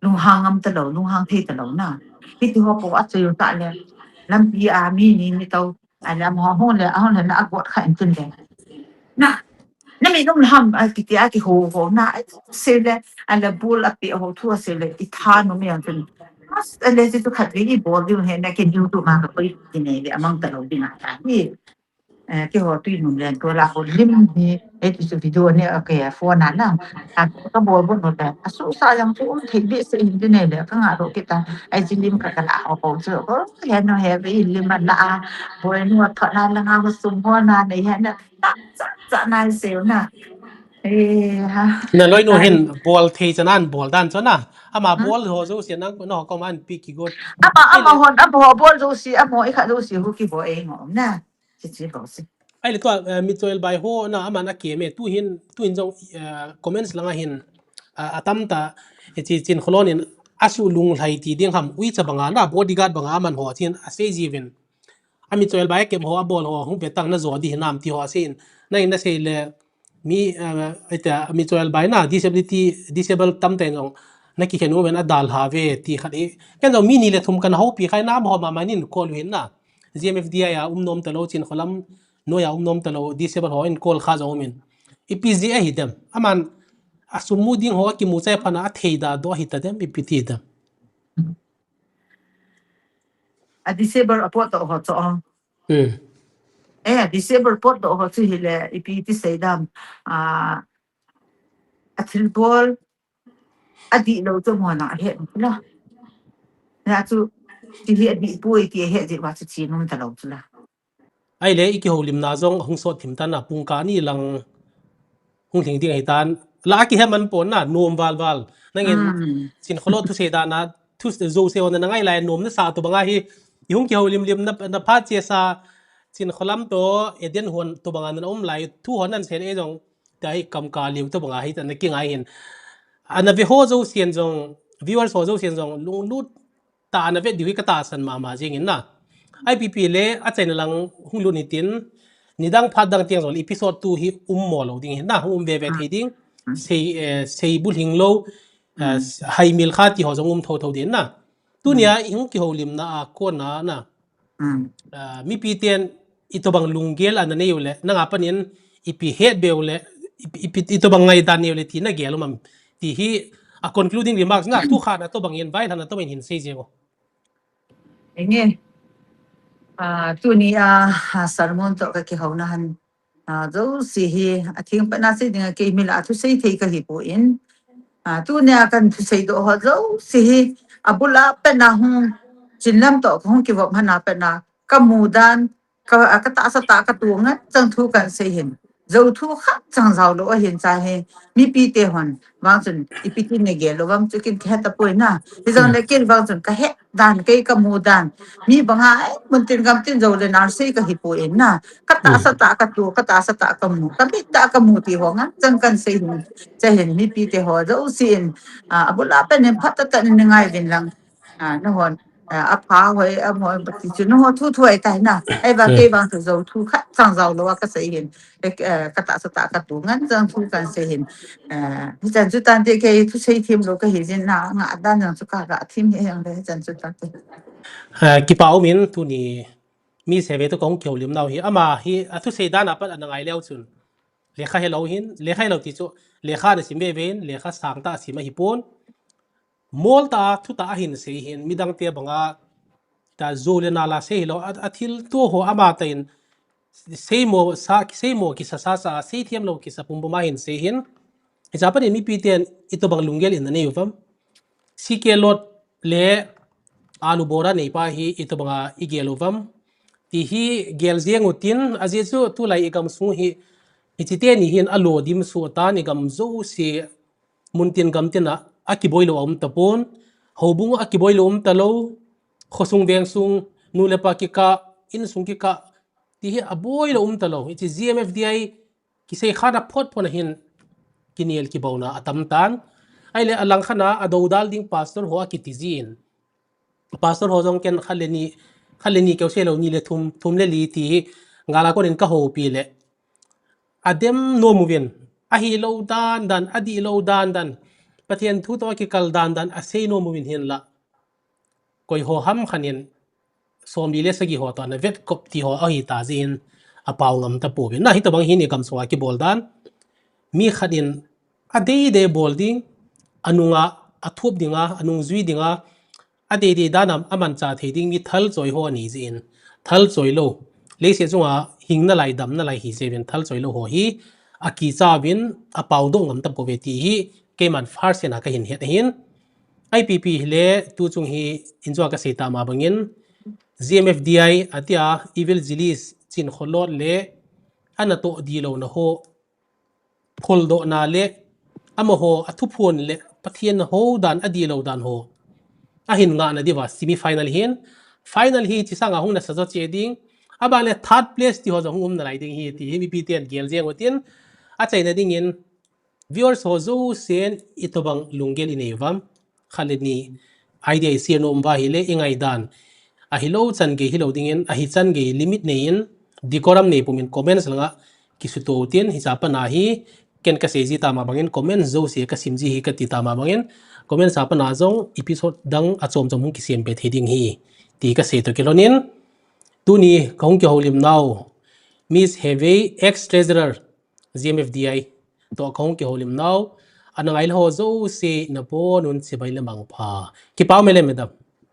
lunghang ngam ta lo, lunghang thei ta lo na. Hi ti ho po a chu ta le, lampi a mi ni mi to, A le, amaho hung le, ahung le, na agot kha in tin le. Na, na mi nung ham, a kiti a kiho ho, na, a se le, a le bul a pi ho thu a se le, i tha nu mi ang tin. Mas, a le, si tu khat ri i bol diu he, na kin YouTube ma ka koi ti nei le, amang ta lo di na ta hi. Eh, ki ho tui nung le, to la ho lim hi, e ti su video ne, okay, phone na na. A, ka bol bol no le, a su sa yang chu um thei be se in tin nei le, ka nga ro ki ta, ai ji lim ka ka la ho ho chu, oh, he no he, ve in lim a la a, Boi nu a thot na langa ho sum ho na nei he na, ta cha cha na seu na. Eh, ha. Na loi nu hin bol thei chan an bol dan chu na. Ama bol ho jo si nang no ko man pi ki got. Ama, ama hon, ama ho bol jo si, ama i kha jo si hu ki bo e ngom na. Chi chi bo si. Ai le tua, eh, mi choi bai ho na aman a ke me tu hin, tu hin jong, eh, comments langa hin, ah, a tam ta, eh, chi chin kholon in a su lung lai ti ding ham ui cha banga na bodyguard banga aman ho chin a sei ji vin. A mi choi bai kem ho a bol ho hung pe tang na jo di hinam ti ho a sei in. Na in na sei le mi, eh, ai ta mi choi bai na disability, disable tam te jong na ki khen u ven a dal ha ve ti khat e. Ken jong mi ni le thum kan ho pi khai na ho ma ma nin ko lu hin na. G M F D I a um nom ta lo chin kholam noi a um nom ta lo, disable ho in kol kha jong um in. Ipi ji a hi dem. Aman a sum mu ding ho a ki mu chai pha na a thei da do hi ta dem, ipi ti dem. A disable a pot to ho cho. Hmm. Eh, a disable pot to ho chu hi le, ipi ti sei dam. A, a thil bol, a di lo chu mo na a he la. Na chu, ti hi a di pui ti a he ji wa chu chi nom ta lo chu la. Ai le, i ki ho lim na jong hung sot thim tan a pung ka ni lang hung hling ding hi tan. La a ki he man pon na, nom val val. Nangin, hmm, chin kholo thu sei dan a, thu se jo se on na ngai lai nom na sa tu banga hi, i hung ki ho lim lim na, na pha che sa, chin kholam to, e den hon tu banga na um lai, thu hon nan sen e jong, ta hi kam ka liu tu banga hi ta na ki ngai hin. Ana ve ho jo sian jong, viewers ho jo sian jong, lung lut ta ana ve diu hi ka ta san ma ma jing in na. I P P le a chaina lang hung lut ni tin, ni dang phat dang tiang jong le episode two hi um mo lo ding hin na, hung um ve ve thei ding. Hmm. Sei, eh, sei bu hling lo, eh, hmm, hai mil kha ti ho jong um tho tho din na. Tunia, hmm, i hung ki ho lim na a kon na na. Hmm. Ah, mipi ten i tobang lunggel ana nei u le, nanga panin ipi het be u le, ipi, ipi, i tobang ngaidan nei u le ti na gel um am. Ti hi, A concluding remarks na tu khat na to bangin, vai hlan na to bangin hin sei jeng o. Enge. Ah, tuni a, ah, sermon to ka kihouna han. Ah, jouse hi, a thing pa na sei ding a kei mi la thu sei thei ka hi poi. Ah, tuni a kan thu sei doh ho jouse hi, a bul a pa na hung, chin lam to ka hung kivop hana pa na, ka mu dan, ka, a ka tahsa tah ka tu ngan chang thu kan sei hin. Jou thu khat chang jao lou ahin cha hi, mipi te hon, vang chun, ipi tin na gel lou vang chu kin ka he ta poi na. Hi jong le kin vang chun ka he dan, kei ka mu dan. Mi bang a, ai, mun tin gam tin jou le na sei ka hi poi na. Ka tahsa tah ka tu, ka tahsa tah ka mu. Ka mit tah ka mu ti ho ngan chang kan sei hin. Cha hin mipi te ho, jouse in, ah, a bul a pa nin phat tah tah nin ngai vin lang. Ah, na hon, ah, a pha hoi, a hoi, ba ti chu na ho thu thu ai tai na. Ai ba kei bang chu jou thu khat chang jao lou a ka sei hin. Eh, eh, ka tahsa tah ka tu ngan chang thu kan sei hin. Eh, hi chan chu tan te kei thu sei thim lou ka hi jin na, nga dan jang chu ka ga thim hi jang le hi chan chu tan te. Eh, kipa um in tuni Miss Heve to ka hung kihoulim nau hi. Ama hi, a thu sei dan a pat ana ngai leu chun. Lekha he lou hin, lekha he lou ti chu, lekha na sim ve ve in, lekha sang tah a sim ahi pon. Mol tah a, thu tah a hin sei hin, midang te bang a, ta jou le na la sei hi lou, a, a thil tu ho ama tah in, sei mo sa, sei mo kisa sa sa, sei thiam lou kisa pum pum a hin sei hin. Hi cha pa ni mipi ten, i to bang lunggel in na nei u vam. C K Lot le alu bora nei pa hi i to bang a i gel u vam. Ti hi gel jeng u tin, a jeh chu tu lai i gam sung hi, i chi te ni hin a lo dim su tan i gam jouse mun tin gam tin a, a kiboi lou a um ta pon, houbung a kiboi lou um ta lou, khosung veng sung, nu le pa kikah, in sung kikah, ti hi a boi lou um ta lou. Hichi G M F D I kisei khat a phot phot a hin kinel kibauna a tam tan. Ai le a lang khat a a dodal ding pastor ho a kiti jin. Pastor ho jong ken khat le ni, khat le ni keu sei lou ni le thum, thum le li ti hi ngal a kon in ka houpi le. A dem nom uvin, a hi lou dan dan, a dih lou dan dan, Pathen thu to a kikal dan dan, a sei nom uvin hin la. Koi ho ham khan in, som li le sagi ho to na vet kop ti ho a hi ta jin, a pau ngam ta pouvin. Na hi to bang hin i gam sung a kibol dan. Mi khat in, a dei dei bol ding, a nung a, a thup ding a, a nung jui ding a, a dei dei dan a, a man cha thei ding mi thal choi ho a ni jin, thal choi lou. Leiset chunga hing na lai dam na lai hi jeh in thal choi lou ho hi, a kicha uvin, a pau doh ngam ta pouve ti hi, keiman first hand a ka hin het ahin. I P P hi le tu chung hi in chua ka sei ta ma bangin, G M F D I a tia, Evil Zilies, Chin Kholot le, ana to di lou na ho, phol doh na le, amaho a thuphon le, Pathen ho dan, a di lou dan ho. A hin ngah na diu va, semi final hin, final hi chi sang a hung na sa jo che ding, a bang le third place ti ho jong hung um na lai ding hi, ti hi mipi ten gel jeng u tin, a chaina dingin, viewers ho jousen i to bang lunggel i nei u vam, khat le ni idea i share nom uva hi le i ngai dan. A hi lou chan gei hi lou dingin, a hi chan gei limit nei in, decorum nei pum in comments lang a kisuto u tin, hi cha pa na hi, ken ka sei ji ta ma bangin, comments jouse ka sim ji hi ka ti ta ma bangin, comments a pa na jong episode dang a chom chom hung kisem be thei ding hi, ti ka sei to kilhon in, tuni ka hung kihoulim nau, Miss Hevei, ex treasurer, G M F D I, to ka hung kihoulim nau, ana ngai le ho jouse na bon un chibai le mangpha. Kipa um e le madam.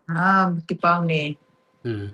Ah, kipa um e. Hmm.